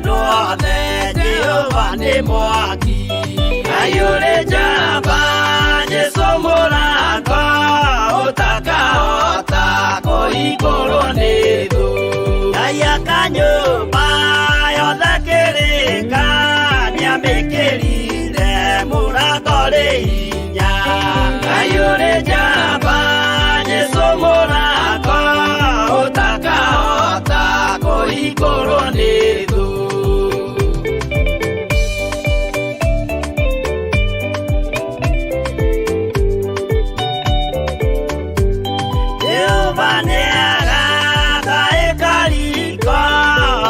Andũ othe Jehova nĩ mwaki. Ngai ũrĩ njamba, Jesũ mũrango, ũtakahota kũhingũrwo nĩ thũ. Ngai aka nyũmba yothe kĩrĩka, nĩamĩkĩrire mũrango rĩ hinya. Ngai ũrĩ njamba, Jesũ mũrango, ũtakahota kũhingũrwo nĩ thũ. Jehova nĩagaka ĩkariko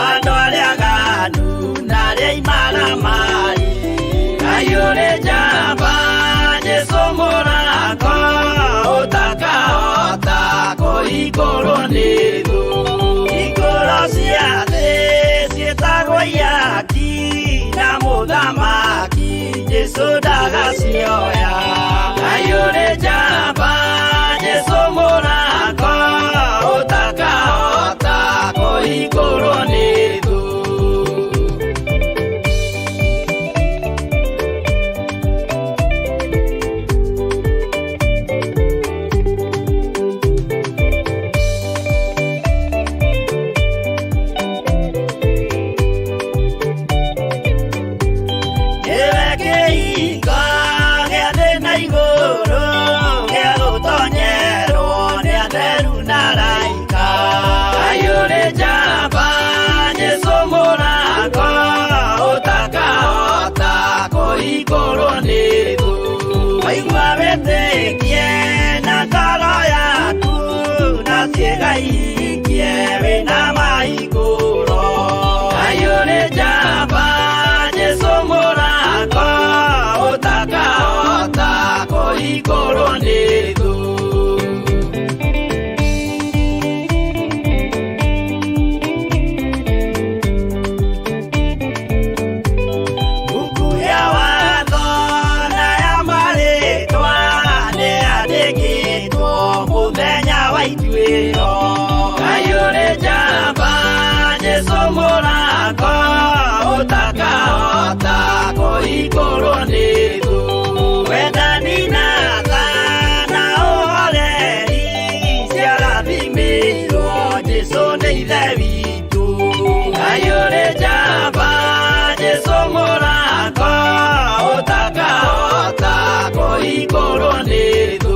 andũ arĩa aganu na arĩa imaramari. Ngai ũrĩ njamba, Jesũ mũrango, ũtakahota kũhingũrwo nĩ thũ. Hingũro cia thĩ ciĩtagwo ihaki na mũthamaki Jesũ ndagacioya. Ngai ũrĩ njamba, Jesũ mũrango, ũtakahota kũhingũrwo nĩ thũ. Nĩwe kĩhingo gĩa thĩ na igũrũ, gĩa gũtonyerwo nĩ atheru na araika. Ngai ũrĩ njamba, Jesũ mũrango, ũtakahota kũhingũrwo nĩ thũ. Waigua wĩtĩkie na ngoro yaku, na ciĩga ihingie wĩna mahingũro. Ngai ũrĩ njamba, Jesũ mũrango, ũtakahota kũhingũrwo nĩ thũ. Buku ya watho na ya marĩtwa nĩyandĩkĩtwo mũthenya wa ituĩro. Ngai ũrĩ njamba, Jesũ mũrango, ũtakahota kũhingũrwo nĩ thũ. Wendani na tha na ũhoreri ciarathimĩirwo Jesũ nĩ Ithe witũ. Ngai ũrĩ njamba, Jesũ mũrango, ũtakahota kũhingũrwo nĩ thũ.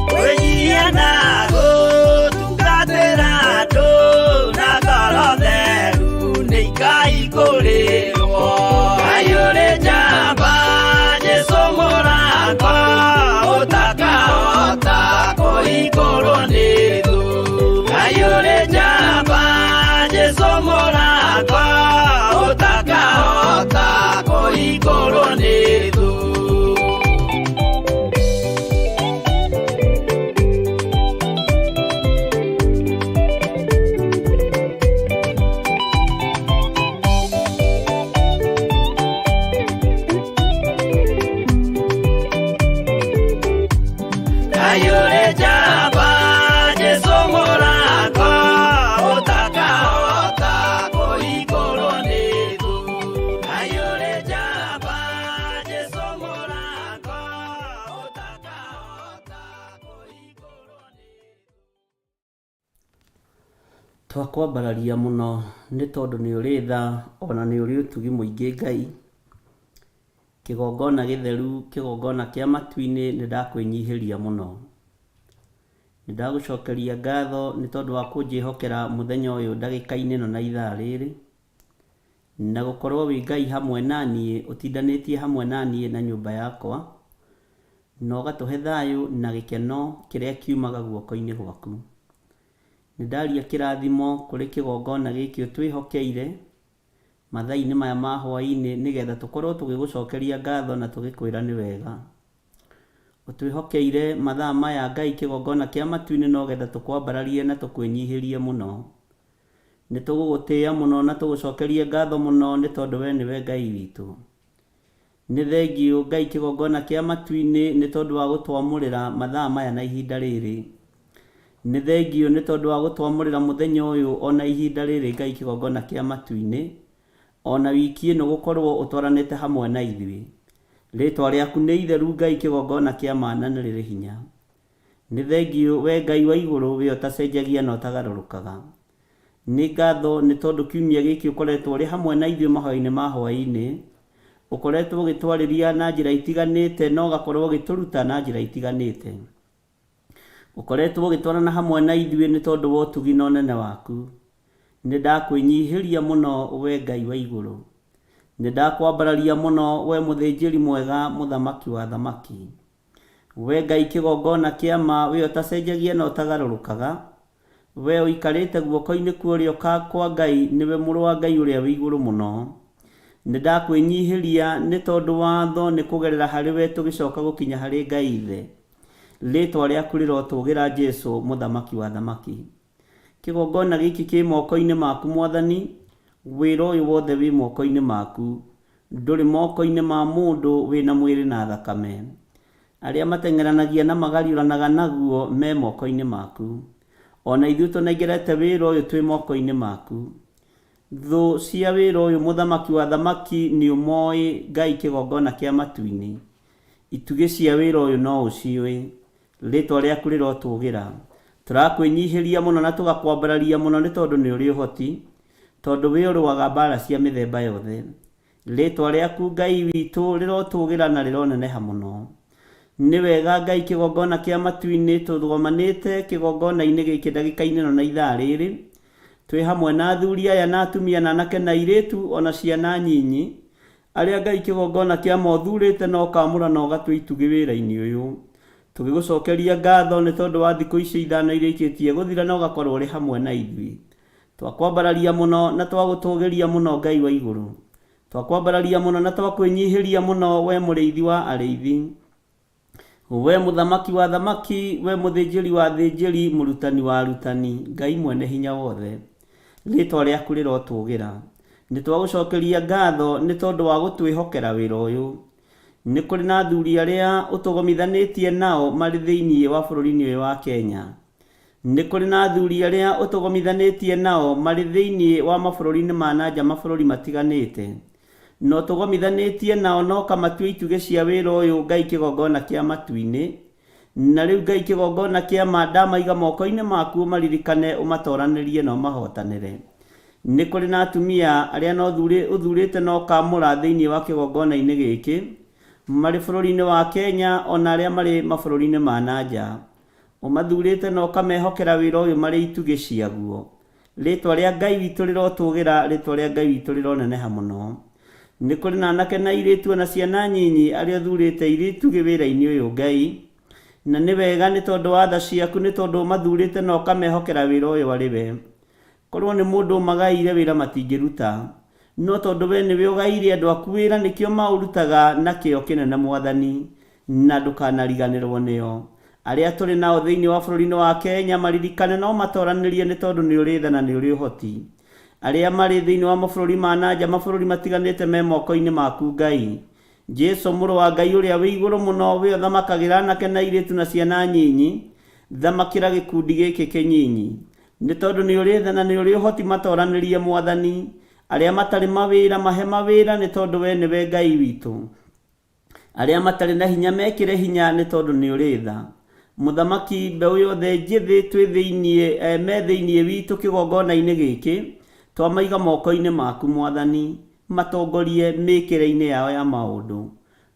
Kwĩnyihia na gũtungatĩra andũ na ngoro theru nĩ ikaihingũrĩrwo. Ngai ũrĩ njamba, Jesũ mũrango, ũtakahota kũhingũrwo nĩ thũ. Ngai ũrĩ njamba, Jesũ mũrango, ũtakahota kũhingũrwo nĩ thũ. Ngai ũrĩ njamba, Jesũ mũrango, ũtakahota kũhingũrwo nĩ thũ. Ngai ũrĩ njamba, Jesũ mũrango, ũtakahota kũhingũrwo nĩ thũ. Twakwambararia mũno nĩ tondũ nĩ ũrĩ tha ona nĩ ũrĩ ũtugi mũingĩ Ngai. Kĩgongona gĩtheru, kĩgongona kĩa matu-inĩ nĩ ndakwĩnyihĩria mũno. Nĩ ndagũcokeria ngatho nĩ tondũ wa kũnjĩhokera mũthenya ũyũ ndagĩka-inĩ ĩno na ithaa rĩrĩ. Na gũkorwo wĩ Ngai hamwe na niĩ, ũtindanĩtie hamwe na niĩ na nyũmba yakwa. Na ũgatũhe thayũ na gĩkeno kĩrĩa kiumaga guoko-inĩ gwaku. Nĩ ndaria kĩrathimo kũrĩ kĩgongona gĩkĩ ũtwĩhokeire mathaa-inĩ maya ma hwaĩ-inĩ nĩgetha tũkorwo tũgĩgũcokeria ngatho na tũgĩkwĩra nĩ wega. Ũtwĩhokeire mathaa maya Ngai kĩgongona kĩa matu-inĩ nogetha tũkwambararie na tũkwĩnyihĩrie mũno. Nĩ tũgũgũtĩĩa mũno na tũgũcokerie ngatho mũno nĩ tondũ we nĩwe Ngai witũ. Nĩ thengiũ Ngai kĩgongona kĩa matu-inĩ nĩ tondũ wa gũtwamũrĩra mathaa maya na ihinda rĩrĩ. Nĩ thengiũ nĩ tondũ wa gũtwamũrĩra mũthenya ũyũ ona ihinda rĩrĩ Ngai kĩgongona kĩa matu-inĩ, ona wiki ĩno gũkorwo ũtwaranĩte hamwe na ithuĩ. Rĩtwa rĩaku nĩ itheru Ngai kĩgongona kĩa ma na nĩ rĩrĩ hinya. Nĩ thengiũ we Ngai wa igũrũ we ũtacenjagia na ũtagarũrũkaga. Nĩ ngatho nĩ tondũ kiumia gĩkĩ ũkoretwo ũrĩ hamwe na ithuĩ mahoya-inĩ ma hwaĩ-inĩ. Ũkoretwo ũgĩtwarĩria na njĩra itiganĩte na ũgakorwo ũgĩtũruta na njĩra itiganĩte. Ũkoretwo ũgĩtwarana hamwe na ithuĩ nĩ tondũ wa ũtugi na ũnene waku. Nĩ ndakwĩnyihĩria mũno we Ngai wa igũrũ. Nĩ ndakwambararia mũno we mũthĩnjĩri mwega mũthamaki wa athamaki. We Ngai kĩgongona kĩa ma, we ũtacenjagia na ũtagarũrũkaga, we ũikarĩte guoko-inĩ kwa ũrĩo kwa Ngai, nĩwe Mũrũ wa Ngai ũrĩa wĩ igũrũ mũno. Nĩ ndakwĩnyihĩria nĩ tondũ watho nĩ kũgerera harĩ we tũgĩcoka gũkinya harĩ Ngai Ithe. Rĩĩtwa rĩaku rĩrotũgĩra Jesu, Mũthamaki wa athamaki. Kĩgongona gĩkĩ kĩ moko-inĩ maku Mwathani, wĩra ũyũ wothe wĩ moko-inĩ maku, ndũrĩ moko-inĩ ma mũndũ wĩna mwĩrĩ na thakame. Arĩa mateng'eranagia na magariũranaga naguo me moko-inĩ maku. O na ithuĩ tũnengerete wĩra ũyũ twĩ moko-inĩ maku. Thũ cia wĩra ũyũ Mũthamaki wa athamaki nĩũmoĩ Ngai kĩgongona kĩa matu-inĩ. Itugĩ cia wĩra ũyũ no ũciũĩ. Rĩĩtwa rĩaku rĩrotũũgĩra. Tũrakwĩnyihĩria mũno na tũgakwambararia mũno nĩ tondũ nĩ ũrĩ ũhoti, tondũ wee ũrũaga mbaara cia mĩthemba yothe. Rĩĩtwa rĩaku Ngai witũ rĩrotũũgĩra na rĩroneneha mũno. Nĩ wega Ngai kĩgongona kĩa matu-inĩ tũgomanĩte kĩgongona-inĩ gĩkĩ ndagĩka-inĩ ĩno na ithaa rĩrĩ, twĩ hamwe na athuri aya na atumia na anake na airĩtu o na ciana nyinyi, Arĩa Ngai kĩgongona kĩa ma ũthurĩte na ũkaamũra na ũgatua itugĩ wĩra-inĩ ũyũ. Tũgĩgũcokeria ngatho nĩ tondũ wa thikũ icio ithano irĩkĩtie gũthira na ũgakorwo ũrĩ hamwe na ithuĩ. Twakwambararia mũno na twagũtũgĩria mũno Ngai wa igũrũ. Twakwambararia mũno na twakwĩnyihĩria mũno we mũrĩithi wa arĩithi. We mũthamaki wa athamaki, we mũthĩnjĩri wa athĩnjĩri, mũrutani wa arutani, Ngai mwene hinya wothe, rĩĩtwa rĩaku rĩrotũũgĩra. Nĩ twagũcokeria ngatho nĩ tondũ wa gũtwĩhokera wĩra ũyũ. Nĩ kũrĩ na athuri arĩa ũtũgomithanĩtie nao marĩ thĩinĩ wa bũrũri-inĩ ũyũ wa Kenya. Nĩ kũrĩ na athuri arĩa ũtũgomithanĩtie nao marĩ thĩinĩ wa mabũrũri-inĩ ma na nja mabũrũri matiganĩte. Na ũtũgomithanĩtie nao na ũkamatua itugĩ cia wĩra ũyũ Ngai kĩgongona kĩa matu-inĩ. Na rĩu Ngai kĩgongona kĩa ma ndamaiga moko-inĩ maku ũmaririkane ũmatoranĩrie na ũmahotanĩre. Nĩ kũrĩ na atumia arĩa no ũthurĩte na ũkaamũra thĩinĩ wa kĩgongona-inĩ gĩkĩ, marĩ bũrũri-inĩ wa Kenya o na arĩa marĩ mabũrũri-inĩ ma na nja. Ũmathurĩte na ũkamehokera wĩra ũyũ marĩ itugĩ ciaguo. Rĩĩtwa rĩa Ngai witũ rĩrotũũgĩra, rĩĩtwa rĩa Ngai witũ rĩroneneha mũno. Nĩ kũrĩ na anake na airĩtu o na ciana nyinyi arĩa ũthurĩte irĩ itugĩ wĩra-inĩ ũyũ, Ngai. Na nĩ wega nĩ tondũ wa tha ciaku, nĩ tondũ ũmathurĩte na ũkamehokera wĩra ũyũ arĩ we. Korwo nĩ mũndũ ũmagaĩire wĩra matingĩruta. No tondũ wee nĩwe ũgaĩire andũ aku wĩra nĩkĩo maũrutaga na kĩyo kĩnene Mwathani, na ndũkanariganĩrwo nĩo. Arĩa tũrĩ nao thĩinĩ wa bũrũri-inĩ wa Kenya maririkane na ũmatoranĩrie nĩ tondũ nĩ ũrĩ tha na nĩ ũrĩ ũhoti. Arĩa marĩ thĩinĩ wa mabũrũri ma na nja mabũrũri matiganĩte me moko-inĩ maku Ngai. Jesu mũrũ wa Ngai ũrĩa wĩ igũrũ mũno we ũthamakagĩra anake na airĩtu na ciana nyinyi, thamakĩra gĩkundi gĩkĩ kĩnyinyi. Nĩ tondũ nĩ ũrĩ tha na nĩ ũrĩ ũhoti matoranĩrie Mwathani. Arĩa matarĩ mawĩra mahe mawĩra nĩ tondũ we nĩwe Ngai witũ. Arĩa matarĩ na hinya mekĩre hinya nĩ tondũ nĩ ũrĩ tha. Mũthamaki, mbeũ yothe njĩthĩ twĩ thĩinĩ, eh, me thĩinĩ witũ kĩgongona-inĩ gĩkĩ, twamaiga moko-inĩ maku Mwathani, matongorie mĩkĩre-inĩ yao ya maũndũ.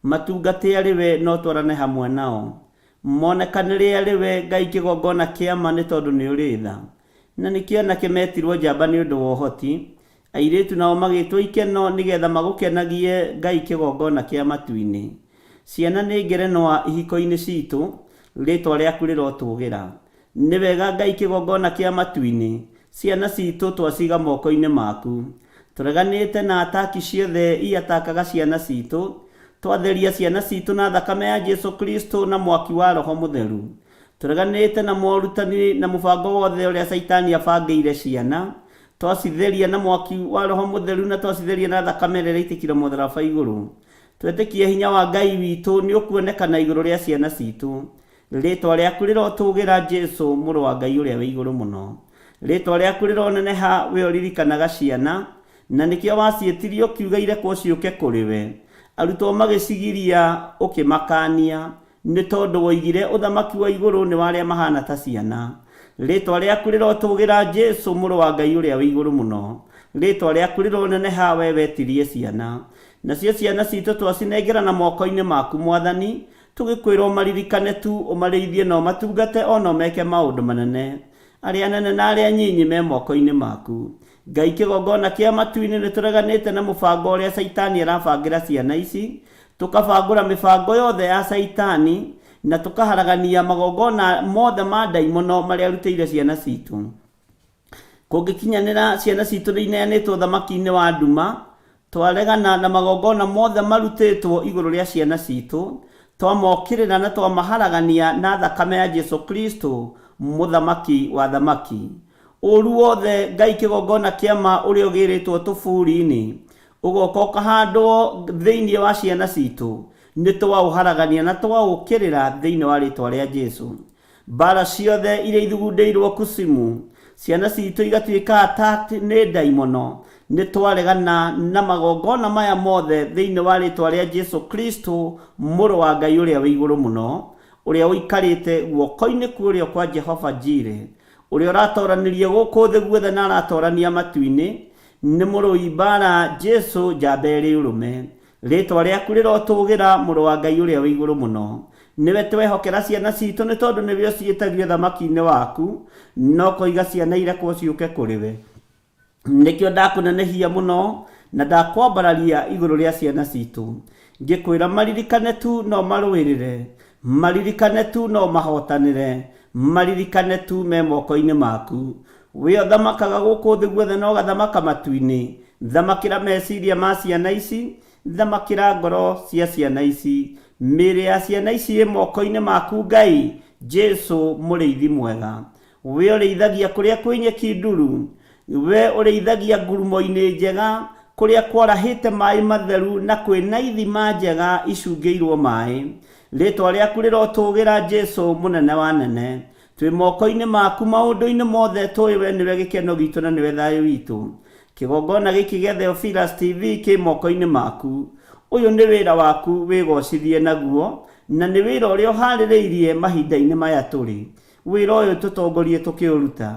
Matungate arĩ we na ũtwarane hamwe nao. Monekanĩre arĩ we Ngai kĩgongona kĩa ma nĩ tondũ nĩ ũrĩ tha. Na nĩkĩo anake metirwo njamba nĩ ũndũ wa ũhoti, Airĩtu nao magĩtwo ikeno nĩgetha magũkenagie Ngai kĩgongona kĩa matu-inĩ. Ciana nĩ ngerenwa ihiko-inĩ citũ, rĩtwa rĩaku rĩrotũgĩra. Nĩ wega Ngai kĩgongona kĩa matu-inĩ, ciana citũ twaciga moko-inĩ maku. Tũreganĩte na ataki ciothe iatakaga ciana citũ, twatheria ciana citũ na thakame ya Jesu Kristo na mwaki wa Roho Mũtheru. Tũreganĩte na morutani na mũbango wothe ũrĩa Caitani abangĩire ciana. Twacitheria na mwaki wa Roho Mũtheru na twacitheria na thakame ĩrĩa ĩraitĩkire mũtharaba igũrũ. Twetĩkie hinya wa Ngai witũ nĩ ũkuonekana igũrũ rĩa ciana citũ. Rĩtwa rĩaku rĩrotũgĩra Jesu mũrũ wa Ngai ũrĩa wĩ igũrũ mũno. Rĩtwa rĩaku rĩroneneha we ũririkanaga ciana, na nĩkĩo waciĩtirie ũkiuga irekwo ciũke kũrĩ we. Arutwo magĩcigiria ũkĩmakania, nĩ tondũ woigire ũthamaki wa igũrũ nĩ wa arĩa mahana ta ciana. Rĩtwa rĩaku rĩrotũgĩra Jesu mũrũ wa Ngai ũrĩa wĩ igũrũ mũno. Rĩtwa rĩaku rĩroneneha we wetirie ciana. Nacio ciana citũ twacinengerana moko-inĩ maku Mwathani, tũgĩkwĩra ũmaririkane tu, ũmarĩithie na ũmatungate o na ũmeke maũndũ manene. Arĩa anene na arĩa anyinyi me moko-inĩ maku. Ngai kĩgongona kĩa matu-inĩ nĩ tũreganĩte na mũbango ũrĩa Caitani arabangĩra ciana ici, tũkabangũra mĩbango yothe ya Caitani na tũkaharagania magongona mothe ma ndaimono marĩa arutĩire ciana citũ. Kũngĩkinyanĩra ciana citũ nĩ ineanĩtwo ũthamaki-inĩ wa nduma, twaregana na magongona mothe marutĩtwo igũrũ rĩa ciana citũ, twamokĩrĩra na twamaharagania na thakame ya Jesu Kristo mũthamaki wa thamaki. Ũru wothe Ngai kĩgongona kĩa ma ũrĩa ũgĩrĩtwo tũburi-inĩ ũgoka ũkahandwo thĩinĩ wa ciana citũ, nĩ twaũharagania na twaũkĩrĩra thĩinĩ wa rĩtwa rĩa Jesu. Mbara ciothe iria ithugundĩirwo kusimu, ciana citũ igatuĩka attacked nĩ ndaimono, nĩ twaregana na magongona maya mothe thĩinĩ wa rĩtwa rĩa Jesu Kristo mũrũ wa Ngai ũrĩa wĩ igũrũ mũno, ũrĩa ũikarĩte guoko-inĩ kwa ũrĩo kwa Jehova Jireh, ũrĩa ũratoranĩria gũkũ thĩ guothe na aratorania matu-inĩ, nĩ mũrũi mbara Jesu njamba ĩrĩ ũrũme. Rĩtwa rĩaku rĩrotũgĩra mũrũ wa Ngai ũrĩa wĩ igũrũ mũno. Nĩwe twehokera ciana citũ nĩ tondũ nĩwe ũciĩtagia ũthamaki-inĩ waku, no koiga ciana irekwo ciũke kũrĩ we. Nĩkĩo ndakũnenehia mũno na ndakwambararia igũrũ rĩa ciana citũ. Ngĩkwĩra maririkane tu no marũĩrĩre, maririkane tu no mahotanĩre, maririkane tu me moko-inĩ maku. We ũthamakaga gũkũ thĩ guothe na ũgathamaka matu-inĩ. Thamakĩra meciria ma ciana ici, thamakĩra ngoro cia ciana ici. Mĩĩrĩ ya ciana ici ĩ moko-inĩ maku Ngai, Jesu mũrĩithi mwega. We ũrĩithagia kũrĩa kwĩ nyeki nduru, we ũrĩithagia ngurumo-inĩ njega, kũrĩa kwarahĩte maĩ matheru na kwĩna ithima njega icungĩirwo maĩ. Rĩtwa rĩaku rĩrotũgĩra Jesu mũnene wa nene. Twĩ moko-inĩ maku maũndũ-inĩ mothe tũĩ we nĩwe gĩkeno gitũ na nĩwe thayũ witũ. Kĩgongona gĩkĩ gĩa Theophilus TV kĩ moko-inĩ maku. Ũyũ nĩ wĩra waku wĩgocithie naguo, na nĩ wĩra ũrĩa ũharĩrĩirie mahinda-inĩ maya tũrĩ. Wĩra ũyũ tũtongorie tũkĩũruta.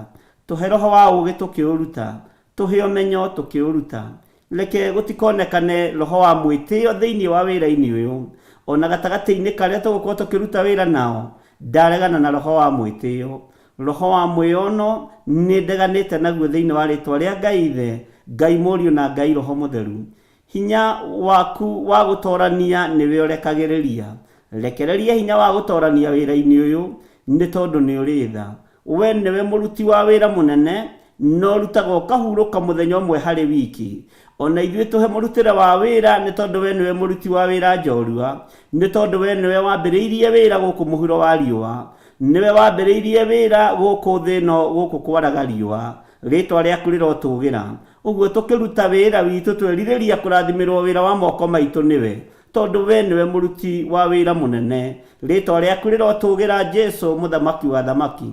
Tũhe roho wa ũũgĩ tũkĩũruta. Tũhe ũmenyo tũkĩũruta. Reke gũtikonekane roho wa mwĩtĩo thĩinĩ wa wĩra-inĩ ũyũ. Ona gatagatĩ-inĩ karĩa tũgũkorwo tũkĩruta wĩra nao, ndaregana na roho wa mwĩtĩo. Roho wa mwĩono nĩ ndeganĩte naguo thĩinĩ wa rĩtwa rĩa Ngai Ithe, Ngai Mũriũ na Ngai Roho Mũtheru. Hinya waku wa gũtorania nĩwe ũrekagĩrĩria. Rekereria hinya wa gũtorania wĩra-inĩ ũyũ, nĩ tondũ nĩ ũrĩ tha. We nĩwe mũruti wa wĩra mũnene, na ũrutaga ũkahurũka mũthenya ũmwe harĩ wiki. Ona ithuĩ tũhe mũrutĩre wa wĩra, nĩ tondũ we nĩwe mũruti wa wĩra njorua, nĩ tondũ we nĩwe wambĩrĩirie wĩra gũkũ mũhuro wa riũa, nĩwe wambĩrĩirie wĩra gũkũ thĩ ĩno gũkũ kwaraga riũa. Rĩtwa rĩaku rĩrotũgĩra. Ũguo tũkĩruta wĩra witũ twerirĩria kũrathimĩrwo wĩra wa moko maitũ nĩwe, tondũ we nĩwe mũruti wa wĩra mũnene. Rĩtwa rĩaku rĩrotũgĩra Jesu mũthamaki wa thamaki.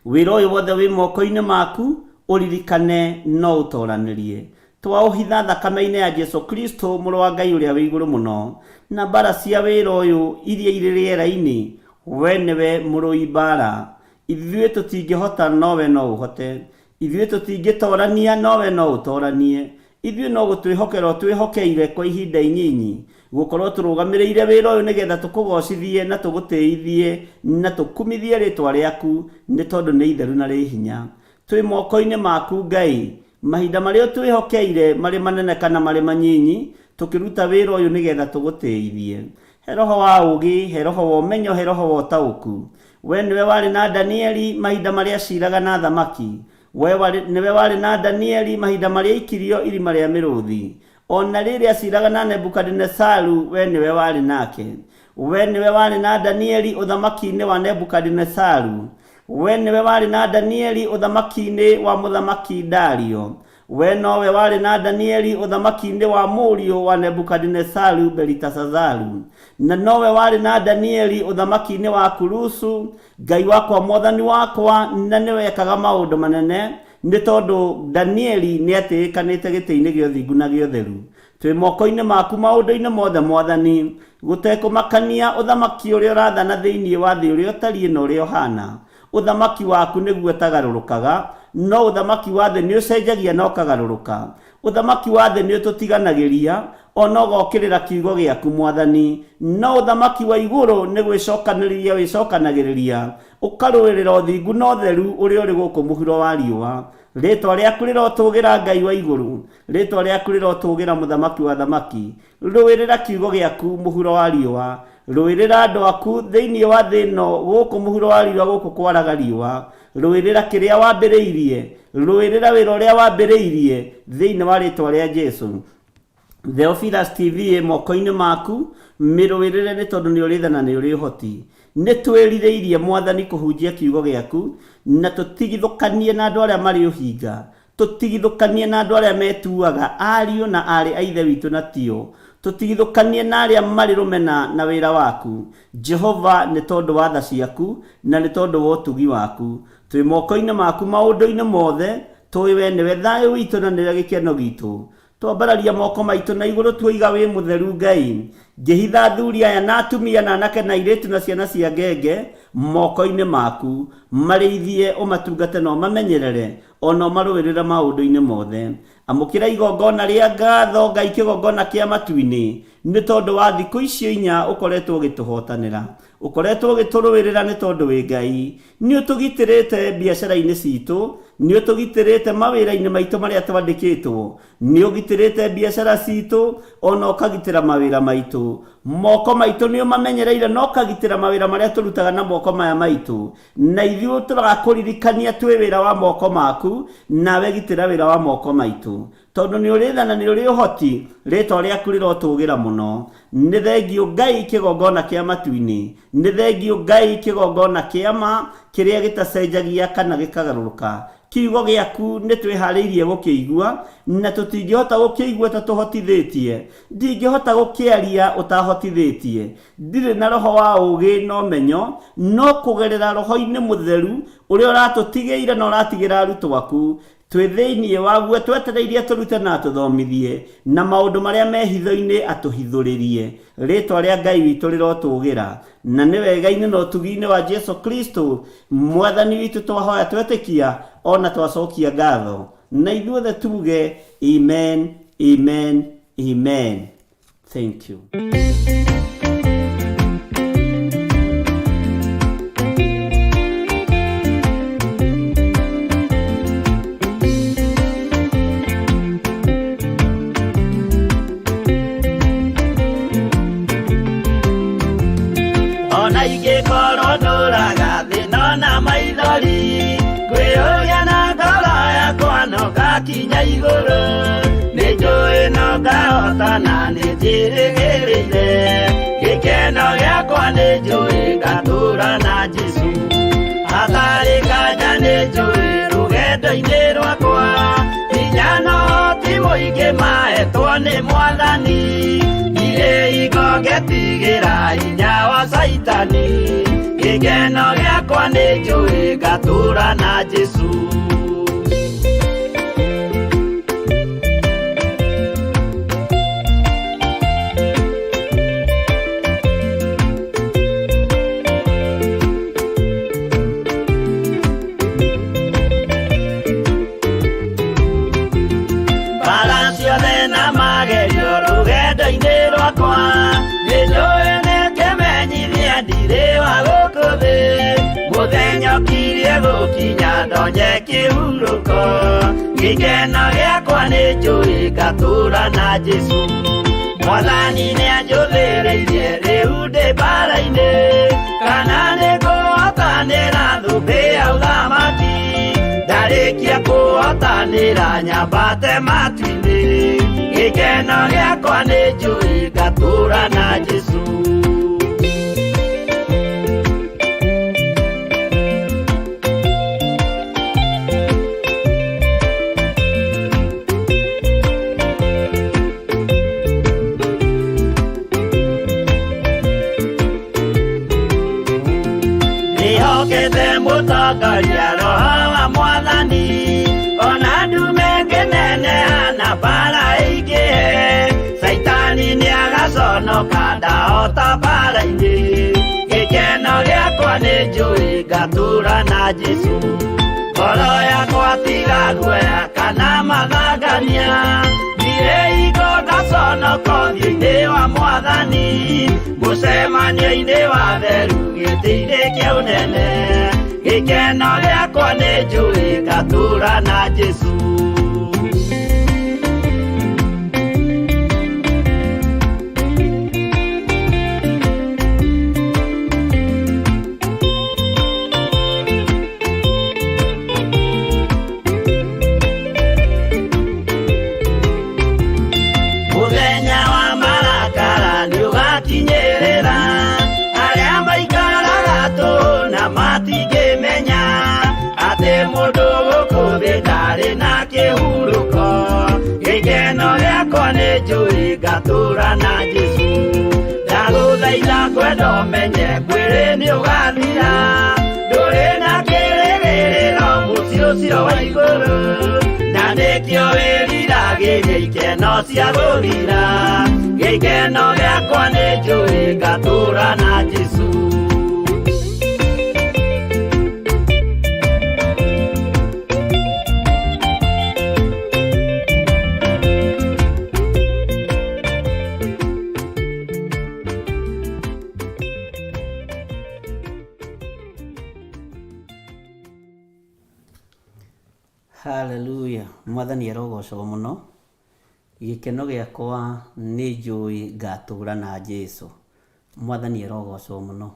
Wĩra ũyũ wothe wĩ moko-inĩ maku, ũririkane no ũtoranĩrie. Twaũhitha thakame-inĩ ya Jesu Kristo mũrũ wa Ngai ũrĩa wĩ igũrũ mũno, na mbara cia wĩra ũyũ iria irĩ rĩera-inĩ, we nĩwe mũrũi mbara. Ithuĩ tũtingĩhota no we no ũhote. Ithuĩ tũtingĩtorania no we no ũtoranie. Ithuĩ no gũtwĩhokera ũtwĩhokeire kwa ihinda inyinyi, gũkorwo tũrũgamĩrĩire wĩra ũyũ nĩgetha tũkũgocithie na tũgũtĩithie na tũkumithie rĩtwa rĩaku, nĩ tondũ nĩ itheru na rĩ hinya. Twĩ moko-inĩ maku Ngai, mahinda marĩa ũtwĩhokeire marĩ manene kana marĩ manyinyi, tũkĩruta wĩra ũyũ nĩgetha tũgũtĩithie. He roho wa ũũgĩ, he roho wa ũmenyo, he roho wa ũtaũku. We nĩwe warĩ na Danieli mahinda marĩa aciraga na athamaki. We nĩwe warĩ na Danieli mahinda marĩa aikirio irima rĩa mĩrũthi. O na rĩrĩa aciraga na Nebukadinesaru, we nĩwe warĩ nake. We nĩwe warĩ na Danieli ũthamaki-inĩ wa Nebukadinesaru. We nĩwe warĩ na Danieli ũthamaki-inĩ wa mũthamaki Dario. We nowe warĩ na Danieli ũthamaki-inĩ wa mũriũ wa Nebukadinesaru Belitasazaru. Na nowe warĩ na Danieli ũthamaki-inĩ wa Kurusu, Ngai wakwa mwathani wakwa, na nĩwe ekaga maũndũ manene, nĩ tondũ Danieli nĩatĩĩkanĩte gĩtĩ-inĩ gĩa ũthingu na gĩa ũtheru. Twĩ moko-inĩ maku maũndũ-inĩ mothe mwathani, gũtekũmakania ũthamaki ũrĩa ũrathana thĩinĩ wa thĩ ũrĩa ũtariĩ na ũrĩa ũhana. Ũthamaki waku nĩguo ũtagarũrũkaga, no ũthamaki wa thĩ nĩũcenjagia na ũkagarũrũka. Ũthamaki wa thĩ nĩũtũtiganagĩria, ona ũgokĩrĩra kiugo gĩaku mwathani, no ũthamaki wa igũrũ nĩ gwĩcokanĩrĩria wĩcokanagĩrĩria, ũkarũĩrĩra ũthingu na ũtheru ũrĩa ũrĩ gũkũ mũhuro wa riũa. Rĩtwa rĩaku rĩrotũgĩra Ngai wa igũrũ, rĩtwa rĩaku rĩrotũgĩra mũthamaki wa thamaki. Rũĩrĩra kiugo gĩaku mũhuro wa riũa, rũĩrĩra andũ aku thĩinĩ wa thĩ ĩno gũkũ mũhuro wa riũa gũkũ kwaraga riũa. Rũĩrĩra kĩrĩa wambĩrĩirie, rũĩrĩra wĩra ũrĩa wambĩrĩirie thĩinĩ wa rĩtwa rĩa Jesu. Theophilus TV ĩ moko-inĩ maku, mĩrũĩrĩre nĩ tondũ nĩ ũrĩ tha na nĩ ũrĩ ũhoti. Nĩ twĩrirĩirie mwathani kũhunjia kiugo gĩaku, na tũtigithũkanie na andũ arĩa marĩ ũhinga, tũtigithũkanie na andũ arĩa metuaga ariũ na aarĩ a ithe witũ na tio, tũtigithũkanie na arĩa marĩ rũmena na wĩra waku. Jehova, nĩ tondũ wa tha ciaku na nĩ tondũ wa ũtugi waku, twĩ moko-inĩ maku maũndũ-inĩ mothe, tũĩ we nĩwe thayũ witũ na nĩwe gĩkeno gitũ. Twambararia moko maitũ na igũrũ tuoiga wĩ mũtheru Ngai. Ngĩhitha athuri aya na atumia na anake na airĩtu na ciana cia ngenge moko-inĩ maku, marĩithie, ũmatungate na ũmamenyerere, ona ũmarũĩrĩre maũndũ-inĩ mothe. Amũkĩra igongona rĩa ngatho Ngai kĩgongona kĩa matu-inĩ, nĩ tondũ wa thikũ icio inya ũkoretwo ũgĩtũhotanĩra, ũkoretwo ũgĩtũrũĩrĩra nĩ tondũ wĩ Ngai. Nĩ ũtũgitĩrĩte biacara-inĩ citũ, nĩ ũtũgitĩrĩte mawĩra-inĩ maitũ marĩa twandĩkĩtwo, nĩ ũgitĩrĩte biacara citũ, ona ũkagitĩra mawĩra maitũ. Moko maitũ nĩ ũmamenyereire na ũkagitĩra mawĩra marĩa tũrutaga na moko maya maitũ. Na ithuĩ tũrakũririkania twĩ wĩra wa moko maku, nawe gitĩra wĩra wa moko maitũ. Tondũ nĩ ũrĩ tha na nĩ ũrĩ ũhoti, rĩtwa rĩaku rĩrotũgĩra mũno. Nĩ thengiũ Ngai kĩgongona kĩa matu-inĩ, nĩ thengiũ Ngai kĩgongona kĩa ma, kĩrĩa gĩtacenjagia kana gĩkagarũrũka. Kiugo gĩaku nĩ twĩharĩirie gũkĩigua, na tũtingĩhota gũkĩigua ũtatũhotithĩtie. Ndingĩhota gũkĩaria ũtahotithĩtie. Ndirĩ na roho wa ũũgĩ na ũmenyo, no kũgerera roho-inĩ mũtheru ũrĩa ũratũtigĩire na ũratigĩra arutwo aku, twĩ thĩinĩ waguo twetereirie tũrute na atũthomithie, na maũndũ marĩa me hitho-inĩ atũhithũrĩrie. Rĩtwa rĩa Ngai witũ rĩrotũgĩra, na nĩ wega-inĩ na ũtugi-inĩ wa Jesu Kristo mwathani witũ twahoya twetĩkia ona twacokia ngatho. Na ithuothe tuge amen, amen, amen. Thank you. Ona ingĩkorwo ndũraga thĩna na maithori, ngwĩyũria na ngoro yakwa no ngakinya igũrũ. Nĩ njũĩ no ngahotana, nĩ njĩrĩgĩrĩire. Gĩkeno gĩakwa nĩ njũĩ ngatũũra na Jesũ. Hatarĩ nganja nĩ njũĩ rũgendo-inĩ rwakwa, hinya na ũhoti mũingĩ mahetwo nĩ Mwathani. Ndirĩ hingo ngetigĩra hinya wa Caitani. Gĩkeno gĩakwa nĩ njũĩ ngatũũra na Jesũ. Mbara ciothe na magerio rũgendo-inĩ rwakwa, nĩ njũĩ nĩ kĩmenyithia ndirĩ wa gũkũ thĩ. Mũthenya ũkirie gũkinya ndonye kĩhurũko, gĩkeno gĩakwa nĩ njũĩ ngatũũra na Jesũ. Mwathani nĩanjũthĩrĩirie rĩu ndĩ mbara-inĩ, kana nĩ ngũhotanĩra thũmbĩ ya ũthamaki. Ndarĩkia kũhotanĩra nyambate matu-inĩ, gĩkeno gĩakwa nĩ njũĩ ngatũũra na Jesũ. Ngatongoria roho wa mwathani ona ndume ngĩneneha na bara ĩingĩhe caitani nĩagaconoka ndahota bara-inĩ gĩkeno gĩakwa nĩ njũĩ ngatũra na Jesũ ngoro yakwa tiga guoya kana mathangania ndirĩ hingo ngaconoka ũthiũ-inĩ wa mwathani mũcemanio-inĩ wa theru gĩtĩ-inĩ kĩa ũnene gĩkeno gĩakwa nĩ njũĩ ngatũra na Jesũ. Mũthenya wa marakara nĩũgakinyĩrĩra arĩa maikaraga tũhũ na matingĩmenya atĩ mũndũ gũkũ thĩ ndarĩ na kĩhurũko gĩkeno gĩakwa nĩ njũĩ ngatũra na Jesũ ndagũthaitha kwenda ũmenye mwĩrĩ nĩũgathira ndũrĩ na kĩrĩgĩrĩro mũciĩ ũcio wa igũrũ na nĩkĩo wĩriragĩria ikeno cia gũthira gĩkeno gĩakwa nĩ njũĩ ngatũra na Jesũ. Haleluya, mwathani arogocwo mũno. Gĩkeno gĩakwa nĩ njũĩ ngatũra na Jesũ. Mwathani arogocwo mũno.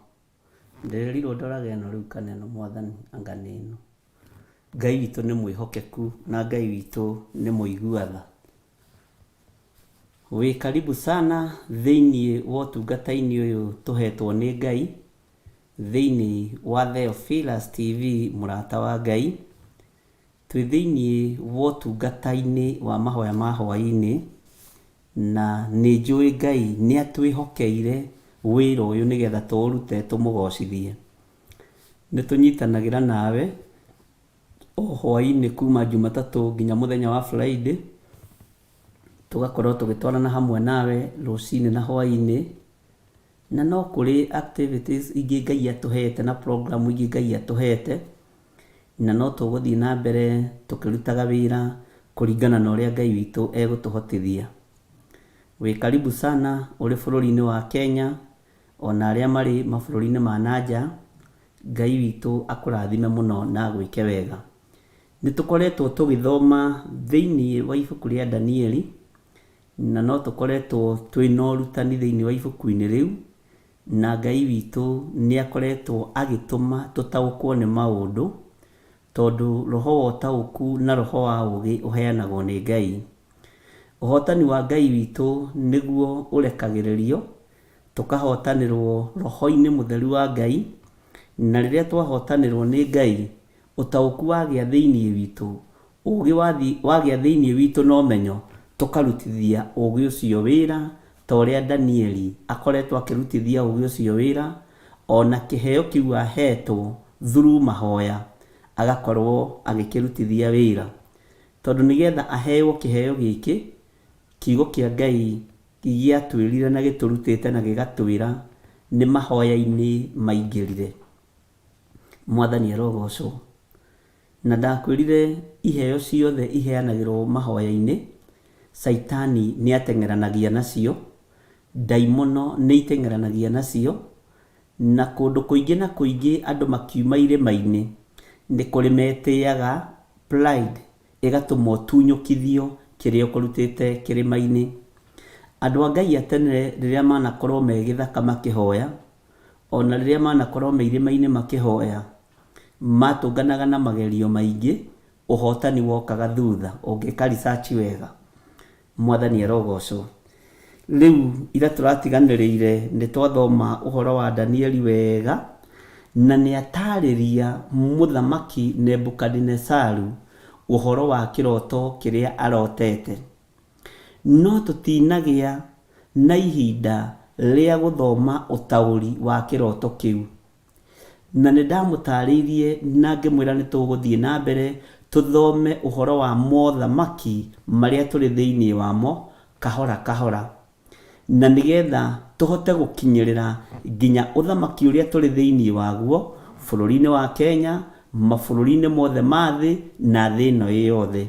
Ndĩrerirwo ndorage ĩno rĩu kana ĩno mwathani anga nĩ ĩno. Ngai witũ nĩ mwĩhokeku na Ngai witũ nĩ mũigua tha. Wĩ karibu sana thĩiniĩ wa ũtungata-inĩ ũyũ tũhetwo nĩ Ngai, thĩiniĩ wa Theophilus TV mũrata wa Ngai. Twĩ thĩiniĩ wa ũtungata-inĩ wa mahoya ma hwaĩ-inĩ, na nĩ njũĩ Ngai nĩ atwĩhokeire wĩra ũyũ nĩgetha tũũrute tũmũgocithie. Nĩ tũnyitanagĩra nawe o hwaĩ-inĩ kuma Jumatatũ nginya mũthenya wa Friday, tũgakorwo tũgĩtwarana hamwe nawe rũcinĩ na hwaĩ-inĩ, na no kũrĩ activities ingĩ Ngai atũhete na program ingĩ Ngai atũhete, na no tũgũthiĩ na mbere tũkĩrutaga wĩra kũringana na ũrĩa Ngai witũ egũtũhotithia. Wĩ karibu sana ũrĩ bũrũri-inĩ wa Kenya, ona arĩa marĩ mabũrũri-inĩ ma na nja, Ngai witũ akũrathime mũno na agwĩke wega. Nĩ tũkoretwo tũgĩthoma thĩiniĩ wa ibuku rĩa Danieli, na no tũkoretwo twĩna ũrutani thĩiniĩ wa ibuku-inĩ rĩu, na Ngai witũ nĩ akoretwo agĩtũma tũtaũkwo nĩ maũndũ, tondũ roho wa ũtaũku na roho wa ũũgĩ ũheanagwo nĩ Ngai. Ũhotani wa Ngai witũ nĩguo ũrekagĩrĩrio, tũkahotanĩrwo roho-inĩ mũtheru wa Ngai, na rĩrĩa twahotanĩrwo nĩ Ngai, ũtaũku wagĩa thĩiniĩ witũ, ũũgĩ wagĩa thĩiniĩ witũ na ũmenyo, tũkarutithia ũũgĩ ũcio wĩra, ta ũrĩa Danieli akoretwo akĩrutithia ũũgĩ ũcio wĩra, ona kĩheo kĩu ahetwo through mahoya, agakorwo agĩkĩrutithia wĩra. Tondũ nĩgetha aheo kĩheo gĩkĩ, kiugo kĩa Ngai gĩatwĩrire na gĩtũrutĩte na gĩgatwĩra nĩ mahoya-inĩ maingĩrire. Mwathani arogocwo. Na ndakwĩrire iheo ciothe iheanagĩrwo mahoya-inĩ, caitani nĩ ateng'eranagia nacio, ndaimono nĩ iteng'eranagia nacio, na kũndũ kũingĩ na kũingĩ andũ makiuma irĩma-inĩ, nĩ kũrĩ metĩaga pride ĩgatũma ũtunyũkithio kĩrĩa ũkũrutĩte kĩrĩma-inĩ. Andũ a Ngai a tene rĩrĩa manakorwo me gĩthaka makĩhoya, ona rĩrĩa manakorwo me irĩma-inĩ makĩhoya, matũnganaga na magerio maingĩ, ũhotani wokaga thutha, ũngĩka research wega. Mwathani arogocwo. Rĩu ira tũratiganĩrĩire nĩ twathoma ũhoro wa Danieli wega, na nĩ atarĩria mũthamaki Nebukadinesaru ũhoro wa kĩroto kĩrĩa arotete. No tũtinagĩa na ihinda rĩa gũthoma ũtaũri wa kĩroto kĩu. Na nĩ ndamũtaarĩirie na ngĩmwĩra nĩ tũgũthiĩ na mbere tũthome ũhoro wa mothamaki marĩa tũrĩ thĩinĩ wamo kahora kahora, na nĩgetha tũhote gũkinyĩrĩra nginya ũthamaki ũrĩa tũrĩ thĩinĩ waguo bũrũri-inĩ wa Kenya, mabũrũri-inĩ mothe ma thĩ na thĩ ĩno ĩ yothe.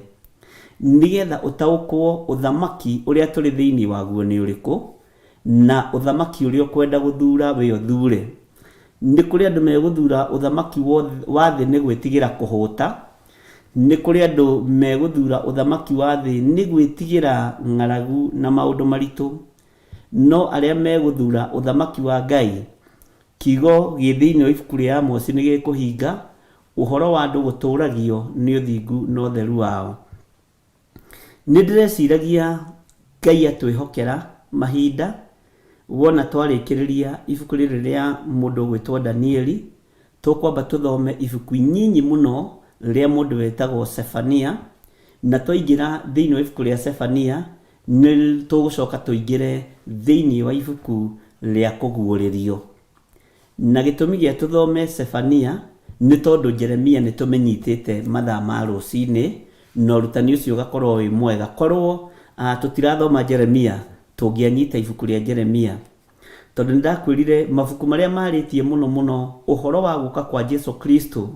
Nĩgetha ũtaũkwo ũthamaki ũrĩa tũrĩ thĩinĩ waguo nĩ ũrĩkũ, na ũthamaki ũrĩa ũkwenda gũthura we ũthure. Nĩ kũrĩ andũ megũthura ũthamaki wa thĩ nĩ gwĩtigĩra kũhũta, nĩ kũrĩ andũ megũthura ũthamaki wa thĩ nĩ gwĩtigĩra ng'aragu na maũndũ maritũ, no arĩa megũthura ũthamaki wa Ngai, kiugo gĩ thĩinĩ wa ibuku rĩa Amosi nĩ gĩkũhinga, ũhoro wa andũ gũtũragio nĩ ũthingu na ũtheru wao. Nĩ ndĩreciragia Ngai atwĩhokera mahinda, wona twarĩkĩrĩria ibuku rĩrĩ rĩa mũndũ ũgwĩtwo Danieli, tũkwamba tũthome ibuku inyinyi mũno rĩa mũndũ wĩtagwo Sefania, na twaingĩra thĩinĩ wa ibuku rĩa Sefania, nĩ tũgũcoka tũingĩre thĩinĩ wa ibuku rĩa Kũguũrĩrio. Na gĩtũmi gĩa tũthome Sefania nĩ tondũ Jeremia nĩ tũmĩnyitĩte mathaa ma rũcinĩ na ũrutani ũcio ũgakorwo wĩ mwega. Korwo tũtirathoma Jeremia tũngĩanyita ibuku rĩa Jeremia. Tondũ nĩ ndakwĩrire mabuku marĩa marĩtie mũno mũno ũhoro wa gũka kwa Jesu Kristo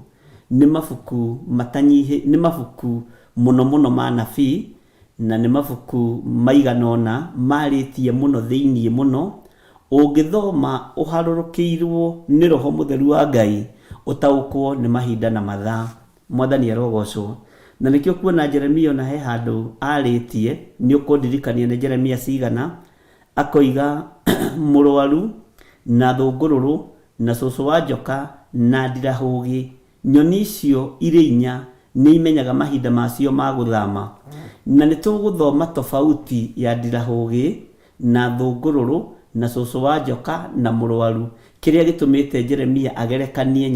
nĩ mabuku matanyihi, nĩ mabuku mũno mũno ma anabii na nĩ mabuku maigana ũna marĩtie mũno thĩinĩ mũno, ũngĩthoma ũharũrũkĩirwo nĩ Roho Mũtheru wa Ngai, ũtaũkwo nĩ mahinda na mathaa. Mwathani arogocwo. Na nĩkĩo ũkuona Jeremia ona he handũ arĩtie, nĩ ũkũndirikania nĩ Jeremia cigana, akoiga mũrwaru, na thũngũrũrũ, na cũcũ wa njoka, na ndirahũgĩ, Nyoni icio irĩ inya nĩ imenyaga mahinda macio ma gũthama. Na nĩ tũgũthoma tofauti ya ndirahũgĩ na thũngũrũrũ na cũcũ wa njoka na mũrwaru, kĩrĩa gĩtũmĩte Jeremia agerekanie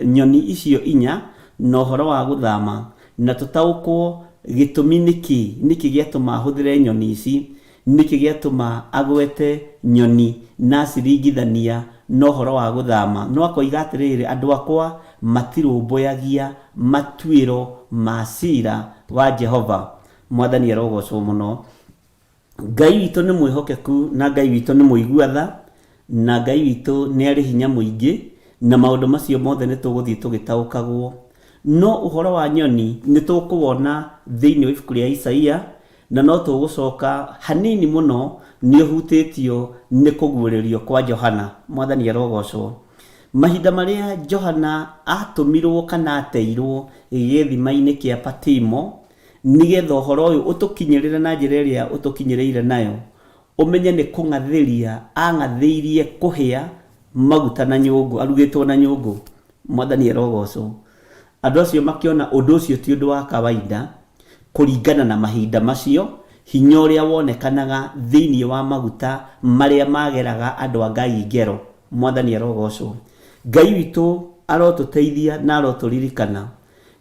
nyoni icio inya na ũhoro wa gũthama, na tũtaũkwo gĩtũmi nĩ kĩĩ, nĩkĩ gĩatũma ahũthĩre nyoni ici. Nĩkĩ gĩatũma agwete nyoni na aciringithania na ũhoro wa gũthama? No akoiga atĩrĩrĩ, Andũ akwa matirũmbũyagia matuĩro ma cira wa Jehova. Mwathani arogocwo mũno. Ngai witũ nĩ mwĩhokeku na Ngai witũ nĩ mũigua tha na Ngai witũ nĩ arĩ hinya mũingĩ, na maũndũ macio mothe nĩ tũgũthiĩ tũgĩtaũkagwo. No ũhoro wa nyoni nĩ tũkũwona thĩinĩ wa ibuku rĩa Isaia Na no tũgũcoka hanini mũno nĩ ũhutĩtio nĩ kũguũrĩrio kwa Johana. Mwathani arogocwo. Mahinda marĩa Johana atũmirwo kana ateirwo gĩthima-inĩ kĩa Patimo nĩgetha ũhoro ũyũ ũtũkinyĩrĩre na njĩra ĩrĩa ũtũkinyĩrĩire nayo, ũmenye nĩ kũng'athĩria ang'athĩirie kũhĩa maguta na nyũngũ, arugĩtwo na nyũngũ. Mwathani arogocwo. Andũ acio makĩona ũndũ ũcio ti ũndũ wa kawaida, kũringana na mahinda macio, hinya ũrĩa wonekanaga thĩinĩ wa maguta marĩa mageraga andũ a Ngai ngero. Mwathani arogocwo. Ngai witũ arotũteithia na arotũririkana.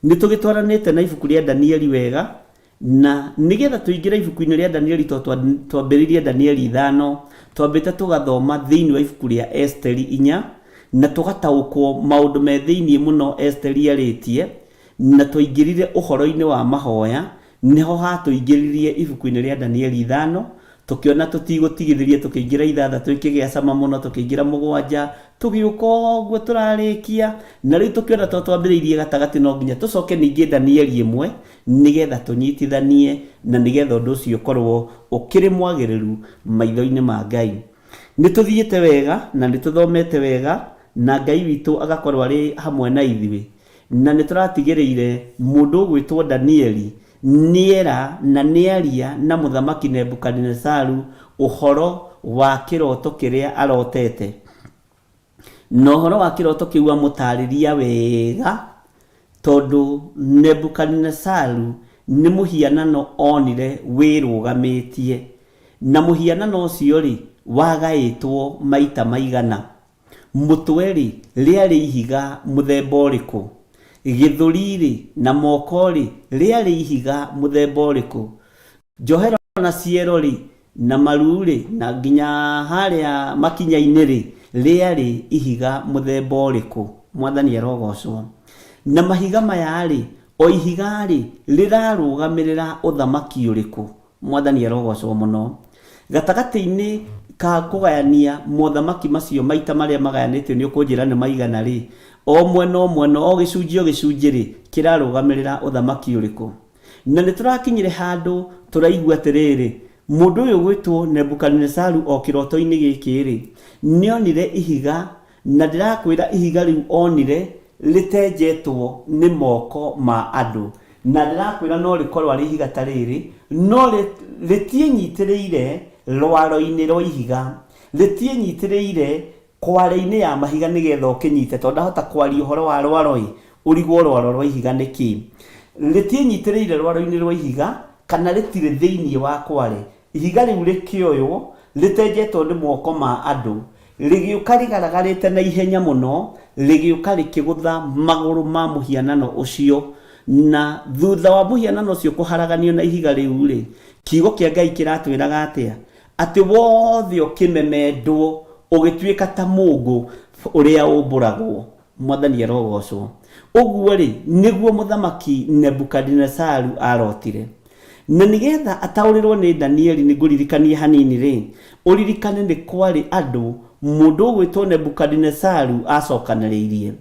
Nĩ tũgĩtwaranĩte na ibuku rĩa Danieli wega, na nĩgetha tũingĩre ibuku-inĩ rĩa Danieli tondũ twambĩrĩirie Danieli ithano, twambĩte tũgathoma thĩinĩ wa ibuku rĩa Esiteri inya, na tũgataũkwo maũndũ me thĩinĩ mũno Esiteri arĩtie, Na twaingĩrire ũhoro-inĩ wa mahoya, nĩho hatũingĩririe ibuku-inĩ rĩa Danieli ithano, tũkĩona tũtigũtigithĩria, tũkĩingĩra ithathatũ ĩkĩgĩa cama mũno, tũkĩingĩra mũgwanja, tũgĩũka ũguo tũrarĩkia, na rĩu tũkĩona to twambĩrĩirie gatagatĩ no nginya tũcoke ningĩ Danieli ĩmwe, nĩgetha tũnyitithanie, na nĩgetha ũndũ ũcio ũkorwo ũkĩrĩ mwagĩrĩru maitho-inĩ ma Ngai. Nĩ tũthiĩte wega, na nĩ tũthomete wega, na Ngai witũ agakorwo arĩ hamwe na ithuĩ. Na nĩtũratigĩrĩire mũndũ ũgwĩtwo Danieli nĩera na nĩaria na mũthamaki Nebukadinezaru ũhoro wa kĩroto kĩrĩa arotete. Na ũhoro wa kĩroto kĩu amũtaarĩria wega, tondũ Nebukadinezaru nĩ mũhianano onire wĩrũgamĩtie. Na mũhianano ũcio-rĩ, wagaĩtwo maita maigana? Mũtwe-rĩ, rĩarĩ ihiga mũthemba ũrĩkũ? Gĩthũri-rĩ, na moko-rĩ, rĩarĩ ihiga mũthemba ũrĩkũ? Njohero na ciero-rĩ, na maru-rĩ, na nginya harĩa makinya-inĩ-rĩ, rĩarĩ ihiga mũthemba ũrĩkũ? Mwathani arogocwo. Na mahiga maya-rĩ, o ihiga-rĩ, rĩrarũgamĩrĩra ũthamaki ũrĩkũ? Mwathani arogocwo mũno. Gatagatĩ-inĩ ka kũgayania mothamaki macio maita marĩa magayanĩtio nĩ ũkũnjĩra nĩ maigana-rĩ, o mwena o mwena, o gĩcunjĩ o gĩcunjĩ-rĩ, kĩrarũgamĩrĩra ũthamaki ũrĩkũ? Na nĩ tũrakinyire handũ tũraigua atĩrĩrĩ, mũndũ ũyũ ũgwĩtwo Nebukadinezaru o kĩroto-inĩ gĩkĩ-rĩ, nĩonire ihiga, na ndĩrakwĩra ihiga rĩu onire rĩtenjetwo nĩ moko ma andũ. Na ndĩrakwĩra no rĩkorwo arĩ ihiga ta rĩrĩ, no rĩtiĩnyitĩrĩire rwaro-inĩ rwa ihiga, rĩtiĩnyitĩrĩire kware-inĩ ya mahiga nĩgetha ũkĩnyite, tondũ ndahota kwaria ũhoro wa rwaro-ĩ, ũrigwo rwaro rwa ihiga nĩ kĩĩ. Rĩtiĩnyitĩrĩire rwaro-inĩ rwa ihiga, kana rĩtirĩ thĩinĩ wa kware. Ihiga rĩu rĩkĩoywo, rĩtenjetwo nĩ moko ma andũ, rĩgĩũka rĩgaragarĩte na ihenya mũno, rĩgĩũka rĩkĩgũtha magũrũ ma mũhianano ũcio. Na thutha wa mũhianano ũcio kũharaganio na ihiga rĩu-rĩ, kiugo kĩa Ngai kĩratwĩraga atĩa? Atĩ wothe ũkĩmemendwo, ũgĩtuĩka ta mũũngũ ũrĩa ũmbũragwo. Mwathani arogocwo. Ũguo-rĩ, nĩguo Mũthamaki Nebukadinezaru aarotire. Na nĩgetha ataũrĩrwo nĩ Danieli nĩ ngũririkanie hanini-rĩ, ũririkane nĩ kwarĩ andũ mũndũ ũgwĩtwo Nebukadinezaru acokanĩrĩirie.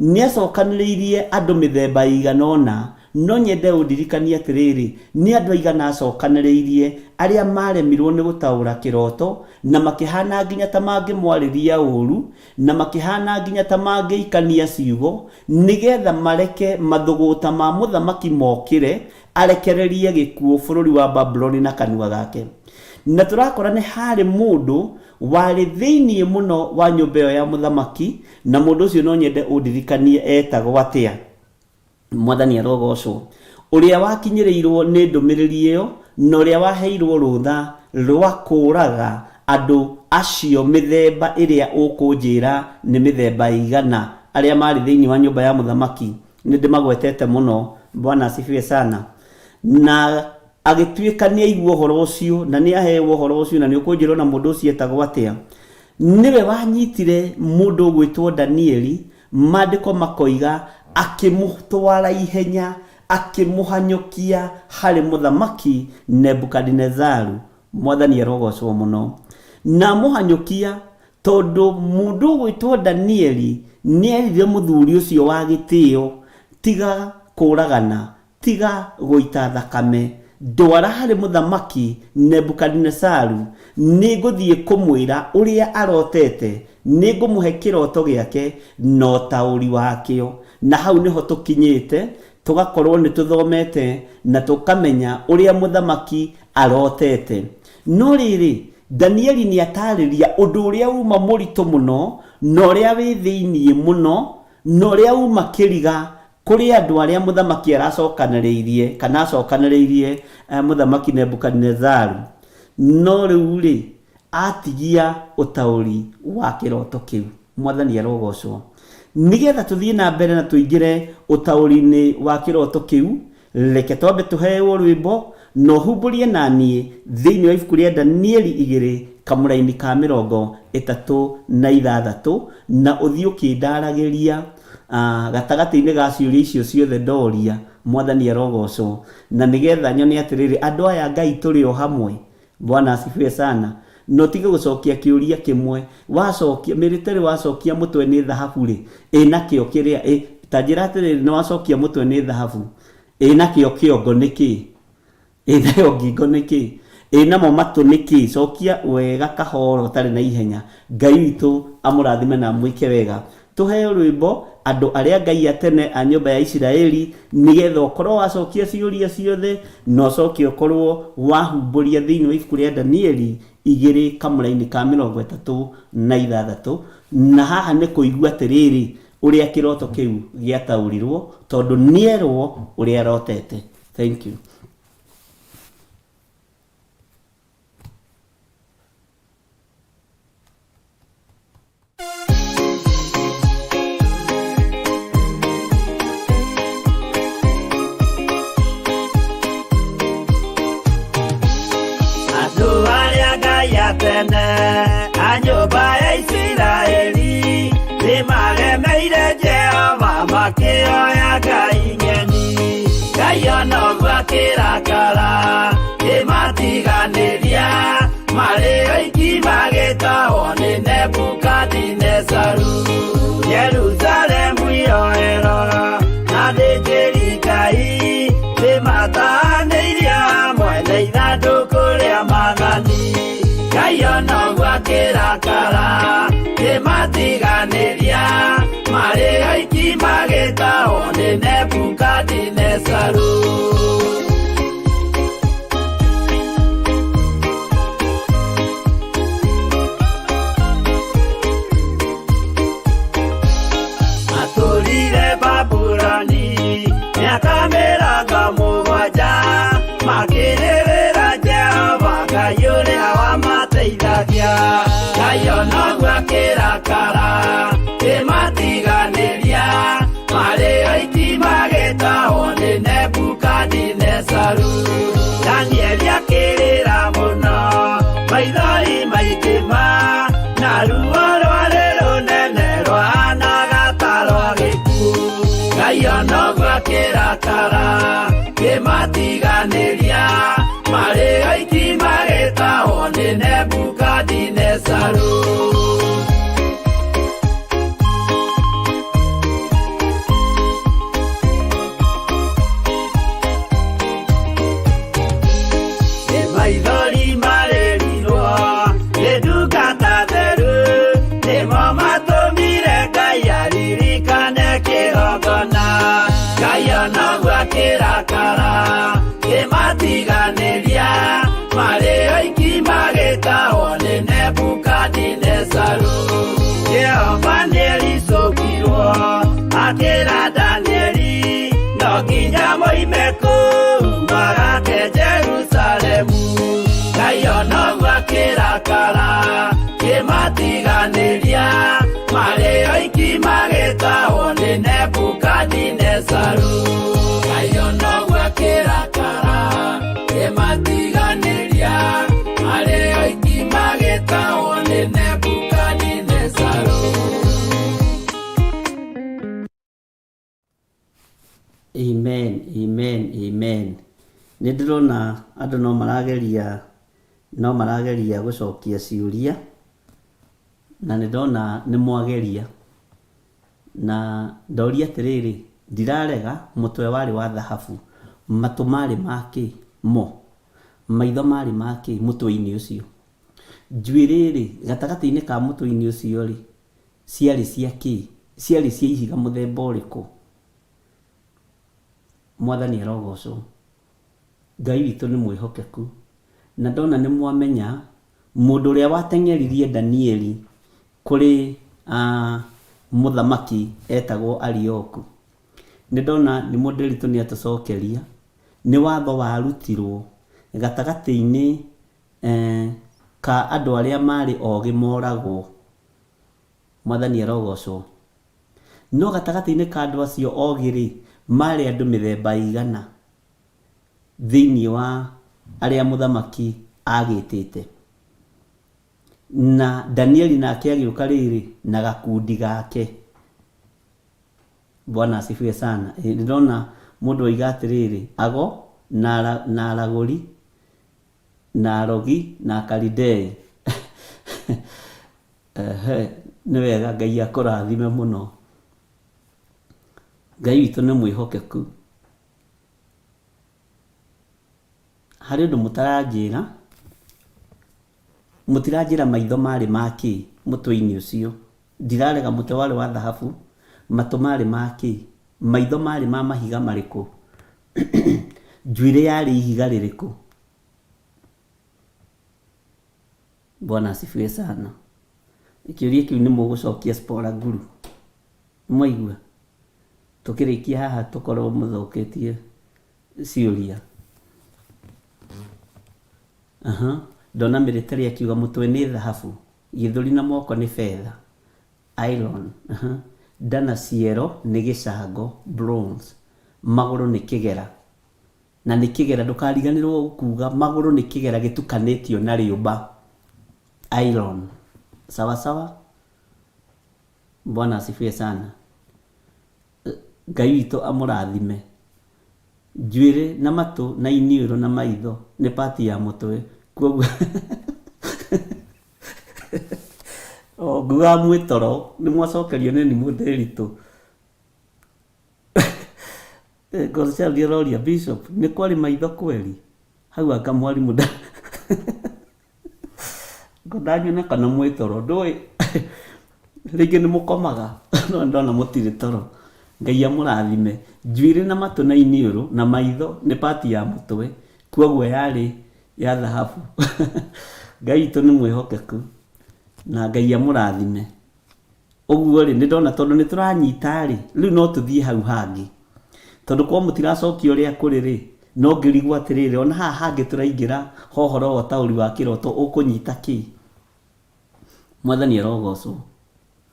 Nĩ acokanĩrĩirie andũ mĩthemba ĩigana ũna, no nyende ũndirikanie atĩrĩrĩ, nĩ andũ aigana acokanĩrĩirie arĩa maremirwo nĩ gũtaũra kĩroto na makĩhana nginya ta mangĩmwarĩria ũru, na makĩhana nginya ta mangĩikania ciugo, nĩgetha mareke mathũgũta ma mũthamaki mokĩre arekererie gĩkuũ bũrũri wa Babuloni na kanua gake. Na tũrakora nĩ harĩ mũndũ warĩ thĩinĩ mũno wa nyũmba ĩyo ya mũthamaki, na mũndũ ũcio no nyende ũndirikanie etagwo atĩa. Mwathani arogocwo. Ũrĩa wakinyĩrĩirwo nĩ ndũmĩrĩri ĩyo na ũrĩa waheirwo rũtha rwa kũũraga andũ acio mĩthemba ĩrĩa ũkũnjĩra nĩ mĩthemba ĩigana arĩa maarĩ thĩinĩ wa nyũmba ya mũthamaki. Nĩ ndĩmagwetete mũno. Bwana asifiwe sana. Na agĩtuĩka nĩ aigua ũhoro ũcio na nĩ aheo ũhoro ũcio na nĩ ũkũnjĩra ona mũndũ ũcio etagwo atĩa. Nĩwe wanyitire mũndũ ũgwĩtwo Danieli, maandĩko makoiga akĩmũtwara ihenya, akĩmũhanyũkia harĩ mũthamaki Nebukadinezaru. Mwathani arogocwo mũno. Na amũhanyũkia Tondũ mũndũ ũgwĩtwo Danieli nĩerire mũthuri ũcio wa gĩtĩo, Tiga kũũragana, tiga gũita thakame. Ndwara harĩ Mũthamaki Nebukadinezaru, nĩngũthiĩ kũmwĩra ũrĩa arotete, nĩngũmũhe kĩroto gĩake na ũtaũri wakĩo. Na hau nĩho tũkinyĩte, tũgakorwo nĩtũthomete na tũkamenya ũrĩa mũthamaki arotete. No rĩrĩ, Danieli nĩ atarĩria ũndũ ũrĩa uma mũritũ mũno na ũrĩa wĩ thĩinĩ mũno na ũrĩa uma kĩriga kũrĩ andũ arĩa mũthamaki aracokanĩrĩirie kana acokanĩrĩirie Mũthamaki Nebukadinezaru. No rĩu-rĩ, atigia ũtaũri wa kĩroto kĩu. Mwathani arogocwo. Nĩgetha tũthiĩ na mbere na tũingĩre ũtaũri-inĩ wa kĩroto kĩu, Reke twambe tũheeo rwĩmbo, na ũhumbũrie na niĩ thĩinĩ wa ibuku rĩa Danieli igĩrĩ kamũraini ka 36, na ũthiĩ ũkĩndaragĩria gatagatĩ-inĩ ga ciũria icio ciothe ndoria. Mwathani arogocwo. Na nĩgetha nyone atĩrĩrĩ, andũ aya a Ngai tũrĩ o hamwe. Bwana asifiwe sana. Na ũtige gũcokia kĩũria kĩmwe. Wacokia, mĩrĩterĩ wacokia mũtwe nĩ thahabu-rĩ, ĩ nakĩo kĩrĩa, ĩ, ta njĩra atĩrĩrĩ, nĩ wacokia mũtwe nĩ thahabu, ĩ nakĩo kĩongo nĩ kĩĩ? Ĩ nayo ngingo nĩ kĩĩ? Ĩ namo matũ nĩ kĩĩ? Cokia wega kahora ũtarĩ na ihenya. Ngai witũ amũrathime na amwĩke wega. Tũheo rwĩmbo, Andũ arĩa Ngai a tene a nyũmba ya Isiraeli, nĩgetha ũkorwo wacokia ciũria ciothe, na ũcoke ũkorwo wahumbũria thĩinĩ wa ibuku rĩa Danieli igĩrĩ kamũraini ka 36, na haha nĩ kũigua atĩrĩrĩ, ũrĩa kĩroto kĩu gĩataũrirwo, tondũ nĩerwo ũrĩa arotete. Thank you. Andũ arĩa Ngai a tene a nyũmba ya Isiraeli nĩmaremeire Jehova. Makĩoya ngai ng'eni. Ngai ona ũguo akĩrakara, kĩmatiganĩria marĩ oiki magĩtahwo nĩ Nebukadinezaru. Jerusalemu yoerwo na thĩnjĩri Ngai nĩmatahanĩirio hamwe na ithandũkũ rĩa maathani. Ngai ona ũguo akĩrakara, kĩmatiganĩria marĩ oiki magĩtahwo nĩ Nebukadinezaru. Matũrire Babuloni mĩaka 70, makĩrĩrĩra Jehova Ngai ũrĩa wamateithagia. Ngai ona ũguo akĩrakara, kĩmatiganĩria marĩ oiki magĩtahwo nĩ Nebukadinezaru. Danieli akĩrĩra mũno, maithori maingĩ ma, na ruo rwarĩ rũnene rwahanaga ta rwa gĩkuũ. Ngai ona ũguo akĩrakara, kĩmatiganĩria marĩ oiki magĩtahwo nĩ Nebukadinezaru. Nĩ maithori marĩrirwo nĩ ndungata theru, nĩmo matũmire Ngai aririkane kĩgongona. Ngai ona ũguo akĩrakara, kĩmatiganĩria marĩ oiki magĩtahwo nĩ Nebukadinezaru. Jehova nĩericũkirwo akĩra Danieli, no nginya moime kũu magake Jerusalemu. Ngai ona ũguo akĩrakara, kĩmatiganĩria marĩ oiki magĩtahwo nĩ Nebukadinezaru. Ngai ona ũguo akĩrakara, kĩmatiganĩria marĩ oiki magĩtahwo nĩ Nebukadinezaru. Amen, amen, amen. Nĩ ndĩrona andũ no marageria no marageria gũcokia ciũria na nĩ ndona nĩ mwageria. Na ndoria atĩrĩrĩ, ndirarega mũtwe warĩ wa thahabu, matũ marĩ ma kĩ? Mo. Maitho marĩ ma kĩ mũtwe-inĩ ũcio? Njuĩrĩ-rĩ, gatagatĩ-inĩ ka mũtwe-inĩ ũcio-rĩ, ciarĩ cia kĩ? Ciarĩ cia ihiga mũthemba ũrĩkũ? Mwathani arogocwo. Ngai witũ nĩ mwĩhokeku. Na ndona nĩ mwamenya mũndũ ũrĩa wateng'eririe Danieli kũrĩ mũthamaki etagwo Arioku. Nĩ ndona nĩ Mũndĩritũ nĩ atũcokeria, nĩ watho warutirwo gatagatĩ-inĩ ka andũ arĩa marĩ ogĩ moragwo. Mwathani arogocwo. No gatagatĩ-inĩ ka andũ acio ogĩ-rĩ, maarĩ andũ mĩthemba ĩigana thĩinĩ wa arĩa mũthamaki agĩtĩte? Na Danieli nake agĩũka rĩrĩ na gakundi gake. Bwana asifiwe sana. Ĩ, ndĩrona mũndũ oiga atĩrĩrĩ, ago na, na aragũri na arogi na Akalidei. Ehe, nĩ wega Ngai akũrathime mũno. Ngai witũ nĩ mwĩhokeku. Harĩ ũndũ mũtaranjĩra, mũtiranjĩra maitho marĩ ma kĩ mũtwe-inĩ ũcio. Ndirarega mũtwe warĩ wa thahabu, matũ marĩ ma kĩ, maitho marĩ ma mahiga marĩkũ, njuĩrĩ yarĩ ihiga rĩrĩkũ. Bwana asifiwe sana. Kĩũria kĩu nĩ mũgũcokia Spora Guru. Nĩmwaigua? Tũkĩrĩkia haha tũkorwo mũthoketie ciũria. Aha. Ndona military akiuga mũtwe nĩ thahabu, gĩthũri na moko nĩ betha, iron. Aha. Nda na ciero nĩ gĩcango, bronze. Magũrũ nĩ kĩgera. Na nĩ kĩgera, ndũkariganĩrwo kuga magũrũ nĩ kĩgera gĩtukanĩtio na rĩũmba, iron. Sawa sawa? Bwana asifiwe sana. Ngai witũ amũrathime. Njuĩrĩ na matũ na iniũrũ na maitho nĩ part ya mũtwe kwoguo o ngugaga mwĩ toro nĩ mwacokerio nĩ nimũ Ndĩritũ. Ngorocandi aroria Bishop nĩ kwarĩ maitho kweri? Hau anga mwarimũ nda Ngo ndanyona kana mwĩ toro ndũĩ rĩngĩ nĩ mũkomaga no nĩ ndona mũtirĩ toro. Ngai amũrathime. Njuĩrĩ na matũ na iniũrũ na maitho nĩ part ya mũtwe kwoguo yarĩ ya thahabu. Ngai witũ nĩ mwĩhokeku na Ngai amũrathime. Ũguo rĩ, nĩ ndona tondũ nĩ tũranyita rĩ, rĩu no tũthiĩ hau hangĩ. Tondũ korwo mũtiracokia ũrĩa kũrĩ rĩ, no ngĩrigwo atĩrĩrĩ, ona haha hangĩ tũraingĩra ha ũhoro wa ũtaũri wa kĩroto ũkũnyita kĩ? Mwathani arogocwo.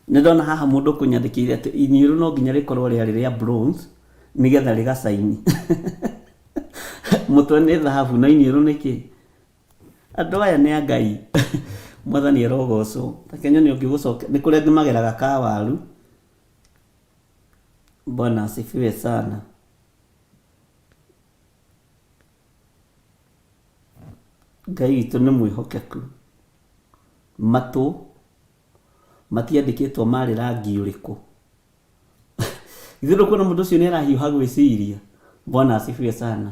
Nĩ ndona haha mũndũ ũkũnyandĩkĩire atĩ iniũrũ no nginya rĩkorwo rĩarĩ rĩa bronze nĩgetha rĩgacaini. Mũtwe nĩ thahabu no iniũrũ nĩ kĩ? Andũ aya nĩ a Ngai. Mwathani arogocwo. Reke nyone ũngĩ ũgũcokia. Nĩ kũrĩ angĩ mageraga ka waru. Bwana asifiwe sana. Ngai witũ nĩ mwĩhokeku. Matũ matiandĩkĩtwo marĩ rangi ũrĩkũ. Githĩ ndũkuona mũndũ ũcio nĩ arahiũha gwĩciria? Bwana asifiwe sana.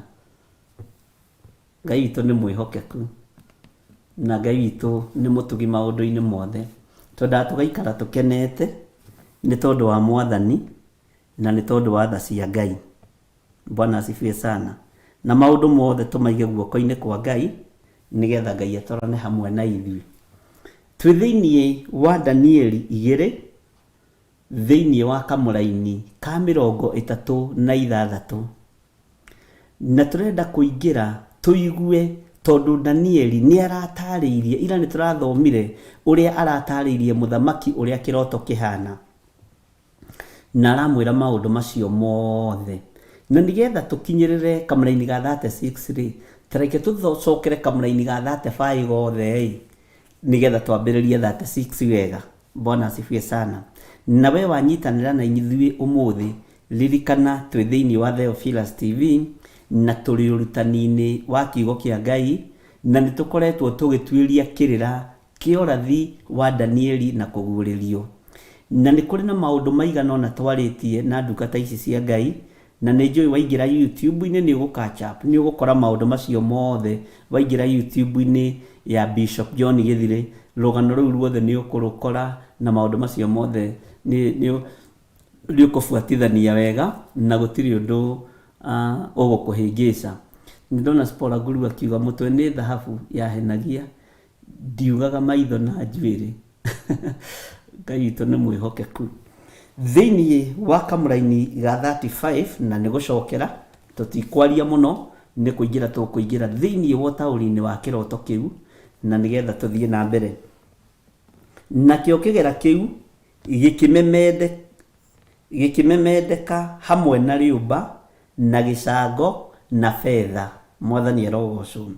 Ngai witũ nĩ mwĩhokeku na Ngai witũ nĩ mũtugi maũndũ-inĩ mothe. Twendaga tũgaikara tũkenete nĩ tondũ wa Mwathani na nĩ tondũ wa tha cia Ngai. Bwana asifiwe sana. Na maũndũ mothe tũmaige guoko-inĩ kwa Ngai nĩgetha Ngai atwarane hamwe na ithuĩ. Twĩ thĩinĩ wa Danieli igĩrĩ thĩinĩ wa kamũraini ka 36. Na tũrenda kũingĩra tũigue tondũ Danieli nĩ aratarĩirie, ira nĩ tũrathomire ũrĩa aratarĩirie mũthamaki ũrĩa kĩroto kĩhana. Na aramwĩra maũndũ macio mothe. Na nĩgetha tũkinyĩrĩre kamũraini ga 36 rĩ, ta reke tũcokere kamũraini ga 35 gothe ĩ, nĩgetha twambĩrĩrie 36 wega. Bwana asifiwe sana. Na we wanyitanĩra na ithuĩ ũmũthĩ, ririkana twĩ thĩinĩ wa Theophilus TV na tũrĩ ũrutani-inĩ wa kiugo kĩa Ngai na nĩ tũkoretwo tũgĩtuĩria kĩrĩra kĩa ũrathi wa Danieli na kũguũrĩrio. Na nĩ kũrĩ na maũndũ maigana ũna twarĩtie na ndungata ici cia Ngai Na nĩ njũĩ waingĩra YouTube-inĩ nĩ ũgũ catch up, nĩ ũgũkora maũndũ macio mothe waingĩra YouTube-inĩ ya Bishop John Gĩthirĩ, rũgano rũu ruothe nĩ ũkũrũkora na maũndũ macio mothe nĩ nĩ nĩ ũkũbuatithania wega na gũtirĩ ũndũ ũgũkũhĩngĩca. Nĩ ndona Spora Guru akiuga mũtwe nĩ thahabu yahenagia, ndiugaga maitho na njuĩrĩ. Ngai witũ nĩ mwĩhokeku. Thĩinĩ wa kamũraini ga 35 na nĩ gũcokera, tũtikwaria mũno, nĩ kũingĩra tũkũingĩra thĩinĩ wa ũtaũri-inĩ wa kĩroto kĩu na nĩgetha tũthiĩ na mbere. Nakĩo kĩgera kĩu gĩkĩmemende Gĩkĩmemendeka hamwe na rĩũmba, na gĩcango, na betha, Mwathani arogoocwo,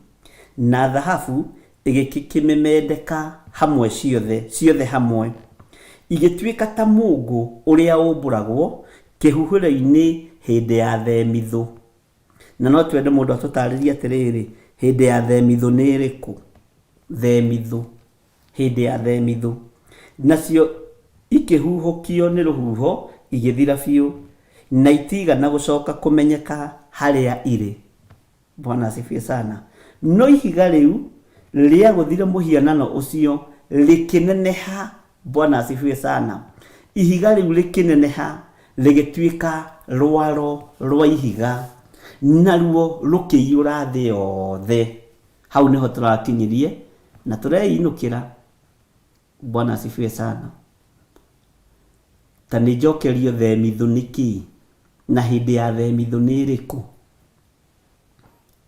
na thahabu ĩgĩkĩmemendeka hamwe ciothe, ciothe hamwe, igĩtuĩka ta mũũngũ ũrĩa ũmbũragwo kĩhuhĩro-inĩ hĩndĩ ya themithũ. Na no twende mũndũ atũtaarĩrie atĩrĩrĩ, hĩndĩ ya themithũ nĩ ĩrĩkũ? Themithũ. Hĩndĩ ya themithũ. Nacio ikĩhuhũkio nĩ rũhuho igĩthira biũ, na itiigana gũcoka kũmenyeka harĩa irĩ. Bwana asifiwe sana. No ihiga rĩu rĩagũthire mũhianano ũcio rĩkĩneneha. Bwana asifiwe sana. Ihiga rĩu rĩkĩneneha rĩgĩtuĩka rwaro rwa ihiga, naruo rũkĩiyũra thĩ yothe. Hau nĩho tũrakinyirie na tũreinũkĩra. Bwana asifiwe sana. Ta nĩ njokerio themithũ nĩ kĩĩ? Na hĩndĩ ya themithũ nĩ ĩrĩkũ?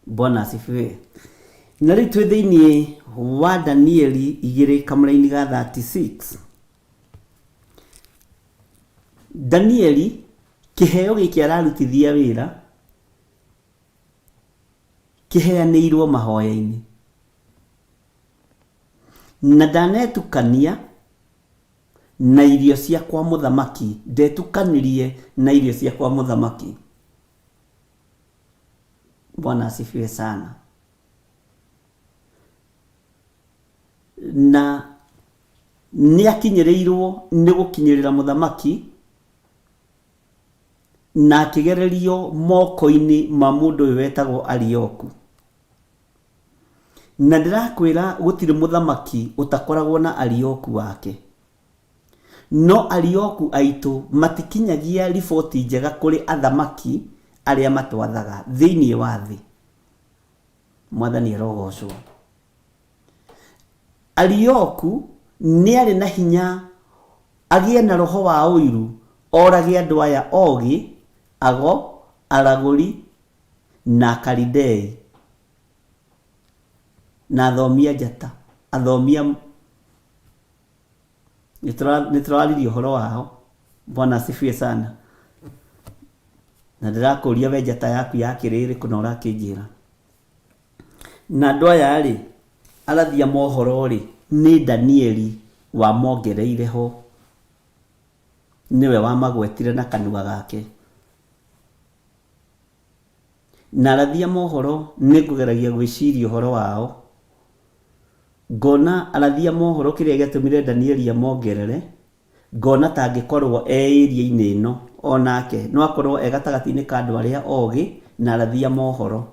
Bwana asifiwe. Na rĩu twĩ thĩinĩ wa Danieli igĩrĩ kamũraini ga 36. Danieli kĩheo gĩkĩ ararutithia wĩra kĩheanĩirwo mahoya-inĩ. Na ndanetukania na irio cia kwa mũthamaki, ndetukanirie na irio cia kwa mũthamaki. Bwana asifiwe sana. Na nĩ akinyĩrĩirwo nĩ gũkinyĩrĩra mũthamaki na akĩgererio moko-inĩ ma mũndũ ũyũ wetagwo Arioku. Na ndĩrakwĩra gũtirĩ mũthamaki ũtakoragwo na Arioku wake. No Arioku aitũ matikinyagia riboti njega kũrĩ athamaki arĩa matwathaga thĩinĩ wa thĩ. Mwathani arogocwo. Arioku nĩarĩ na hinya agĩe na roho wa ũiru orage andũ aya ogĩ, ago, aragũri, na Akalidei, na athomi a njata, athomi a nĩ tũraririe ũhoro wao. Bwana asifiwe sana. Na ndĩrakũria we njata yaku yakĩrĩ ĩrĩkũ na ũrakĩnjĩra. Na andũ aya-rĩ, arathi a mohoro-rĩ, nĩ Danieli wamongereire ho, nĩwe wamagwetire na kanua gake. Na arathi a mohoro nĩngũgeragia gwĩciria ũhoro wao, ngona arathi a mohoro kĩrĩa gĩatũmire Danieli amongerere, Ngona ta angĩkorwo e area-inĩ ĩno o nake no akorwo e gatagatĩ-inĩ ka andũ arĩa ogĩ na arathi a mohoro.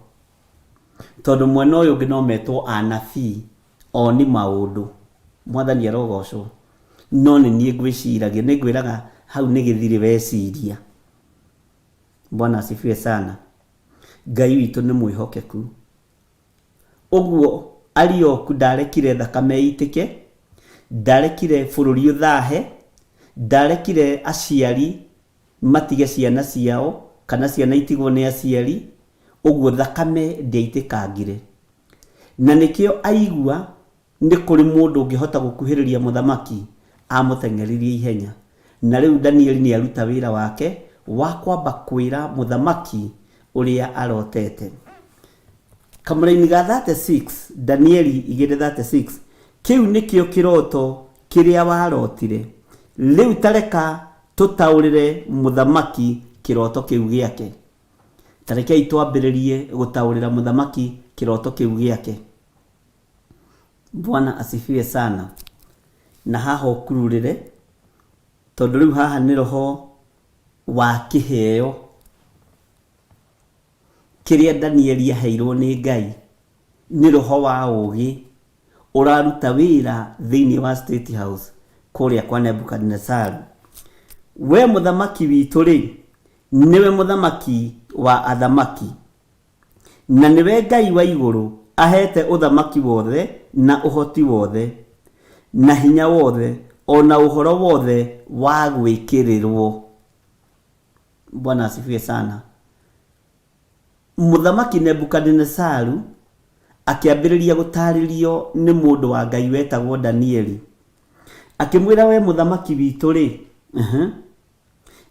Tondũ mwena ũyũ ũngĩ no metwo anabii, oni maũndũ. Mwathani arogocwo. No nĩ niĩ ngwĩciragia, nĩ ngwĩraga hau nĩ gĩthirĩ weciria. Bwana asifiwe sana. Ngai witũ nĩ mwĩhokeku. Ũguo Arioku ndarekire thakame ĩitĩke, ndarekire bũrũri ũthahe, ndarekire aciari matige ciana ciao kana ciana itigwo nĩ aciari, ũguo thakame ndĩaitĩkangire. Na nĩkĩo aigua Nĩ kũrĩ mũndũ ũngĩhota gũkuhĩrĩria mũthamaki? Aamũteng'eririe ihenya. Na rĩu Danieli nĩ aruta wĩra wake wa kwamba kwĩra mũthamaki ũrĩa arotete. Kamũraini ga 36, Danieli 2:36, Kĩu nĩkĩo kĩroto kĩrĩa warotire. Rĩu ta reka tũtaũrĩre mũthamaki kĩroto kĩu gĩake. Ta rekei twambĩrĩrie gũtaũrĩra mũthamaki kĩroto kĩu gĩake. Bwana asifiwe sana. Na haha ũkururĩre, tondũ rĩu haha nĩ roho wa kĩheo kĩrĩa Danieli aheirwo nĩ Ngai, nĩ roho wa ũũgĩ ũraruta wĩra thĩinĩ wa State House kũrĩa kwa Nebukadinesaru. We mũthamaki witũ-rĩ, nĩwe mũthamaki wa athamaki. Na nĩwe Ngai wa igũrũ aheete ũthamaki wothe na ũhoti wothe, na hinya wothe, o na ũhoro wothe wa gwĩkĩrĩrũo. Bwana asifiwe sana. Mũthamaki Nebukadinesaru akĩambĩrĩria gũtaarĩrio nĩ mũndũ wa Ngai wetagwo Danieli. Akĩmwĩra we mũthamaki witũ-rĩ,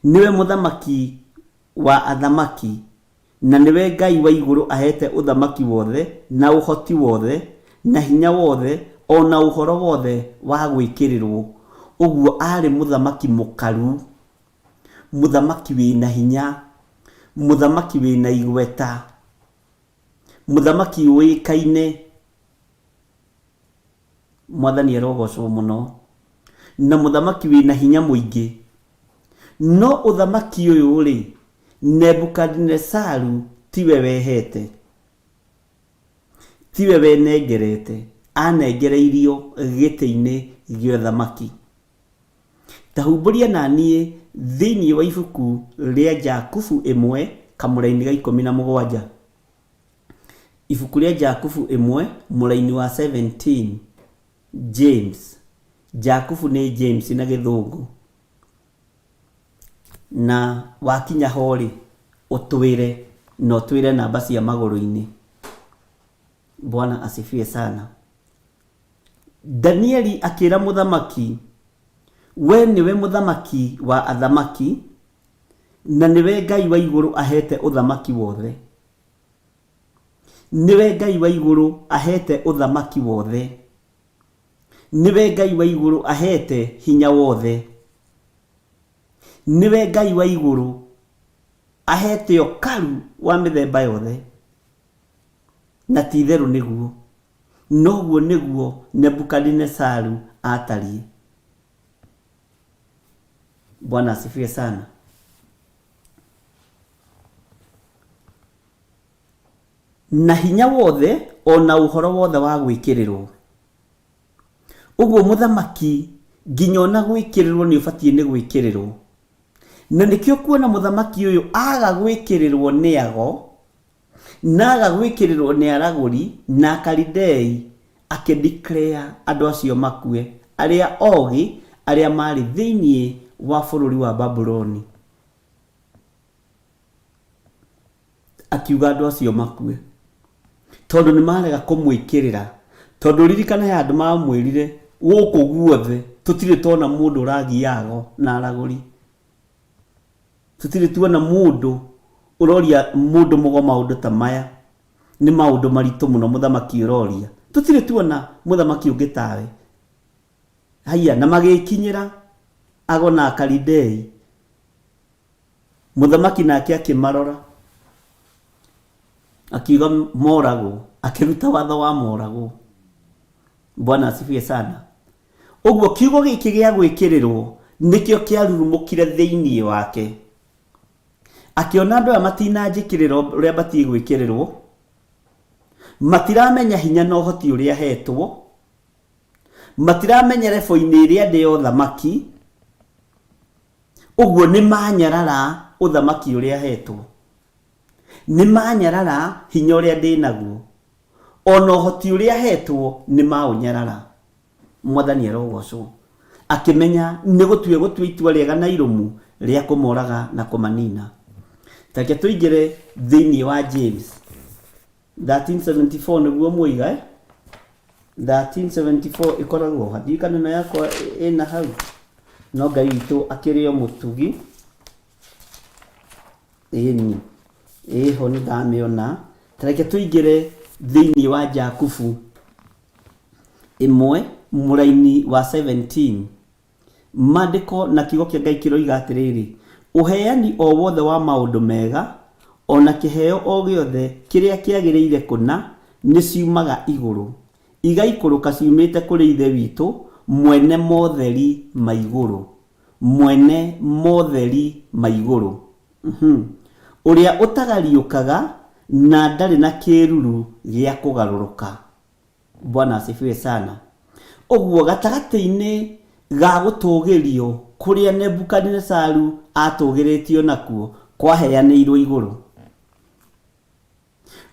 nĩwe mũthamaki wa athamaki, Na nĩwe Ngai wa igũrũ aheete ũthamaki wothe, na ũhoti wothe, na hinya wothe, o na ũhoro wothe wa gwĩkĩrĩrũo. Ũguo aarĩ mũthamaki mũkaru, mũthamaki wĩ na hinya, mũthamaki wĩ na igweta, mũthamaki ũĩkaine. Mwathani arogocwo mũno. Na mũthamaki wĩ na hinya mũingĩ. No ũthamaki ũyũ-rĩ, Nebukadinesaru tiwe wehete, tiwe wenengerete, anengereirio gĩtĩ-inĩ gĩa ũthamaki. Ta humbũria na niĩ thĩinĩ wa ibuku rĩa Jakubu ĩmwe kamũraini ga 17. Ibuku rĩa Jakubu ĩmwe mũraini wa 17, James, Jakubu nĩ James na gĩthũngũ. Na wakinya ho rĩ, ũtwĩre na ũtwĩre namba cia magũrũ-inĩ. Bwana asifiwe sana. Danieli akĩra mũthamaki, we nĩwe mũthamaki wa athamaki, na nĩwe Ngai wa igũrũ ahete ũthamaki wothe. Nĩwe Ngai wa igũrũ ahete ũthamaki wothe, Nĩwe Ngai wa igũrũ ahete hinya wothe. Nĩwe Ngai wa igũrũ ahete ũkaru wa mĩthemba yothe. Na ti itherũ nĩguo. Noguo nĩguo Nebukadinesaru aatariĩ. Bwana asifiwe sana. Na hinya wothe o na ũhoro wothe wa gwĩkĩrĩrwo. Ũguo mũthamaki nginya ona gwĩkĩrĩrwo nĩ ũbatiĩ nĩ gwĩkĩrĩrwo. Na nĩkĩo kuona mũthamaki ũyũ aga gwĩkĩrĩrwo nĩ ago, na aga gwĩkĩrĩrwo nĩ aragũri na Akalidei, akĩ declare andũ acio makue, arĩa ogĩ arĩa maarĩ thĩinĩ wa bũrũri wa Babuloni. Akiuga andũ acio makue tondũ nĩ marega kũmwĩkĩrĩra. Tondũ ririkana he handũ mamwĩrire gũkũ guothe tũtirĩ tuona mũndũ ũragia ago na aragũri, tũtirĩ tuona mũndũ ũroria mũndũ mũgo maũndũ ta maya. Nĩ maũndũ maritũ mũno mũthamaki ũroria, tũtirĩ tuona mũthamaki ũngĩ tawe. Haiya, na magĩkinyĩra ago na Akalidei. Mũthamaki nake akĩmarora, akiuga moragwo, akĩruta watho wa moragwo. Bwana asifiwe sana. Ũguo kiugo gĩkĩ gĩa gwĩkĩrĩrwo nĩkĩo kĩarurumũkire thĩinĩ wake. Akĩona andũ aya matinanjĩkĩrĩra ũrĩa batiĩ gwĩkĩrĩrwo, matiramenya hinya na ũhoti ũrĩa hetwo, matiramenya rebo-inĩ ĩrĩa ndĩ ya ũthamaki, Ũguo nĩ manyarara ũthamaki ũrĩa hetwo, nĩ manyarara hinya ũrĩa ndĩ naguo, o na ũhoti ũrĩa hetwo nĩ maũnyarara. Mwathani arogocwo. Akĩmenya nĩ gũtua egũtua itua rĩega na irũmu rĩa kũmoraga na kũmanina. Ta reke tũingĩre thĩinĩ wa James 1374 nĩguo muoiga eh? 1374 ĩkoragwo ha? Ndiũĩ kana ĩno yakwa ĩna hau, no Ngai witũ akĩrĩ o mũtugi. Ĩni ĩho nĩ ndamĩona. Ta reke tũingĩre thĩinĩ wa Jakubu ĩmwe mũraini wa 17. Maandĩko na Kiugo kĩa Ngai kĩroiga atĩrĩrĩ, Ũheani o wothe wa maũndũ mega, o na kĩheo o gĩothe kĩrĩa kĩagĩrĩire kũna, nĩciumaga igũrũ, igaikũrũka ciumĩte kũrĩ Ithe witũ, mwene motheri ma igũrũ. Mwene motheri ma igũrũ. Ũrĩa ũtagariũkaga na ndarĩ na kĩĩruru gĩa kũgarũrũka. Bwana asifiwe sana. Ũguo gatagatĩ-inĩ ga gũtũgĩrio kũrĩa Nebukadinesaru atũgĩrĩtio nakuo kwaheanĩirwo igũrũ.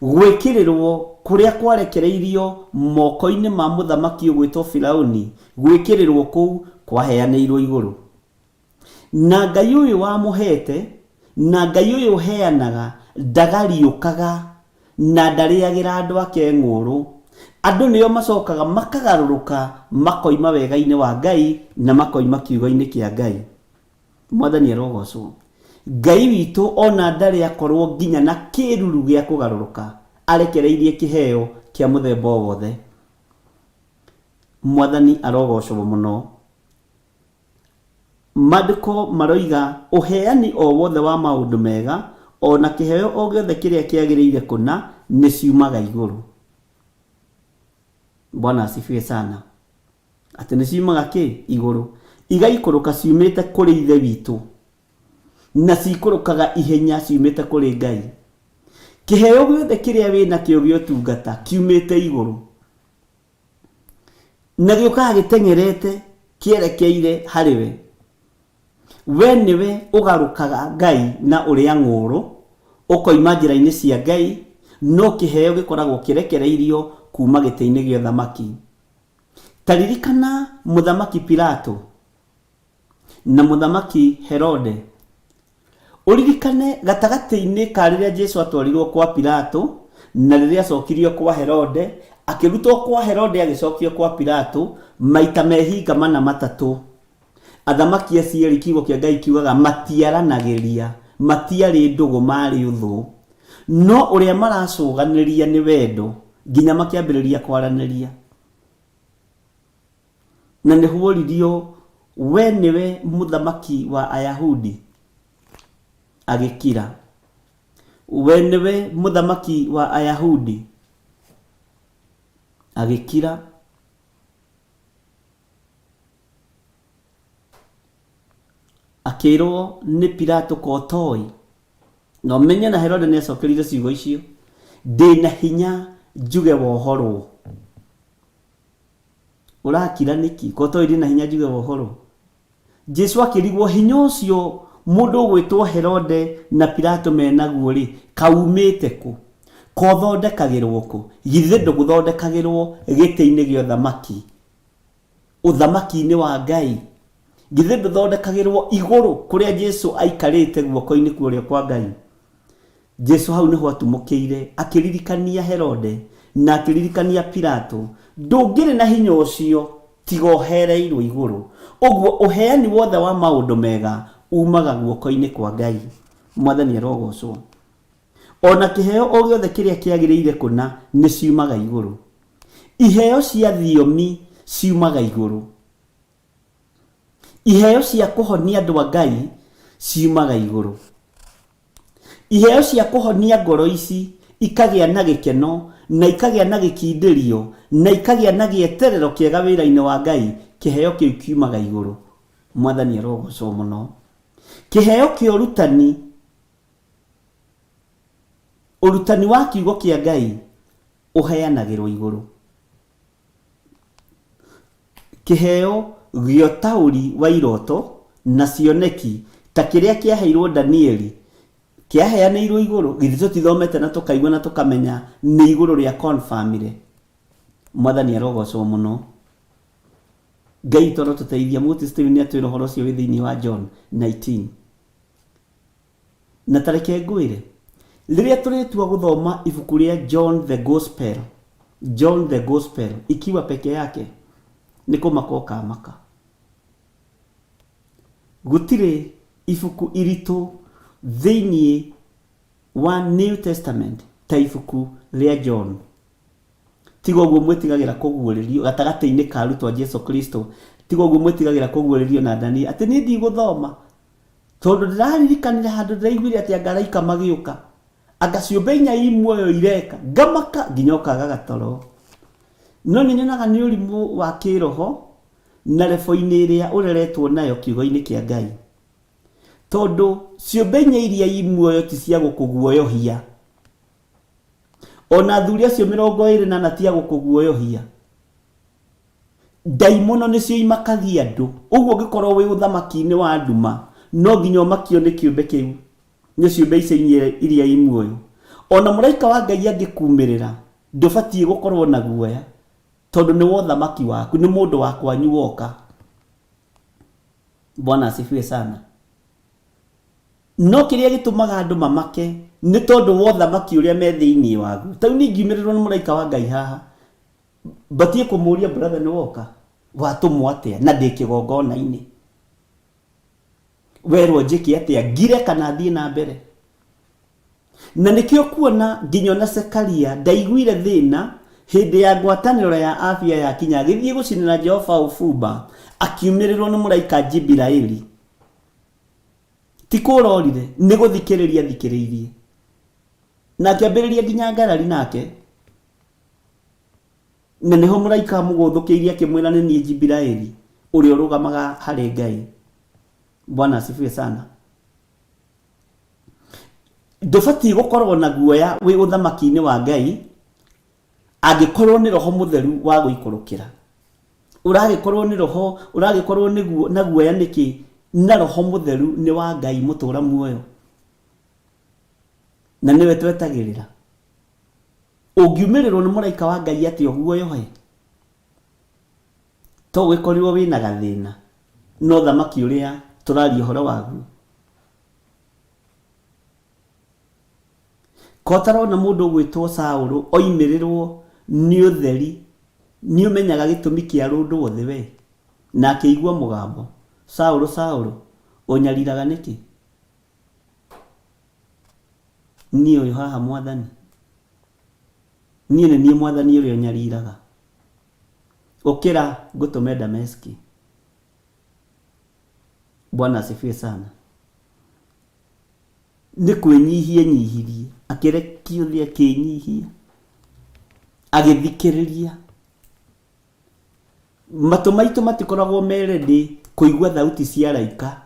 Gwĩkĩrĩrwo kũrĩa kwarekereirio moko-inĩ ma mũthamaki ũgwĩtwo Firauni, gwĩkĩrĩrwo kũu kwaheanĩirwo igũrũ. Na Ngai ũyũ wamũhete, na Ngai ũyũ ũheanaga, ndagariũkaga, na ndarĩagĩra andũ ake ng'ũũrũ. Andũ nĩo macokaga makagarũrũka makoima wega-inĩ wa Ngai na makoima kiugo-inĩ kĩa Ngai. Mwathani arogocwo. Ngai witũ ona ndarĩ akorwo nginya na kĩruru gĩa kũgarũrũka, arekereirie kĩheo kĩa mũthemba o wothe. Mwathani arogocwo mũno. Maandĩko maroiga, Ũheani o wothe wa maũndũ mega, o na kĩheo o gĩothe kĩrĩa kĩagĩrĩire kũna, nĩ ciumaga igũrũ. Bwana asifiwe sana. Atĩ nĩ ciumaga kĩ? Igũrũ. Igaikũrũka ciumĩte kũrĩ Ithe witũ. Na ciikũrũkaga ihenya ciumĩte kũrĩ Ngai. Kĩheo gĩothe kĩrĩa wĩ nakĩo gĩa ũtungata kiumĩte igũrũ. Na gĩũkaga gĩteng'erete kĩerekeire harĩ we. We nĩwe ũgarũkaga Ngai na ũrĩa ng'ũũrũ, ũkoima njĩra-inĩ cia Ngai, no kĩheo gĩkoragwo kĩrekereirio kuuma gĩtĩ-inĩ gĩa ũthamaki. Ta ririkana Mũthamaki Pilato na Mũthamaki Herode. Ũririkane gatagatĩ-inĩ ka rĩrĩa Jesu atwarirwo kwa Pilato na rĩrĩa acokirio kwa Herode, akĩrutwo kwa Herode agĩcokio kwa Pilato, maita mehinga mana matatũ. Athamaki acio erĩ kiugo kĩa Ngai kiugaga matiaranagĩria, matiarĩ ndũgũ, marĩ ũthũ. No ũrĩa maracũganĩria nĩ wendo nginya makĩambĩrĩria kwaranĩria. Na nĩ woririo, We nĩwe Mũthamaki wa Ayahudi? Agĩkira. We nĩwe Mũthamaki wa Ayahudi? Agĩkira. Akĩĩrwo nĩ Pilato ko ũtoĩ? Na ũmenye na Herode nĩ acokerire ciugo icio, ndĩ na hinya njuge wohorwo. Ũrakira nĩkĩ? Ko ũtoĩ ndĩ na hinya njuge wohorwo? Jesu akĩrigwo hinya ũcio mũndũ ũgwĩtwo Herode na Pilato menaguo-rĩ, kaumĩte kũ? Kothondekagĩrwo kũ? Githĩ ndũgũthondekagĩrwo gĩtĩ-inĩ gĩa ũthamaki Ũthamaki-inĩ wa Ngai? Githĩ ndũthondekagĩrwo igũrũ kũrĩa Jesu aikarĩte guoko-inĩ kwa ũrĩo kwa Ngai? Jesu hau nĩho atumũkĩire akĩririkania Herode na akĩririkania Pilato, ndũngĩrĩ na hinya ũcio tiga ũhereirwo igũrũ. Ũguo ũheani wothe wa maũndũ mega umaga guoko-inĩ kwa Ngai. Mwathani arogocwo. O na kĩheo o gĩothe kĩrĩa kĩagĩrĩire kũna nĩ ciumaga igũrũ. Iheo cia thiomi ciumaga igũrũ. Iheo cia kũhonia andũ a Ngai ciumaga igũrũ. Iheo cia kũhonia ngoro ici ikagĩa na gĩkeno na ikagĩa na gĩkindĩrio na ikagĩa na gĩeterero kĩega wĩra-inĩ wa Ngai, kĩheo kĩu kiumaga igũrũ. Mwathani arogocwo mũno. Kĩheo kĩa ũrutani, ũrutani wa kiugo kĩa Ngai ũheanagĩrwo igũrũ. Kĩheo gĩa ũtaũri wa iroto na cioneki ta kĩrĩa kĩaheirwo Danieli kĩaheanĩirwo igũrũ, githĩ tũtithomete na tũkaigua na tũkamenya nĩ igũrũ rĩa confirmire. Mwathani arogocwo mũno. Ngai witũ arotũteithia. Mũti Stephen nĩ atwĩra ũhoro ũcio wĩ thĩinĩ wa John 19. Na ta reke ngwĩre, rĩrĩa tũrĩtua gũthoma ibuku rĩa John the Gospel, John the Gospel, ikiwa peke yake, nĩ kũmaka ũkamaka. Gũtirĩ ibuku iritũ thĩinĩ wa New Testament ta ibuku rĩa John. Tiga ũguo mwĩtigagĩra kũguũrĩrio gatagatĩ-inĩ ka arutwo a Jesu Kristo, tiga ũguo mwĩtigagĩra kũguũrĩrio na Danieli, atĩ niĩ ndigũthoma tondũ ndĩraririkanire handũ ndĩraiguire atĩ anga araika magĩũka, anga ciũmbe inya i muoyo ireka, ngamaka nginya ũkaga gatoro. No nĩ nyonaga nĩ ũrimũ wa kĩroho na rebo-inĩ ĩrĩa ũreretwo nayo kiugo-inĩ kĩa Ngai. Tondũ ciũmbe inya iria i muoyo ti cia gũkũguoyohia. Ona athuri acio 24 ti a gũkũguoyohia. Ndaimono nĩcio imakagia andũ. Ũguo ũngĩkorwo wĩ ũthamaki-inĩ wa nduma, no nginya ũmakio nĩ kĩũmbe kĩu, nĩ ciũmbe icio inya iria i muoyo. Ona mũraika wa Ngai angĩkumĩrĩra, ndũbatiĩ gũkorwo na guoya, tondũ nĩ wa ũthamaki waku, nĩ mũndũ wa kwanyu woka. Bwana asifiwe sana. No kĩrĩa gĩtũmaga andũ mamake nĩ tondũ wa ũthamaki ũrĩa me thĩinĩ waguo. Ta rĩu niĩ ingiumĩrĩrwo nĩ mũraika wa Ngai haha, Batiĩ kũmũria brother nĩ woka? Watũmwo atĩa na ndĩ kĩgongona-inĩ? Werwo njĩke atĩa? Ngire kana thiĩ na mbere? Na nĩkĩo kuona nginya ona Zekaria ndaiguire thĩna hĩndĩ ya ngwatanĩro ya afia yakinya agĩthiĩ gũcinĩra Jehova ũbumba akiumĩrĩrwo nĩ mũraika Jibiraeli. Ti kũra orire, nĩ gũthikĩrĩria athikĩrĩirie. Na akĩambĩrĩria nginya ngarari nake. Na nĩho mũraika amũgũthũkĩirie akĩmwĩra nĩ niĩ Jibiraeli ũrĩa ũrũgamaga harĩ Ngai. Bwana asifiwe sana. Ndũbatiĩ gũkorwo na guoya wĩ ũthamaki-inĩ wa Ngai angĩkorwo nĩ roho mũtheru wa gũikũrũkĩra. Ũragĩkorwo nĩ roho, ũragĩkorwo na guoya nĩkĩ na roho mũtheru nĩ wa Ngai mũtũra muoyo na nĩwe twetagĩrĩra. Ũngiumĩrĩrwo nĩ mũraika wa Ngai atĩa ũguoyohe? To ũgĩkorirwo wĩna gathĩna na ũthamaki ũrĩa tũraria ũhoro waguo? Ko ũtarona mũndũ ũgwĩtwo Saũlũ oimĩrĩrwo nĩ ũtheri nĩũmenyaga gĩtũmi kĩa rũndwo thĩ we? Na akĩigua mũgambo, Saũlũ, Saũlũ, ũnyariraga nĩkĩ? Niĩ ũyũ haha Mwathani. Niĩ nĩ niĩ Mwathani ũrĩa ũnyariraga. Ũkĩra ngũtũme Dameski. Bwana asifiwe sana. Nĩ kwĩnyihia enyihirie, akĩrekio thĩ akĩnyihia, agĩthikĩrĩria. Matũ maitũ matikoragwo me ready kũigua thauti cia araika,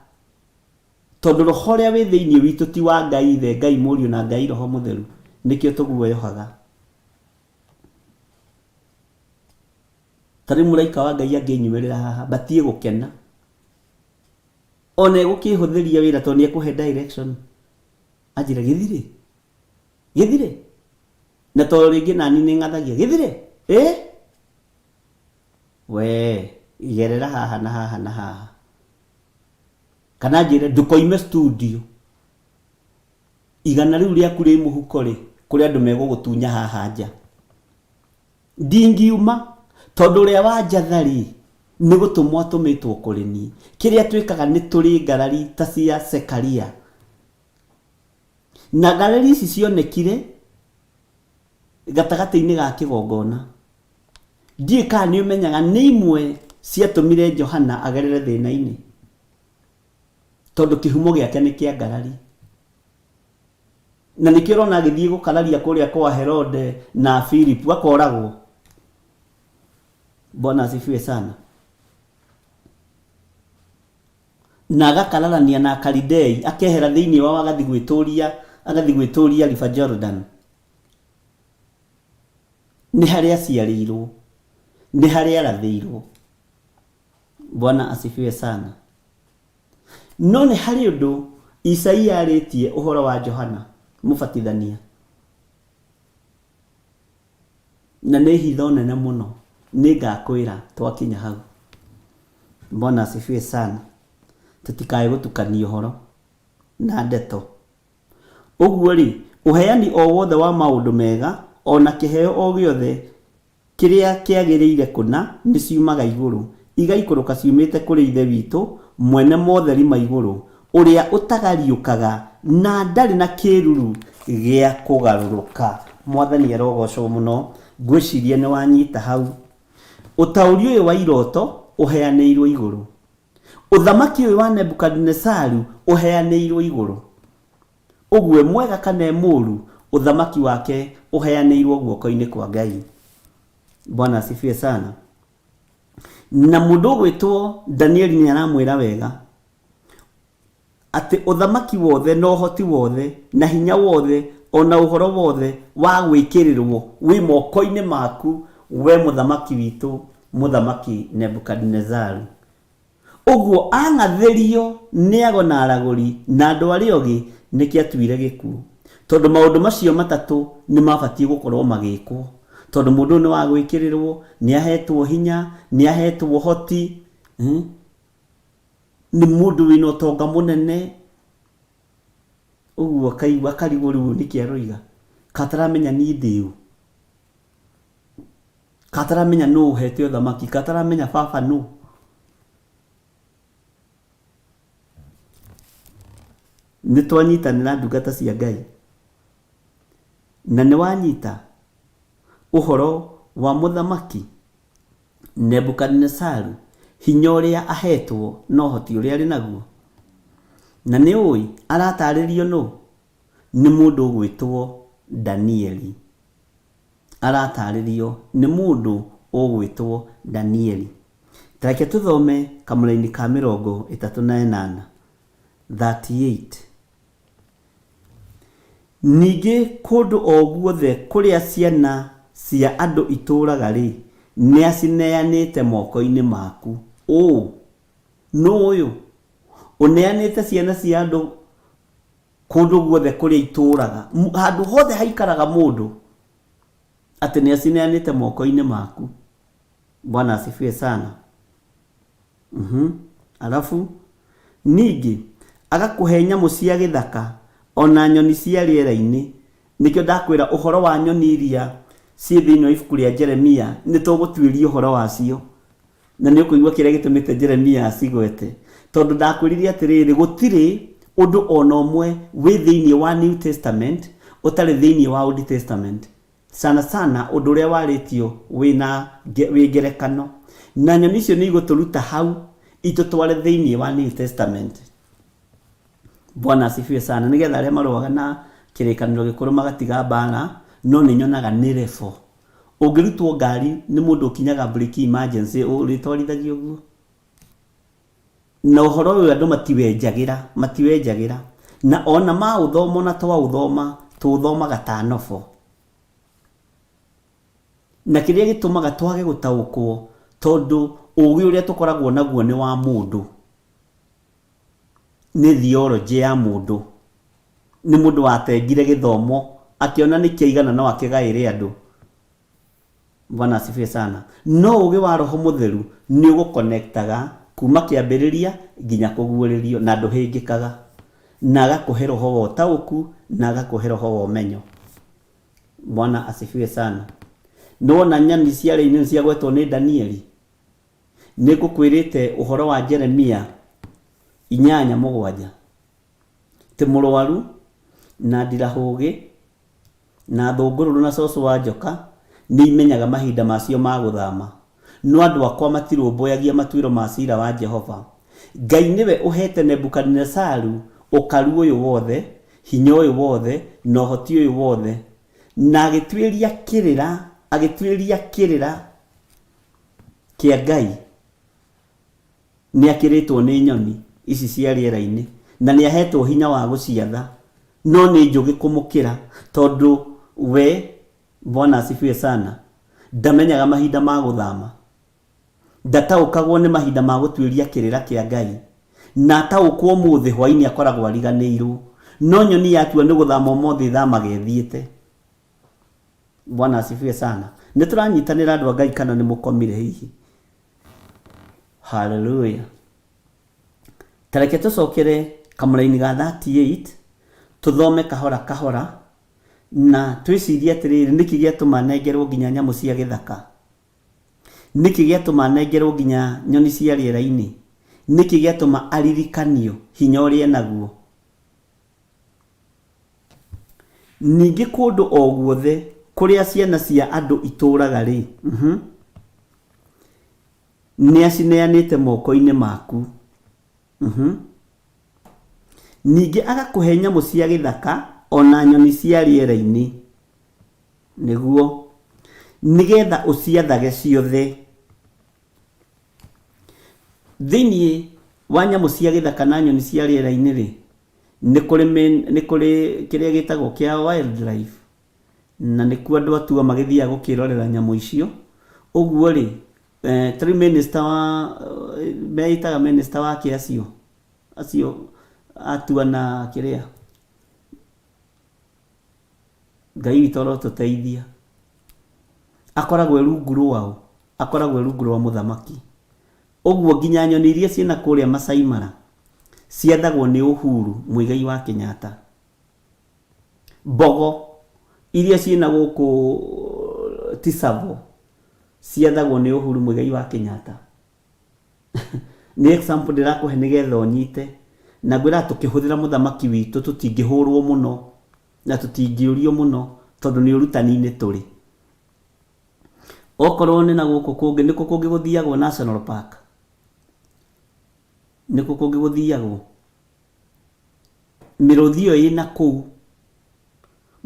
tondũ roho ũrĩa wĩ thĩinĩ witũ ti wa Ngai Ithe, Ngai Mũriũ na Ngai Roho Mũtheru, nĩkĩo tũguoyohaga. Ta rĩu mũraika wa Ngai angĩnyumĩrĩra haha, batiĩ gũkena. Ona egũkĩhũthĩria wĩra tondũ nĩ ekũhe direction. Anjĩre gĩthirĩ, gĩthirĩ. Na tondũ rĩngĩ nani nĩ ng'athagia, gĩthirĩ, ĩ? Wee, gerera haha na haha na haha. Kana anjĩre ndũkoime studio. Igana rĩu rĩaku rĩ mũhuko rĩ, kũrĩ andũ megũgũtunya haha nja. Ndingiuma, tondũ ũrĩa wanjatha-rĩ, nĩ gũtũmwo atũmĩtwo kũrĩ niĩ. Kĩrĩa twĩkaga nĩ tũrĩ ngarari ta cia Zekaria. Na ngarari ici cionekire gatagatĩ-inĩ ga kĩgongona. Ndiũĩ kana nĩ ũmenyaga nĩ imwe ciatũmire Johana agerere thĩna-inĩ, tondũ kĩhumo gĩake nĩ kĩa ngarari. Na nĩkĩo ũrona agĩthiĩ gũkararia kũrĩa kwa Herode na Filipu akoragwo. Bwana asifiwe sana. Na agakararania na Akalidei, akehera thĩinĩ wao agathiĩ gwĩtũria, agathiĩ gwĩtũria River Jordan. Nĩ harĩa aciarĩirwo, nĩ harĩa arathĩirwo. Bwana asifiwe sana. No nĩ harĩ ũndũ Isaia arĩtie ũhoro wa Johana Mũbatithania, na nĩ hitho nene mũno, nĩngakwĩra twakinya hau. Bwana asifiwe sana. Tũtikae gũtukania ũhoro na ndeto. Ũguo-rĩ, ũheani o wothe wa maũndũ mega, o na kĩheo o gĩothe Kĩrĩa kĩagĩrĩire kũna nĩciumaga igũrũ, igaikũrũka ciumĩte kũrĩ Ithe witũ, mwene motheri ma igũrũ, ũrĩa ũtagariũkaga na ndarĩ na kĩĩruru gĩa kũgarũrũka. Mwathani arogocwo mũno. Ngwĩciria nĩwanyita hau. Ũtaũri ũyũ wa iroto ũheanĩirwo igũrũ. Ũthamaki ũyũ wa Nebukadinesaru ũheanĩirwo igũrũ. Ũguo e mwega kana e mũũru, ũthamaki wake ũheanĩirwo guoko-inĩ kwa Ngai. Bwana asifiwe sana. Na mũndũ ũgwĩtwo Danieli nĩ aramwĩra wega atĩ ũthamaki wothe na ũhoti wothe na hinya wothe o na ũhoro wothe wa gwĩkĩrĩrwo wĩ moko-inĩ maku we mũthamaki witũ, Mũthamaki Nebukadinezaru. Ũguo ang'athĩrio nĩ ago na aragũri na andũ arĩa ogĩ nĩkĩo atuire gĩkuũ. Tondũ maũndũ macio matatũ nĩ mabatiĩ gũkorwo magĩkwo. Tondũ mũndũ ũyũ nĩ wa gwĩkĩrĩrwo, nĩ ahetwo hinya, nĩ ahetwo ũhoti, nĩ mũndũ wĩna ũtonga mũnene. Ũguo akaigua akarigwo rĩu ũyũ nĩkĩ aroiga, kataramenya niĩ ndĩ ũ. Kataramenya nũ ũhete ũthamaki, kataramenya baba nũ. Nĩ twanyitanĩra ndungata cia Ngai. Na nĩ wanyita ũhoro wa mũthamaki Nebukadinesaru, hinya ũrĩa ahetwo na ũhoti ũrĩa arĩ naguo. Na nĩ ũĩ aratarĩrio nũ? Nĩ mũndũ ũgwĩtwo Danieli. Arataarĩrio nĩ mũndũ ũgwĩtwo Danieli. Ta reke tũthome kamũraini ka 38, 38. Ningĩ kũndũ o guothe kũrĩa ciana cia andũ itũũraga-rĩ, nĩacineanĩte moko-inĩ maku. Ũũ! Nũũ ũyũ ũneanĩte ciana cia andũ Kũndũ guothe kũrĩa itũũraga, handũ hothe haikaraga mũndũ, atĩ nĩ acineanĩte moko-inĩ maku. Bwana asifiwe sana. Alafu ningĩ agakũhe nyamũ cia gĩthaka o na nyoni cia rĩera-inĩ. Nĩkĩo ndakwĩra ũhoro wa nyoni iria ciĩ thĩinĩ wa ibuku rĩa Jeremia, nĩ tũgũtuĩria ũhoro wacio. Na nĩ ũkũigua kĩrĩa gĩtũmĩte Jeremia acigwete. Tondũ ndakwĩrire atĩrĩrĩ, gũtirĩ ũndũ o na ũmwe wĩ thĩinĩ wa New Testament ũtarĩ thĩinĩ wa Old Testament. Sana sana ũndũ ũrĩa warĩtio wĩna wĩ ngerekano. Na nyoni icio nĩ igũtũruta hau itũtware thĩinĩ wa New Testament. Bwana asifiwe sana. Nĩgetha arĩa marũaga na kĩrĩkanĩro gĩkũrũ magatiga mbara, no nĩ nyonaga nĩ rebo. Ũngĩrutwo ngari nĩ mũndũ ũkinyaga breki emergency, ũrĩtwarithagia ũguo? Na ũhoro ũyũ andũ matiwenjagĩra, matiwenjagĩra. Na ona maũthoma ona twaũthoma, tũũthomaga ta nobo. Na kĩrĩa gĩtũmaga twage gũtaũkwo, tondũ ũgĩ ũrĩa tũkoragwo naguo nĩ wa mũndũ. Nĩ theology ya mũndũ. Nĩ mũndũ watengire gĩthomo, akĩona nĩ kĩaigana no akĩgaĩre andũ. Bwana asifiwe sana. No ũgĩ wa Roho Mũtheru nĩ ũgũconnectaga kuma kĩambĩrĩria nginya kũguũrĩrio na ndũhĩngĩkaga. Na agakũhe roho wa ũtaũku na agakũhe roho wa ũmenyo. Bwana asifiwe sana. Nĩwona nyoni cia rĩinĩ nĩ ciagwetwo nĩ Danieli? Nĩ ngũkwĩrĩte ũhoro wa Jeremia 8:7 Ti mũrwaru na ndirahũgĩ na thũngũrũrũ na cũcũ wa njoka nĩ imenyaga mahinda macio ma gũthama, no andũ akwa matirũmbũyagia matuĩro ma ciira wa Jehova. Ngai nĩwe ũheete Nebukadinezaru ũkaru ũyũ wothe, hinya ũyũ wothe, na ũhoti ũyũ wothe, na agĩtuĩria kĩrĩra, agĩtuĩria kĩrĩra kĩa Ngai. Nĩ akĩrĩtwo nĩ nyoni ici cia rĩera-inĩ, na nĩ aheetwo hinya wa gũciatha, no nĩ njũgĩ kũmũkĩra, tondũ we, Bwana asifiwe sana, ndamenyaga mahinda ma gũthama. Ndataũkagwo nĩ mahinda ma gũtuĩria kĩrĩra kĩa Ngai. Na ataũkwo ũmũthĩ, hwaĩ-inĩ akoragwo ariganĩirwo. No nyoni yatua nĩ gũthama ũmũthĩ ĩthamaga ĩthiĩte. Bwana asifiwe sana. Nĩ tũranyitanĩra andũ a Ngai kana nĩ mũkomire hihi? Hallelujah. Ta reke tũcokere kamũraini ga 38 tũthome kahora kahora na twĩcirie atĩrĩrĩ, nĩkĩ gĩatũma nengerwo nginya nyamũ cia gĩthaka? Nĩkĩ gĩatũma nengerwo nginya nyoni cia rĩera-inĩ? Nĩkĩ gĩatũma aririkanio hinya ũrĩa enaguo? Ningĩ kũndũ o guothe kũrĩa ciana cia andũ itũũraga-rĩ, nĩacineanĩte moko-inĩ maku. Ningĩ agakũhe nyamũ cia gĩthaka o na nyoni cia rĩera-inĩ, nĩguo, nĩ getha ũciathage ciothe. Thĩinĩ wa nyamũ cia gĩthaka na nyoni cia rĩera-inĩ-rĩ, nĩ kũrĩ nĩ kũrĩ kĩrĩa gĩtagwo kĩa wildlife, na nĩkuo andũ atua magĩthiaga gũkĩrorera nyamũ icio. Ũguo-rĩ, ta rĩu minister wa, meĩtaga minister wa kĩ acio? Acio atua na kĩrĩa? Ngai witũ arotũteithia. Akoragwo e rungu rwaũ? Akoragwo e rungu rwa mũthamaki. Ũguo nginya nyoni iria ciĩna kũrĩa Masai Mara ciathagwo nĩ Uhuru Muigai wa Kenyatta. Mbogo iria ciĩna gũkũ Tsavo ciathagwo nĩ Uhuru Muigai wa Kenyatta. Nĩ example ndĩrakũhe nĩgetha ũnyite. Na ngwĩraga tũkĩhũthĩra mũthamaki witũ tũtingĩhũrwo mũno na tũtingĩũrio mũno tondũ nĩ ũrutani-inĩ tũrĩ. Okorwo nĩ na gũkũ kũngĩ, nĩ kũ kũngĩ gũthiagwo National Park? Nĩ kũ kũngĩ gũthiagwo? Mĩrũthi ĩyo ĩna kũu.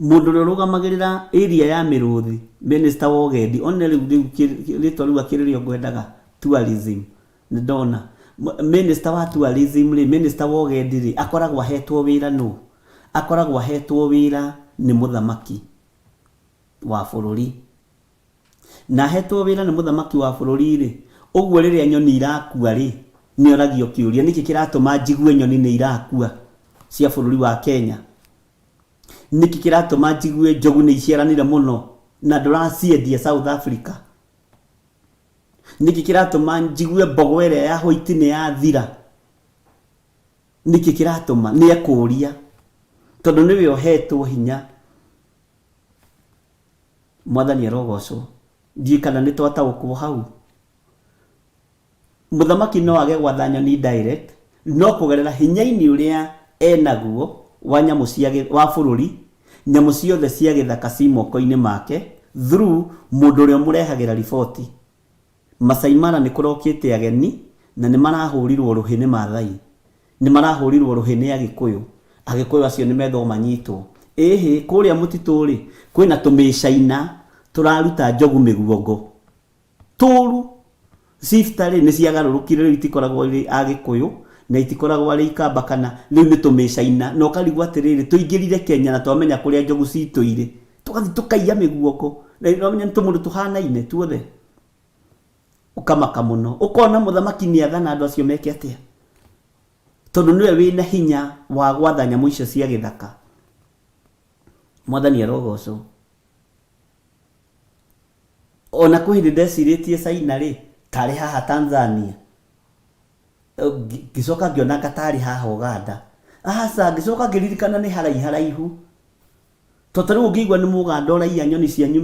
Mũndũ ũrĩa ũrũgamagĩrĩra area ya mĩrũthi, minister wa ũgendi, one rĩu rĩu rĩtwa rĩu akĩrĩ rĩo ngwendaga, tourism, nĩ ndona. Minister wa tourism rĩ, minister wa ũgendi rĩ, akoragwo ahetwo wĩra nũ? Akoragwo ahetwo wĩra nĩ mũthamaki wa bũrũri. Na ahetwo wĩra nĩ mũthamaki wa bũrũri-rĩ, ũguo rĩrĩa nyoni irakua-rĩ, nĩoragio kĩũria, nĩkĩ kĩratũma njigue nyoni nĩ irakua cia bũrũri wa Kenya? Nĩkĩ kĩratũma njigue njogu nĩ iciaranire mũno na ndũraciendia South Africa? Nĩkĩ kĩratũma njigue mbogo ĩrĩa ya white nĩ yathira? Nĩkĩ kĩratũma? Nĩ ekũria, tondũ nĩwe ũhetwo hinya. Mwathani arogocwo. Ndiũĩ kana nĩ twataũkwo hau. Mũthamaki no age gwatha nyoni direct, no kũgerera hinya-inĩ ũrĩa enaguo wa nyamũ cia wa bũrũri, nyamũ ciothe cia gĩthaka ci moko-inĩ make through mũndũ ũrĩa ũmũrehagĩra riboti. Masai Mara nĩ kũrokĩte ageni na nĩ marahũrirwo rũhĩ nĩ Maathai. Nĩ marahũrirwo rũhĩ nĩ Agĩkũyũ. Agĩkũyũ acio nĩ methwo manyitwo. Ĩhĩ, kũrĩa mũtitũ-rĩ, kwĩna tũmĩcaina tũraruta njogu mĩguongo. Tũru. Shifter-rĩ, nĩ ciagarũrũkire rĩu itikoragwo irĩ Agĩkũyũ na itikoragwo arĩ Ikamba kana, rĩu nĩ tũmĩcaina. Na ũkarigwo atĩrĩrĩ, tũingĩrire Kenya na twamenya kũrĩa njogu citũ irĩ. Tũgathiĩ tũkaiya mĩguongo. Na nĩũramenya nĩ tũmũndũ tũhanaine tuothe. Ũkamaka mũno. Ũkona mũthamaki nĩ athana andũ acio meke atĩa? Tondũ nĩwe wĩna hinya wa gwatha nyamũ icio cia gĩthaka. Mwathani arogocwo. Ona kwĩ hĩndĩ ndecirĩtie China rĩ, tarĩ haha Tanzania. Ngĩcoka ngĩona anga tarĩ haha Ũganda. Aca, ngĩcoka ngĩririkana nĩ haraiharaihu. To ta rĩu ũngĩigua nĩ mũganda ũraiya nyoni cianyu,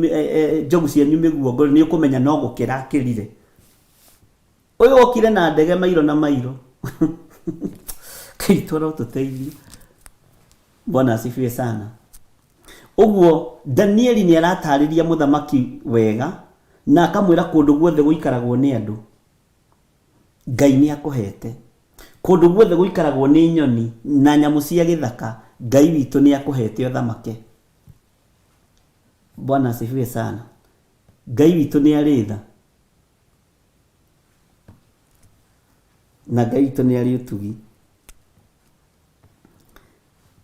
njogu cianyu mĩguongo rĩ, nĩ ũkũmenya no gũkĩra akĩrire. Ũyũ okire na ndege mairo na mairo. Ngai witũ arotũteithia. Bwana asifiwe sana. Ũguo Danieli nĩ aratarĩria mũthamaki wega na akamwĩra kũndũ guothe gũikaragwo nĩ andũ Ngai nĩ akũhete. Kũndũ guothe gũikaragwo nĩ nyoni na nyamũ cia gĩthaka Ngai witũ nĩ akũhete ũthamake. Bwana asifiwe sana. Ngai witũ nĩ arĩ tha na Ngai witũ nĩ arĩ ũtugi.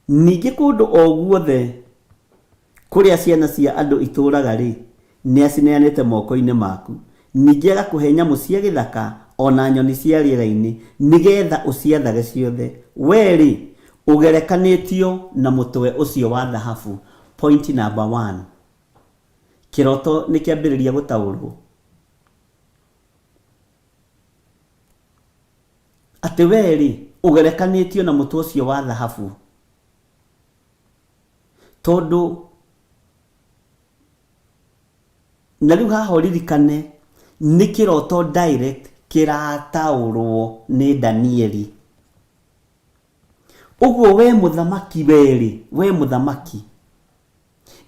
Ningĩ kũndũ o guothe kũrĩa ciana cia andũ itũũraga-rĩ, nĩacineanĩte moko-inĩ maku, ningĩ agakũhe nyamũ cia gĩthaka o na nyoni cia rĩera-inĩ, nĩ getha ũciathage ciothe. Wee-rĩ, ũgerekanĩtio na mũtwe ũcio wa thahabu. Point number one. Kĩroto nĩkĩambĩrĩria gũtaũrũo. Atĩ wee-rĩ, ũgerekanĩtio na mũtwe ũcio wa thahabu, tondũ na rĩu haha ũririkane nĩ kĩroto direct kĩrataũrwo nĩ Danieli. Ũguo we mũthamaki we-rĩ, we mũthamaki,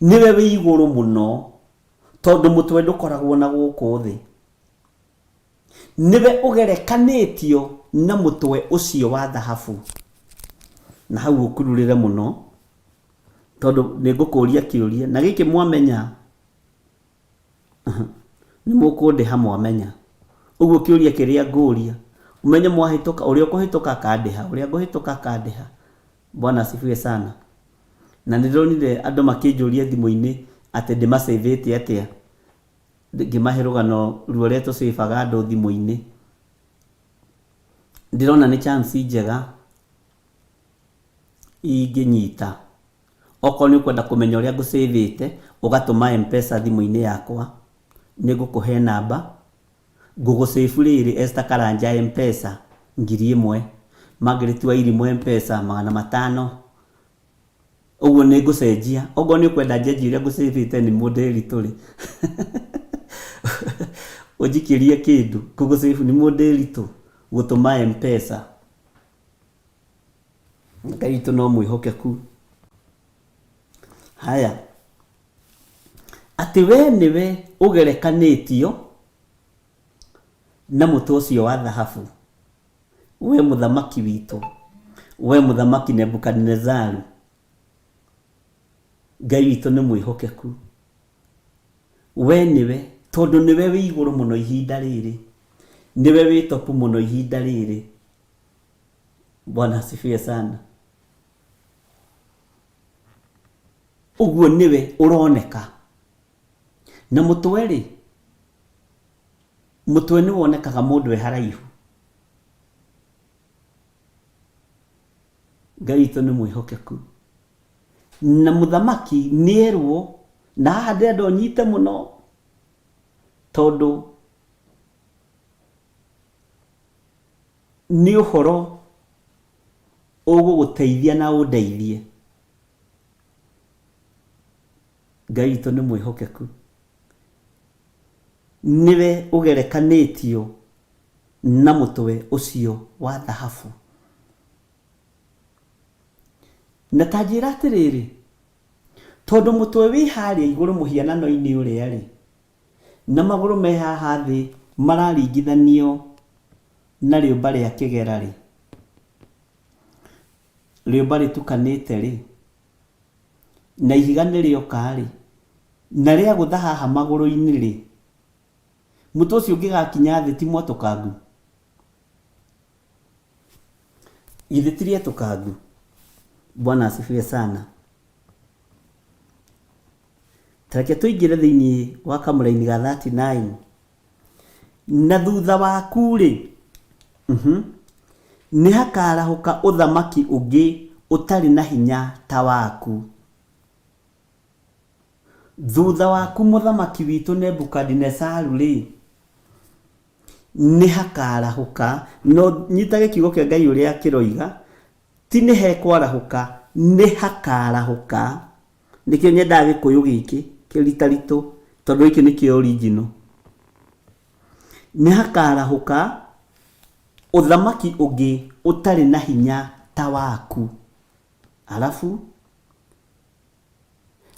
nĩwe wĩ igũrũ mũno, tondũ mũtwe ndũkoragwo na gũkũ thĩ. Nĩwe ũgerekanĩtio na mũtwe ũcio wa thahabu. Na hau ũkururĩre mũno, tondũ nĩ ngũkũria kĩũria, na gĩkĩ mwamenya, nĩ mũkũndĩha mwamenya. Ũguo kĩũria kĩrĩa ngũria, ũmenye mwahĩtũka, ũrĩa ũkũhĩtũka akandĩha, ũrĩa ngũhĩtũka akandĩha. Bwana asifiwe sana. Na nĩ ndĩronire andũ makĩnjũria thimũ-inĩ atĩ ndĩmacĩvĩte atĩa. Ngĩmahe rũgano rwa ũrĩa tũcĩbaga andũ thimũ-inĩ. Ndĩrona nĩ chance njega ingĩnyita. Okorwo nĩ ũkwenda kũmenya ũrĩa ngũcĩvĩte, ũgatũma Mpesa thimũ-inĩ yakwa, nĩ ngũkũhe namba. Ngũgũcĩbu rĩrĩ Esther Karanja Mpesa 1000, Margaret Wairimu Mpesa 500. Ũguo nĩ ngũcenjia. Okorwo nĩ ũkwenda njenjie ũrĩa ngũcĩvĩte nĩ mũndĩri tũrĩ. Ũnjikĩrie kĩndũ. Ngũgũcĩbu nĩ mũndĩri tũ. Gũtũma Mpesa. Ngai witũ no mwĩhokeku. Haya. Atĩ we nĩwe ũgerekanĩtio na mũtĩ ũcio wa thahabu. We mũthamaki witũ, we mũthamaki Nebukadinezaru, Ngai witũ nĩ mwĩhokeku. We nĩwe, tondũ nĩwe wĩ igũrũ mũno ihinda rĩrĩ, nĩwe wĩ topu mũno ihinda rĩrĩ. Bwana asifiwe sana. Ũguo nĩwe ũroneka. Na mũtwe-rĩ, Mũtwe nĩ wonekaga mũndũ e haraihu. Ngai witũ nĩ mwĩhokeku. Na mũthamaki nĩ erwo, na haha ndĩrenda ũnyite mũno, tondũ nĩ ũhoro ũgũgũteithia na ũndeithie. Ngai witũ nĩ mwĩhokeku. Nĩwe ũgerekanĩtio na mũtwe ũcio wa thahabu. Na ta njĩra atĩrĩrĩ, tondũ mũtwe wĩ harĩa igũrũ mũhianano-inĩ ũrĩa-rĩ, na magũrũ me haha thĩ mararingithanio na rĩũmba rĩa kĩgera-rĩ, rĩũmba rĩtukanĩte-rĩ, na ihiga nĩ rĩoka-rĩ, na rĩagũtha haha magũrũ-inĩ-rĩ, mũtĩ ũcio ũngĩgakinya thĩ ti mwatũkangu? Githĩ ti rĩetũkangu? Bwana asifiwe sana. Ta reke tũingĩre thĩinĩ wa kamũraini ga 39. Na thutha waku-rĩ, nĩ hakarahũka ũthamaki ũngĩ ũtarĩ na hinya ta waku. Thutha waku mũthamaki witũ Nebukadinezaru-rĩ, nĩ hakarahũka, no nyitage kiugo kĩa Ngai ũrĩa kĩroiga, ti nĩ hekwarahũka, nĩ hakarahũka. Nĩkĩo nyendaga gĩkũyũ gĩkĩ kĩritaritũ, tondũ gĩkĩ nĩkĩo original. Nĩ hakarahũka ũthamaki ũngĩ ũtarĩ na hinya ta waku. Arabu,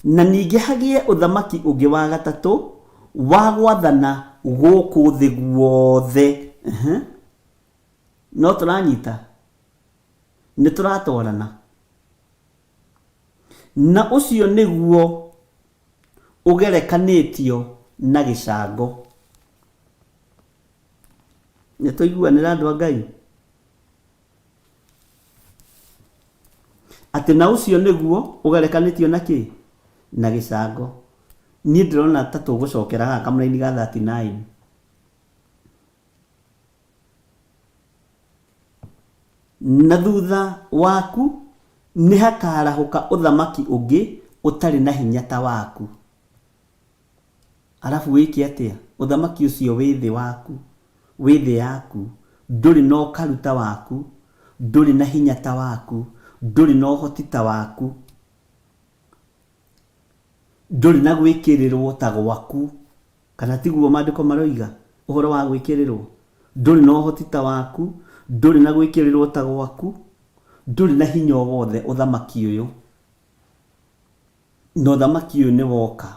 na ningĩ hagĩe ũthamaki ũngĩ wa gatatũ wa gwathana gũkũ thĩ guothe. No tũranyita? Nĩ tũratwarana? Na ũcio nĩguo ũgerekanĩtio na gĩcango. Nĩ twaiguanĩra andũ a Ngai? Atĩ na ũcio nĩguo ũgerekanĩtio na kĩ? Na gĩcango. Niĩ ndĩrona ta tũgũcokera haha kamũraini ga 39. Na thutha waku nĩhakarahũka ũthamaki ũngĩ ũtarĩ na hinya ta waku. Arabu wĩke atĩa? Ũthamaki ũcio wĩ thĩ waku, wĩ thĩ yaku, ndũrĩ na ũkaru ta waku, ndũrĩ na hinya ta waku, ndũrĩ na ũhoti ta waku, ndũrĩ na gwĩkĩrĩrwo ta gwaku. Kana tiguo maandĩko maroiga ũhoro wa gwĩkĩrĩrwo? Ndũrĩ na ũhoti ta waku, ndũrĩ na gwĩkĩrĩrwo ta gwaku, ndũrĩ na hinya o wothe ũthamaki ũyũ. Na ũthamaki ũyũ nĩ woka.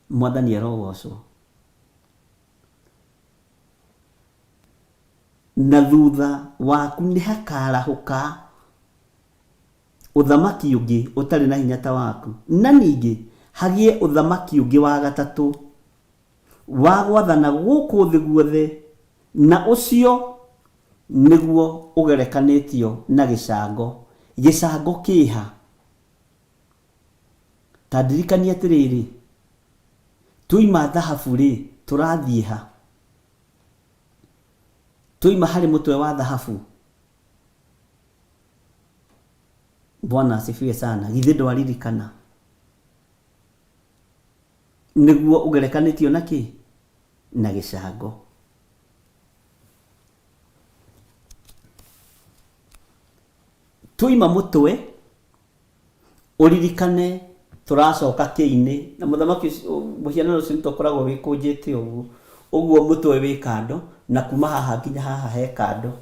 Mwathani arogocwo. Na thutha waku nĩ hakarahũka ũthamaki ũngĩ ũtarĩ na hinya ta waku, na ningĩ hagĩe ũthamaki ũngĩ wa gatatũ wa gwathana gũkũ thĩ guothe, na ũcio nĩguo ũgerekanĩtio na gĩcango. Gĩcango kĩha? Ta ndirikania atĩrĩrĩ, tuoima thahabu-rĩ, tũrathiĩ ha? Tuoima harĩ mũtwe wa thahabu, Bwana asifiwe sana. Githĩ ndwaririkana? Nĩguo ũgerekanĩtio na kĩ? Na gĩcango. Tuoima mũtwe, ũririkane tũracoka kĩ-inĩ, na mũthamaki ũcio, mũhianano ũcio nĩ ũkoragwo wĩkũnjĩte ũguo, ũguo mũtwe wĩ kando, na kuma haha nginya haha he kando.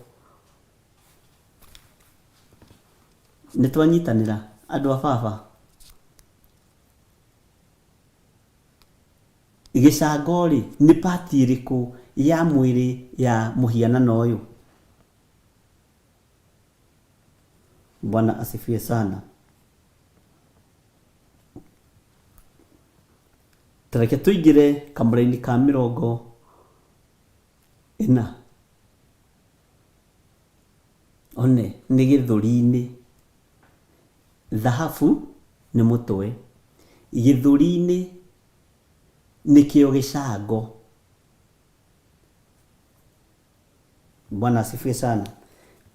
Nĩ twanyitanĩra andũ a baba? Gĩcango rĩ, nĩ part ĩrĩkũ ya mwĩrĩ ya mũhianano ũyũ? Bwana asifiwe sana. Ta reke tũingĩre kamũraini ka mĩrongo ĩna. One nĩ gĩthũri-inĩ. Thahabu nĩ mũtwe. Gĩthũri-inĩ nĩkĩo gĩcango. Bwana asifiwe sana.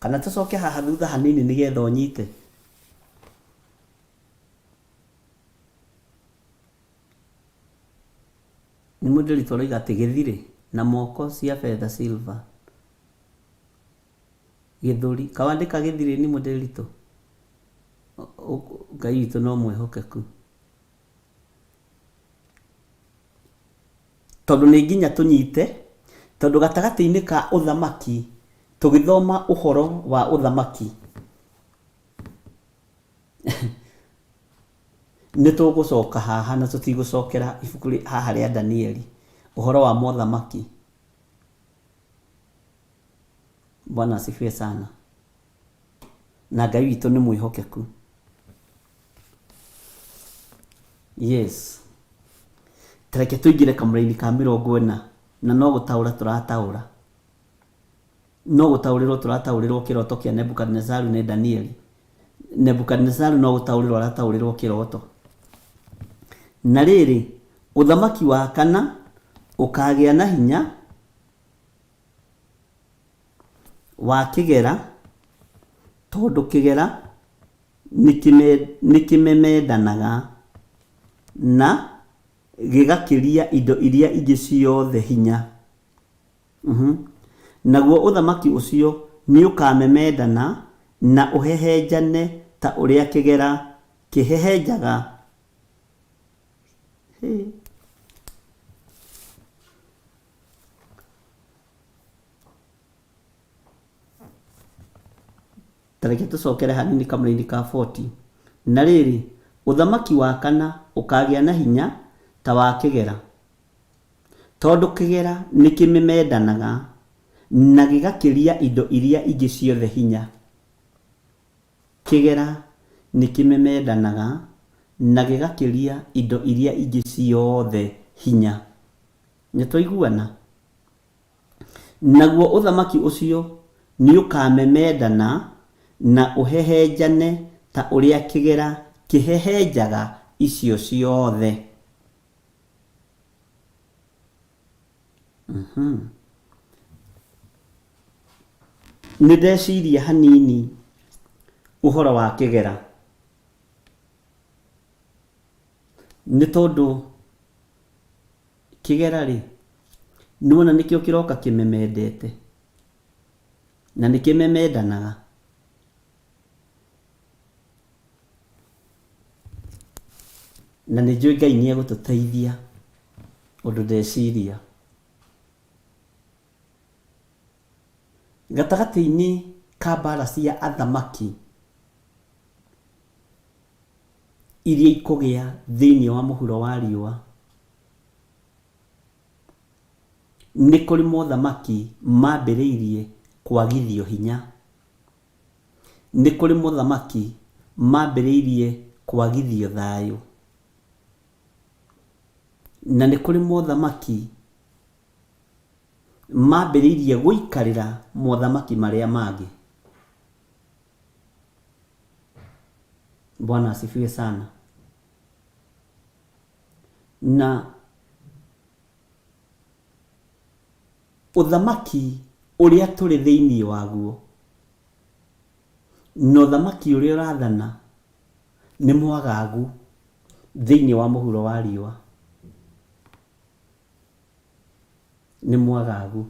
Kana tũcoke haha thutha hanini nĩgetha ũnyite. Nĩ mũndũ ũroiga atĩ gĩthirĩ na moko cia betha silver. Gĩthũri. Kawandĩka gĩthirĩ nĩ mũndĩritũ. Ngai witũ no mwĩhokeku. Tondũ nĩ nginya tũnyite, tondũ gatagatĩ-inĩ ka ũthamaki, tũgĩthoma ũhoro wa ũthamaki, Nĩ tũgũcoka haha na tũtigũcokera ibuku haha rĩa Danieli, ũhoro wa mothamaki. Bwana asifiwe sana. Na Ngai witũ nĩ mwĩhokeku. Yes. Tareke tũingĩre kamũra-inĩ ka 40, na no gũtaũra tũrataũra. No gũtaũrĩrwo tũrataũrĩrwo kĩroto kĩa Nebukadinezaru nĩ Danieli. Nebukadinezaru no gũtaũrĩrwo arataũrĩrwo kĩroto. Na rĩrĩ, ũthamaki wa kana ũkaagĩa na hinya wa kĩgera, tondũ kĩgera nĩkĩmemendanaga na gĩgakĩria indo iria ingĩ ciothe hinya. Naguo ũthamaki ũcio nĩũkamemendana na ũhehenjane ta ũrĩa kĩgera kĩhehenjaga. Ta reke tũcokere hanini kamũra-inĩ ka 40. Na rĩrĩ, ũthamaki wa kana ũkaagĩa na hinya ta wa kĩgera, tondũ kĩgera nĩkĩmemendanaga na gĩgakĩria indo iria ingĩ ciothe hinya. Kĩgera nĩkĩmemendanaga na gĩgakĩria indo iria ingĩ ciothe hinya. Nĩtwaiguana? Naguo ũthamaki ũcio nĩũkamemendana na ũhehenjane ta ũrĩa kĩgera kĩhehenjaga icio ciothe. Nĩndeciria hanini ũhoro wa kĩgera, nĩ tondũ Kĩgera-rĩ, nĩwona nĩkĩo kĩroka kĩmemendete, na nĩkĩmemendanaga. Na nĩnjũĩ Ngai nĩegũtũteithia ũndũ ndeciria. Gatagatĩ-inĩ ka mbara cia athamaki iria ikũgĩa thĩinĩ wa mũhuro wa riũa, nĩ kũrĩ mothamaki mambĩrĩirie kwagithio hinya. Nĩ kũrĩ mothamaki mambĩrĩirie kwagithio thayũ. Na nĩ kũrĩ mothamaki mambĩrĩirie gũikarĩra mothamaki marĩa mangĩ. Bwana asifiwe sana. Na ũthamaki ũrĩa tũrĩ thĩinĩ waguo na ũthamaki ũrĩa ũrathana nĩ mwagagu thĩinĩ wa mũhuro wa riũa. Nĩ mwagagu.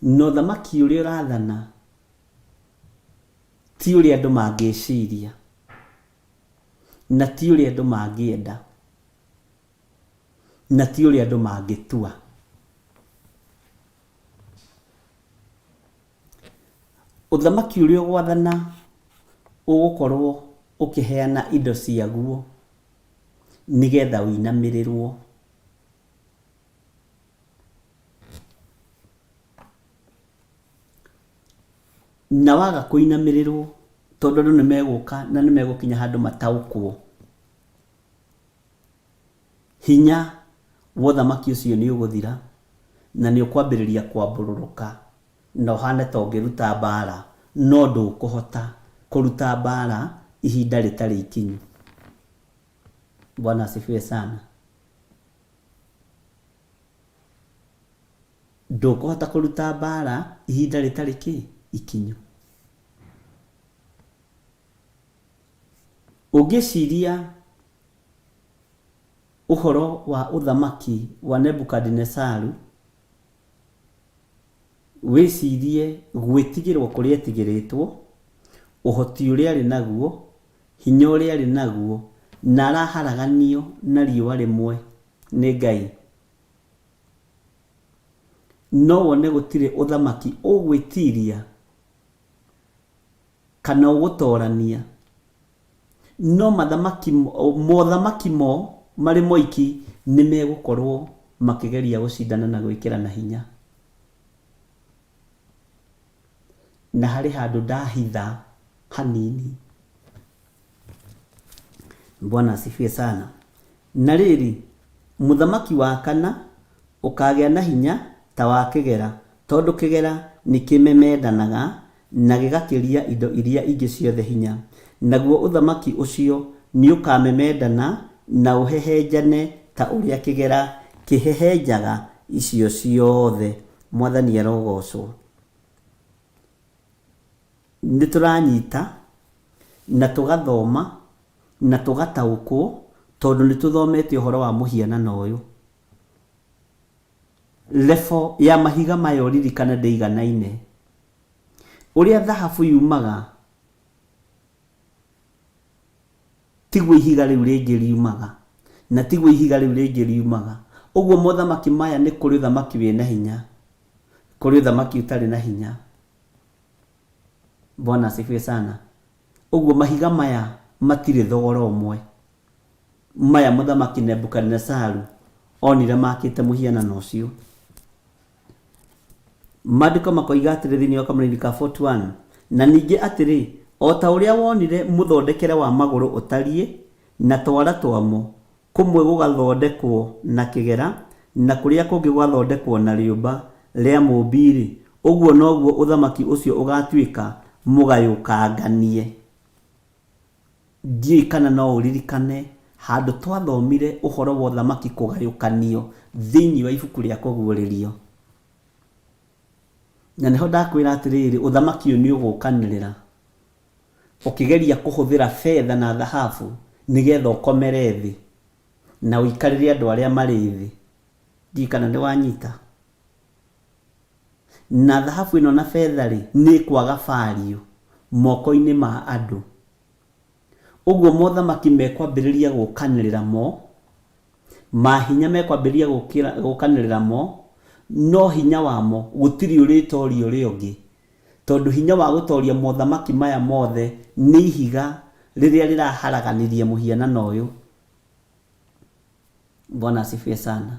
Na ũthamaki ũrĩa ũrathana ti ũrĩa andũ mangĩciria na ti ũrĩa andũ mangĩenda na ti ũrĩa andũ mangĩtua. Ũthamaki ũrĩa ũgwathana ũgũkorwo ũkĩheana indo ciaguo nĩgetha ũinamĩrĩrwo. Na waga kũinamĩrĩrwo, tondũ andũ nĩ megũka na nĩ megũkinya handũ mataũkwo, hinya wa ũthamaki ũcio nĩ ũgũthira na nĩ ũkwambĩrĩria kwambũrũrũka na ũhane ta ũngĩruta mbaara, no ndũkũhota kũruta mbaara ihinda rĩtarĩ ikinyu. Bwana asifiwe sana. Ndũkũhota kũruta mbaara ihinda rĩtarĩ kĩ? Ikinyu. Ũngĩciria ũhoro wa ũthamaki wa Nebukadinesaru, wĩcirie gwĩtigĩrwo kũrĩa etigĩrĩtwo, ũhoti ũrĩa arĩ naguo, hinya ũrĩa arĩ naguo, na araharaganio na riũa rĩmwe nĩ Ngai. No wone gũtirĩ ũthamaki ũgwĩtiria kana ũgũtorania No mathamaki mothamaki mo marĩ moiki nĩ megũkorwo makĩgeria gũcindana na gwĩkĩrana hinya. Na harĩ handũ ndahitha hanini. Bwana asifiwe sana. Na rĩrĩ, mũthamaki wa kana ũkaagĩa na hinya ta wa kĩgera, tondũ kĩgera nĩkĩmemendanaga na gĩgakĩria indo iria ingĩ ciothe hinya, naguo ũthamaki ũcio nĩũkamemendana na ũhehenjane ta ũrĩa kĩgera kĩhehenjaga icio ciothe. Mwathani arogoocwo. Nĩ tũranyita na tũgathoma na tũgataũkwo tondũ nĩ tũthomete ũhoro wa mũhianano ũyũ. Level ya mahiga maya ũririkane ndĩiganaine. Ũrĩa thahabu yumaga tiguo ihiga rĩu rĩngĩ riumaga, na tiguo ihiga rĩu rĩngĩ riumaga. Ũguo mothamaki maya nĩ kũrĩ ũthamaki wĩna hinya, kũrĩ ũthamaki ũtarĩ na hinya. Bwana asifiwe sana. Ũguo mahiga maya matirĩ thogora ũmwe. Maya mũthamaki Nebukadinesaru onire makĩte mũhianano ũcio. Maandĩko makoiga atĩrĩ thĩinĩ wa kamũraini ka 41, na ningĩ atĩrĩ, o ta ũrĩa wonire mũthondekere wa magũrũ ũtariĩ, na twara twamo, Kũmwe gũgathondekwo na kĩgera, na kũrĩa kũngĩ gũgathondekwo na rĩũmba rĩa mũũmbi-rĩ, ũguo noguo ũthamaki ũcio ũgaatuĩka mũgayũkanganie. Ndiũĩ kana no ũririkane handũ twathomire ũhoro wa ũthamaki kũgayũkanio thĩinĩ wa ibuku rĩa Kũguũrĩrio. Na nĩho ndakwĩra atĩrĩrĩ, ũthamaki ũyũ nĩ ũgũkanĩrĩra. Ũkĩgeria kũhũthĩra betha na thahabu nĩgetha ũkomere thĩ na ũikarĩre andũ arĩa marĩ thĩ. Ndiũĩ kana nĩ wanyita. Na thahabu ĩno na betha-rĩ, nĩ ĩkwaga value moko-inĩ ma andũ. Ũguo mothamaki mekwambĩrĩria gũkanĩrĩra mo, mahinya mekwambĩrĩria gũkanĩrĩra mo, no hinya wamo gũtirĩ ũrĩtoria ũrĩa ũngĩ. Tondũ hinya wa gũtoria mothamaki maya mothe nĩ ihiga rĩrĩa rĩraharaganirie mũhianano ũyũ. Bwana asifiwe sana.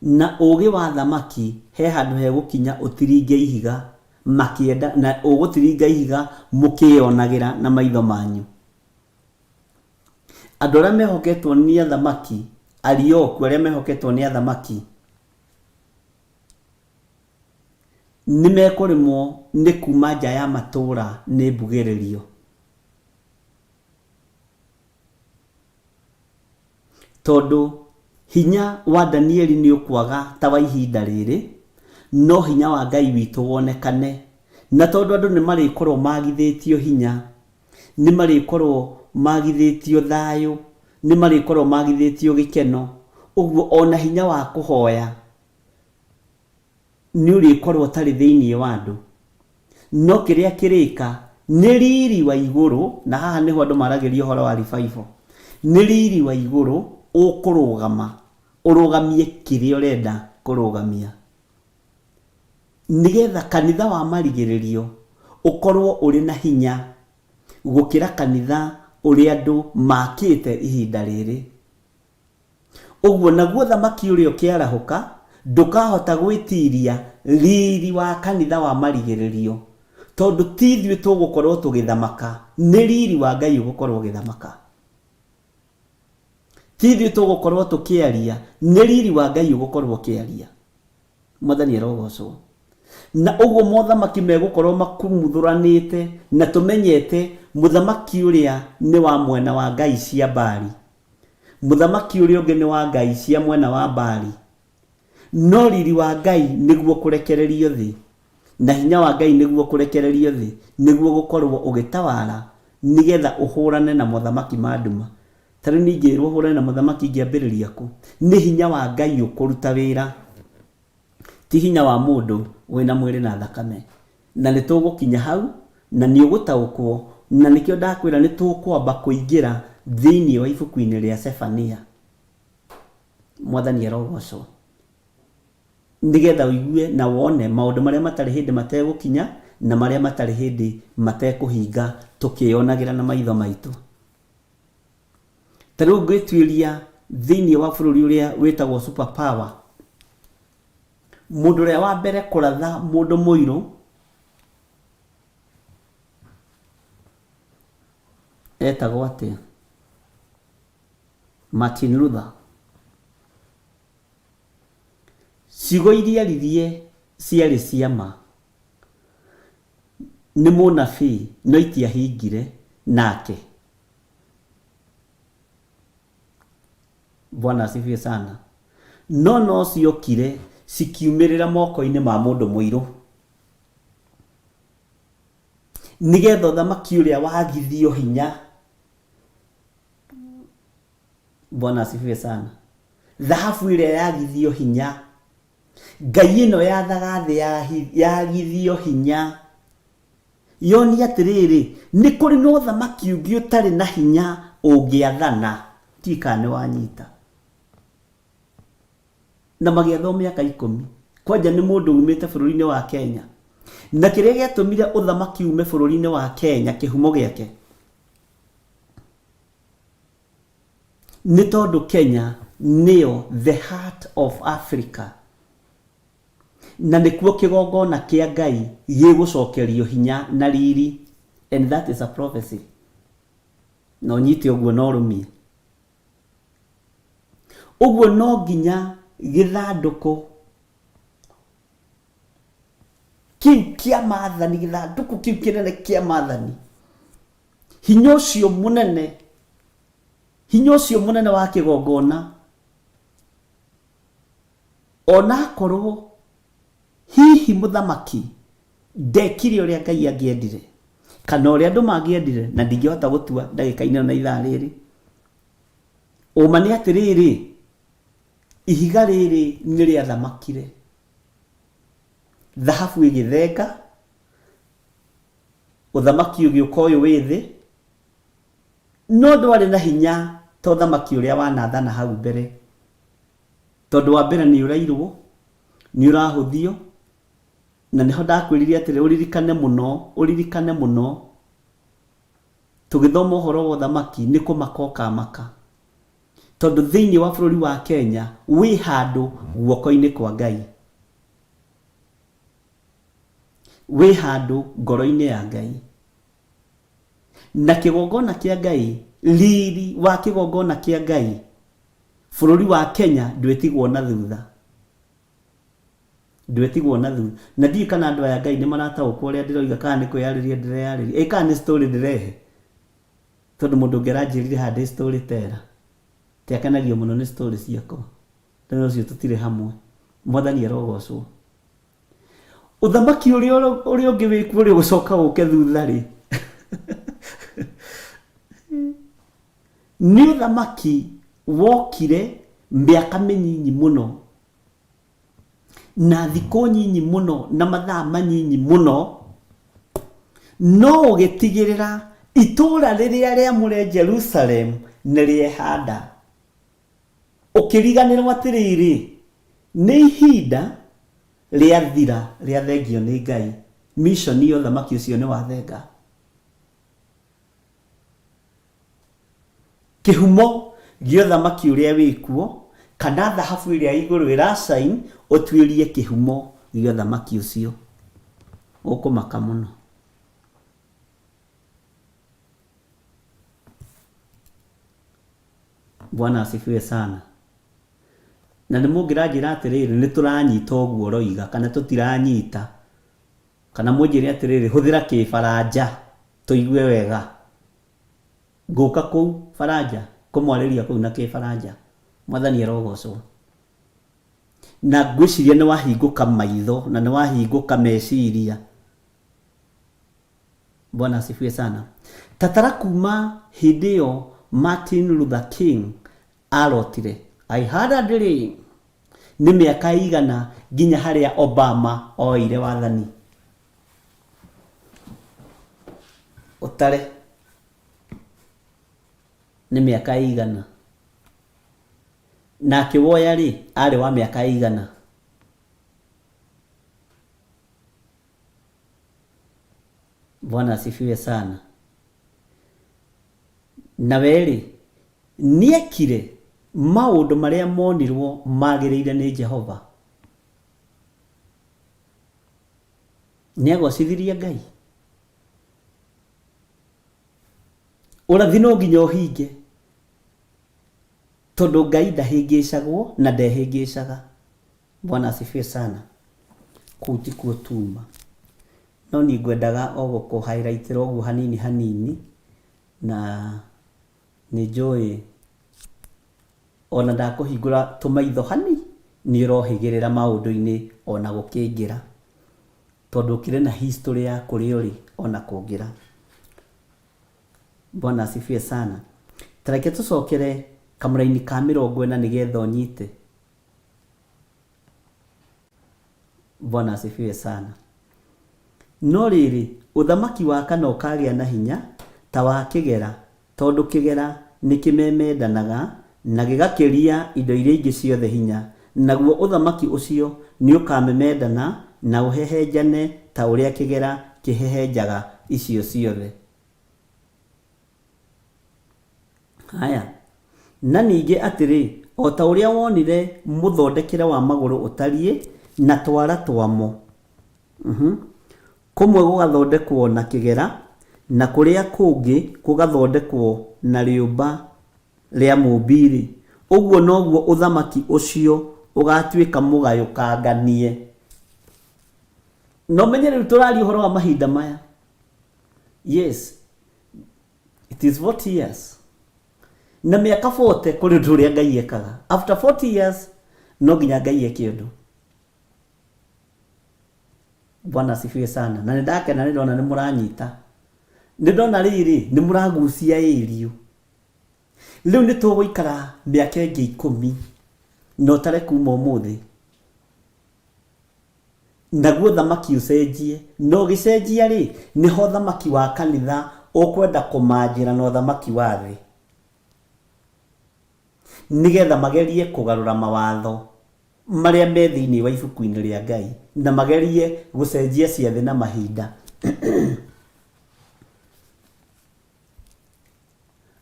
Na ũũgĩ wa athamaki he handũ hegũkinya ũtiringe ihiga makĩenda, na ũgũtiringa ihiga mũkĩyonagĩra na maitho manyu. Andũ arĩa mehoketwo nĩ athamaki, Arioku arĩa mehoketwo nĩ athamaki, Nĩ mekũremwo nĩ kuuma nja ya matũũra nĩ mbugĩrĩrio. Tondũ hinya wa Danieli nĩ ũkwaga ta wa ihinda rĩrĩ, no hinya wa Ngai witũ wonekane. Na tondũ andũ nĩ marĩkorwo magithĩtio hinya, nĩ marĩkorwo magithĩtio thayũ, nĩ marĩkorwo magithĩtio gĩkeno, ũguo o na hinya wa kũhoya nĩ ũrĩkorwo ũtarĩ thĩinĩ wa andũ. No kĩrĩa kĩrĩka nĩ riri wa igũrũ, na haha nĩho andũ maragĩria ũhoro wa revival, nĩ riri wa igũrũ ũkũrũgama, ũrũgamie kĩrĩa ũrenda kũrũgamia. Nĩgetha kanitha wa marigĩrĩrio ũkorwo ũrĩ na hinya gũkĩra kanitha ũrĩa andũ makĩte ihinda rĩrĩ. Ũguo naguo ũthamaki ũrĩa ũkĩarahũka ndũkahota gwĩtiiria riri wa kanitha wa marigĩrĩrio, tondũ ti ithuĩ tũgũkorwo tũgĩthamaka, nĩ riri wa Ngai ũgũkorwo ũgĩthamaka. Ti ithuĩ tũgũkorwo tũkĩaria, nĩ riri wa Ngai ũgũkorwo ũkĩaria. Mwathani arogocwo. Na ũguo mothamaki megũkorwo makumuthũranĩte na tũmenyete mũthamaki ũrĩa nĩ wa mwena wa ngai cia Baali. Mũthamaki ũrĩa ũngĩ nĩ wa ngai cia mwena wa Baali. No riri wa Ngai nĩguo kũrekererio thĩ, na hinya wa Ngai nĩguo kũrekererio thĩ, nĩguo gũkorwo ũgĩtawara nĩgetha ũhũrane na mothamaki ma nduma. Ta rĩu niĩ ingĩrwo hũrane na mũthamaki ingĩambĩrĩria kũ? Nĩ hinya wa Ngai ũkũruta wĩra, ti hinya wa mũndũ wĩna mwĩrĩ na thakame. Na nĩ tũgũkinya hau, na nĩ ũgũtaũkwo, na nĩkĩo ndakwĩra nĩ tũkwamba kũingĩra thĩinĩ wa ibuku-inĩ rĩa Sefania. Mwathani arogocwo. Nĩgetha ũigue na wone maũndũ marĩa matarĩ hĩndĩ mategũkinya, na marĩa matarĩ hĩndĩ matekũhinga, tũkĩyonagĩra na maitho maitũ. Ta rĩu ngĩtuĩria thĩinĩ wa bũrũri ũrĩa wĩtagwo super power, mũndũ ũrĩa wa mbere kũratha mũndũ mũirũ etagwo atĩa? Martin Luther. Ciugo iria aririe ciarĩ cia ma. Nĩ mũnabii no itiahingire nake. Bwana asifiwe sana. No no ciokire cikiumĩrĩra moko-inĩ ma mũndũ mũirũ. Nĩgetha ũthamaki ũrĩa wagithio hinya. Bwana asifiwe sana. Thahabu ĩrĩa yagithio hinya. Ngai ĩno yathaga thĩ yagithio hinya. Yonie atĩrĩrĩ, nĩ kũrĩ na ũthamaki ũngĩ ũtarĩ na hinya ũngĩathana. Ndiũĩ kana nĩ wanyita. Na magĩathwo mĩaka ikũmi. Kwanja nĩ mũndũ umĩte bũrũri-inĩ wa Kenya. Na kĩrĩa gĩatũmire ũthamaki ume bũrũri-inĩ wa Kenya, kĩhumo gĩake, nĩ tondũ Kenya nĩyo the heart of Africa. Na nĩkuo kĩgongona kĩa Ngai gĩgũcokerio hinya na riri. And that is a prophecy. Na ũnyite ũguo na ũrũmie. Ũguo no nginya gĩthandũkũ kĩu kĩa maathani, gĩthandũkũ kĩu kĩnene kĩa maathani, hinya ũcio mũnene, hinya ũcio mũnene wa kĩgongona, Ona akorwo hihi mũthamaki ndekire ũrĩa Ngai angĩendire, kana ũrĩa andũ mangĩendire, na ndingĩhota gũtua ndagĩka-inĩ ĩno na ithaa rĩrĩ, ũma nĩ atĩrĩrĩ, ihiga rĩrĩ nĩ rĩathamakire, thahabu ĩgĩthenga, ũthamaki ũgĩũka ũyũ wĩ thĩ, no ndwarĩ na hinya ta ũthamaki ũrĩa wanathana hau mbere. Tondũ wa mbere nĩ ũrairwo, nĩ ũrahũthio, na nĩho ndakwĩrire atĩrĩ ũririkane mũno, ũririkane mũno, tũgĩthoma ũhoro wa ũthamaki nĩ kũmaka ũkamaka. Tondũ thĩinĩ wa bũrũri wa Kenya wĩ handũ guoko-inĩ kwa Ngai. Wĩ handũ ngoro-inĩ ya Ngai. Na kĩgongona kĩa Ngai, riri wa kĩgongona kĩa Ngai, bũrũri wa Kenya ndwĩtigwo na thutha. Ndwĩtigwo na thutha. Na ndiũĩ kana andũ aya a Ngai nĩ marataũkwo ũrĩa ndĩroiga kana nĩ kwĩyarĩria ndĩreyarĩria. Ĩ kana nĩ story ndĩrehe. Tondũ mũndũ ũngĩ aranjĩrire haha ndĩ story teller. Ti akenagio mũno nĩ story ciakwa. Tondũ ũcio tũtirĩ hamwe. Mwathani arogocwo. Ũthamaki ũrĩa ũrĩa ũngĩ wĩkuo ũrĩa ũgũcoka ũke thutha rĩ, nĩ ũthamaki wokire mĩaka mĩnyinyi mũno na thikũ nyinyi mũno na mathaa manyinyi mũno, no ũgĩtigĩrĩra itũũra rĩrĩa rĩamũre Jerusalem nĩ rĩehanda. Ũkĩriganĩrwo atĩrĩrĩ, nĩ ihinda rĩathira rĩathengio nĩ Ngai, mission ya ũthamaki ũcio nĩ wathenga. Kĩhumo gĩa ũthamaki ũrĩa wĩkuo, kana thahabu ĩrĩa ĩ igũrũ ĩra shine, ũtuĩrie kĩhumo gĩa ũthamaki ũcio. Ũkũmaka mũno. Bwana asifiwe sana. Na nĩ mũngĩranjĩra atĩrĩrĩ, nĩ tũranyita ũguo ũroiga kana tũtiranyita, kana mũnjĩre atĩrĩrĩ, hũthĩra kĩbaranja tũigue wega. Ngũka kũu baranja kũmwarĩria kũu na kĩbaranja. Mwathani arogocwo. Na ngwĩciria nĩ wahingũka maitho na nĩ wahingũka meciria. Bwana asifiwe sana. Tatara kuma hĩndĩ ĩyo Martin Luther King arotire I had a dream nĩ mĩaka ĩigana nginya harĩa Obama oire wathani. Ũtare nĩ mĩaka ĩigana. Na akĩwoya rĩ, arĩ wa mĩaka ĩigana. Bwana asifiwe sana. Na we rĩ, Nĩekire maũndũ marĩa monirwo magĩrĩire nĩ Jehova. Nĩagocithirie Ngai. Ũrathi no nginya ũhinge tondũ Ngai ndahĩngĩcagwo na ndehĩngĩcaga. Bwana asifiwe sana. Kũu tikuo tuma. No niĩ ngwendaga o gũkũ highlight-ĩra ũguo hanini hanini na nĩ njũĩ ona ndakũhingũra tũmaitho hani nĩ ũrohĩgĩrĩra maũndũ-inĩ ona gũkĩngĩra tondũ ũkĩrĩ na history ya kũrĩa ũrĩ ona kũngĩra. Bwana asifiwe sana. Ta reke tũcokere kamũraini ka 40 nĩgetha ũnyite. Bwana asifiwe sana. No rĩrĩ, ũthamaki wa kana ũkaagĩa na hinya ta wa kĩgera, tondũ kĩgera nĩkĩmemendanaga na gĩgakĩria indo iria ingĩ ciothe hinya, naguo ũthamaki ũcio nĩũkamemendana na ũhehenjane ta ũrĩa kĩgera kĩhehenjaga icio ciothe. Haya. Na ningĩ atĩrĩ, o ta ũrĩa wonire mũthondekere wa magũrũ ũtariĩ, na twara twamo, kũmwe gũgathondekwo na kĩgera, na kũrĩa kũngĩ gũgathondekwo na rĩũmba rĩa mũũmbi-rĩ, ũguo noguo ũthamaki ũcio ũgatuĩka mũgayũkanganie. Na ũmenye rĩu tũraria ũhoro wa mahinda maya. Yes. It is 40 years. Na mĩaka 40 kũrĩ ũndũ ũrĩa Ngai ekaga. After 40 years no nginya Ngai eke ũndũ. Bwana asifiwe sana. Na nĩ ndakena nĩ ndona nĩ mũranyita. Nĩ ndona rĩrĩ nĩ mũragucia ĩriũ. Rĩu nĩ tũgũikara mĩaka ĩngĩ ikũmi na ũtare kuma ũmũthĩ. Naguo ũthamaki ũcenjie, na ũgĩcenjia-rĩ, nĩho ũthamaki wa kanitha ũkwenda kũmanjĩra na ũthamaki wa thĩ, nĩgetha magerie kũgarũra mawatho marĩa me thĩinĩ wa ibuku-inĩ rĩa Ngai, na magerie gũcenjia ciathĩ na mahinda.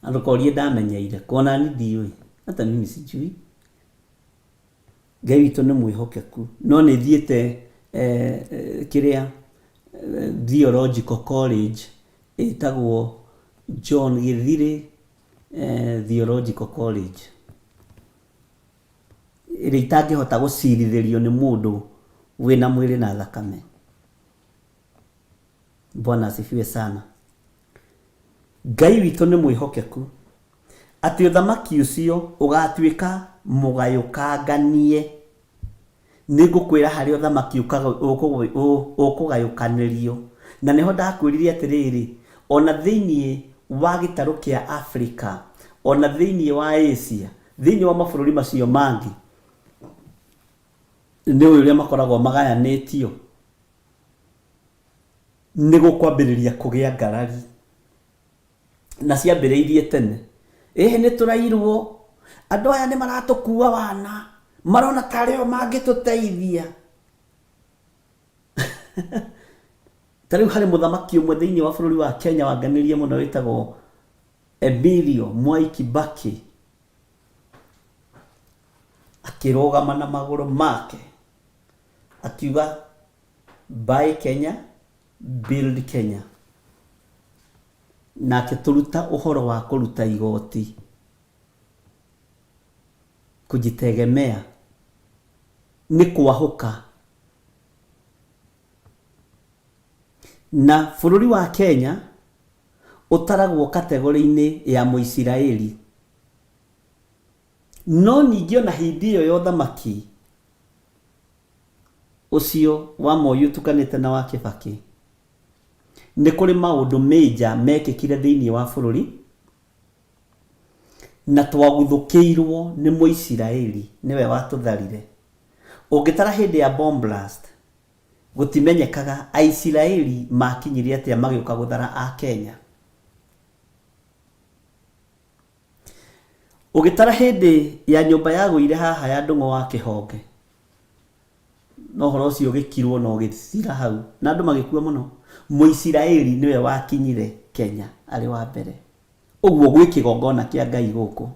Na ndũkorie ndamenyeire kũ, o nani ndiũĩ, hata mimi sijui. Ngai witũ nĩ mwĩhokeku. No nĩ thiĩte kĩrĩa Theological College ĩtagwo John Gĩthirĩ Theological College, ĩrĩa itangĩhota gũcirithĩrio nĩ mũndũ wĩna mwĩrĩ na thakame. Bwana asifiwe sana. Ngai witũ nĩ mwĩhokeku atĩ ũthamaki ũcio ũgatuĩka mũgayũkanganie. Nĩ ngũkwĩra harĩa ũthamaki ũkũgayũkanĩrio. Na nĩho ndakwĩrire atĩrĩrĩ, ona thĩinĩ wa gĩtarũ kĩa Afrika, ona thĩinĩ wa Asia, thĩinĩ wa mabũrũri macio mangĩ, nĩ ũĩ ũrĩa makoragwo magayanĩtio? Nĩ gũkwambĩrĩria kũgĩa ngarari. Na ciambĩrĩirie tene. Ĩhĩ nĩ tũrairwo, andũ aya nĩ maratũkua wana, marona tarĩ o mangĩtũteithia. Ta rĩu harĩ mũthamaki ũmwe thĩinĩ wa bũrũri wa Kenya wanganirie mũno wĩtagwo Emilio Mwai Kibaki. Akĩrũgama na magũrũ make akiuga Buy Kenya, Build Kenya. Na akĩtũruta ũhoro wa kũruta igoti, kujitegemea, nĩ kwahũka. Na bũrũri wa Kenya ũtaragwo kategorĩ-inĩ ya Mũisiraeli. No ningĩ ona hĩndĩ ĩyo ya ũthamaki ũcio wa Moi ũtukanĩte na wa Kĩbakĩ, nĩ kũrĩ maũndũ major mekĩkire thĩinĩ wa bũrũri, na twaguthũkĩirwo nĩ Mũisiraeli, nĩwe watũtharire. Ũngĩtara hĩndĩ ya bomb blast, gũtimenyekaga Aisiraeli makinyire atĩa magĩũka gũthara Akenya. Ũgĩtara hĩndĩ ya nyũmba yagũire haha ya Ndũng'ũ wa Kĩhonge, na ũhoro ũcio ũgĩkirwo na ũgĩthira hau, na andũ magĩkua mũno, Mũisiraeli nĩwe wakinyire Kenya arĩ wa mbere. Ũguo gwĩ kĩgongona kĩa Ngai gũkũ.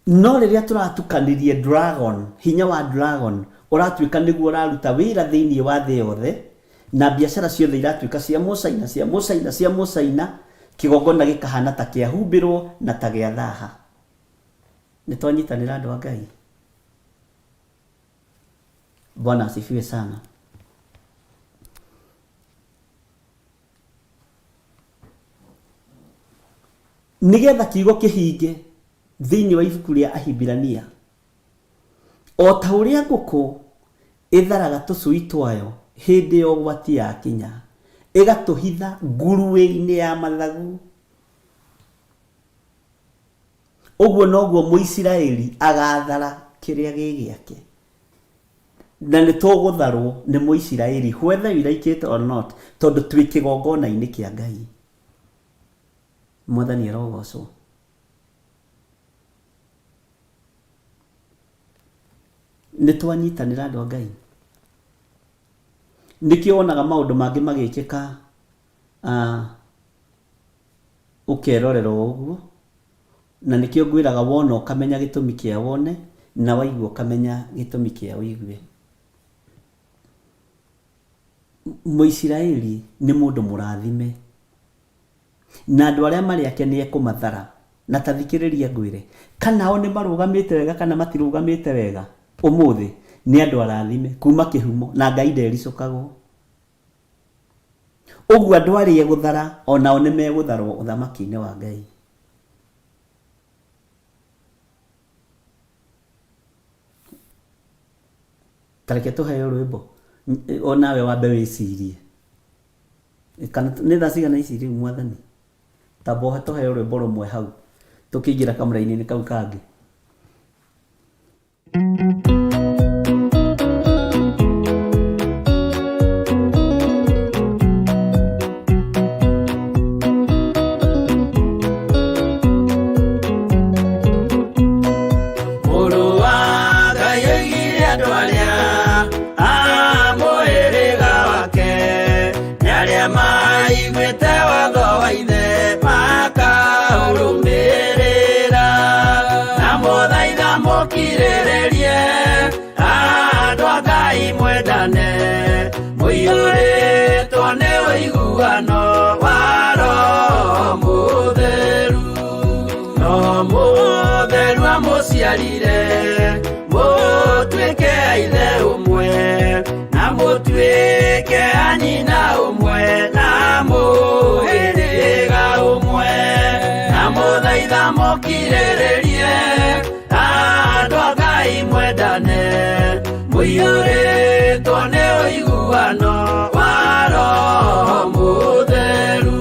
No rĩrĩa tũratukanirie dragon, hinya wa dragon ũratuĩka nĩguo ũraruta wĩra thĩinĩ wa thĩ yothe, na biacara ciothe iratuĩka cia mũcaina, cia mũcaina, cia mũcaina, kĩgongona gĩkahana ta kĩahumbĩrwo na ta gĩathaha. Nĩ twanyitanĩra andũ a Ngai? Bwana asifiwe sana. Nĩgetha kiugo kĩhinge thĩinĩ wa ibuku rĩa Ahibirania, o ta ũrĩa ngũkũ ĩtharaga tũcui twayo hĩndĩ ya ũgwati yakinya, ĩgatũhitha nguruĩ-inĩ ya mathagu, ũguo noguo Mũisiraeli agaathara kĩrĩa gĩ gĩake. Na nĩ tũgũtharwo nĩ Mũisiraeli whether you like it or not, tondũ twĩ kĩgongona-inĩ kĩa Ngai. Mwathani arogocwo. Nĩ twanyitanĩra andũ a Ngai. Nĩkĩo wonaga maũndũ mangĩ magĩkĩka ũkerorera o ũguo, na nĩkĩo ngwĩraga wona ũkamenya gĩtũmi kĩa wone, na waigua ũkamenya gĩtũmi kĩa ũigue. Mũisiraeli nĩ mũndũ mũrathime, na andũ arĩa marĩ ake nĩ ekũmathara. Na ta thikĩrĩria ngwĩre, kana o nĩ marũgamĩte wega kana matirũgamĩte wega, ũmũthĩ nĩ andũ arathime kuma kĩhumo, na Ngai ndericũkagwo. Ũguo andũ arĩa egũthara o nao nĩ megũtharwo ũthamaki-inĩ wa Ngai. Ta reke tũheo rwĩmbo o nawe wambe wĩcirie. Kana nĩ thaa cigana ici rĩu mwathani? Tamba tũheo rwĩmbo rũmwe hau tũkĩingĩra kamũraini-inĩ kau kangĩ. Mũrũ wa Ngai oigire andũ arĩa a mũhĩrĩga wake nĩ arĩa maiguĩte watho wa ithe makaũrũmĩrĩra na mũthaitha mũkirĩrĩrie andũ a Ngai mwendane mũiyũrĩtwo nĩ ũiguano wa Roho Mũtheru. Roho Mũtheru amũciarire mũtuĩke a ithe ũmwe na mũtuĩke a nyina ũmwe na mũhĩrĩga ũmwe na mũthaitha mũkirĩrĩrie andũ a Ngai mwendane mũiyũrĩtwo nĩ ũiguano wa Roho Mũtheru.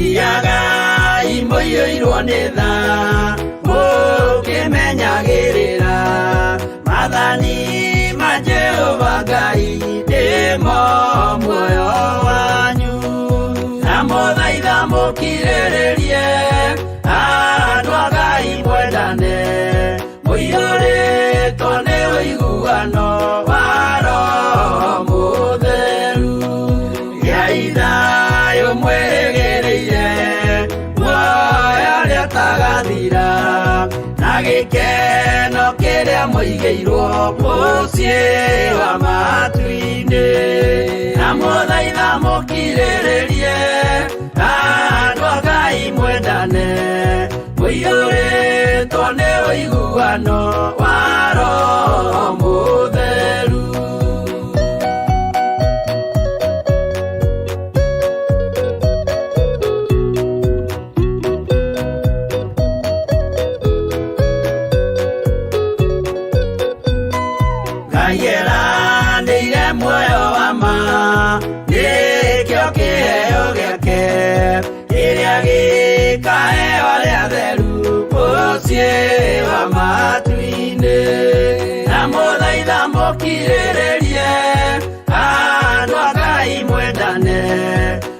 Thiagai mũiyũirwo nĩ tha mũkĩmenyagĩrĩra maathani ma Jehova Ngai nĩmo muoyo wanyu na mũthaitha mũkirĩrĩrie andũ a Ngai mwendane mũiyũrĩtwo nĩ ũiguano wa Roho Mũtheru. Gĩai thayũ mwĩrĩgĩrĩire muoyo ũrĩa ũtagathira na gĩkeno kĩrĩa mũigĩirwo mũciĩ wa matu-inĩ na mũthaitha mũkirĩrĩrie andũ a Ngai mwendane mũiyũrĩtwo nĩ ũiguano wa Roho Mũtheru. Ngai eranĩire muoyo wa ma nĩkĩo kĩheo gĩake kĩrĩa gĩkaheo arĩa atheru mũciĩ wa matu-inĩ na mũthaitha mũkirĩrĩrie andũ a Ngai mwendane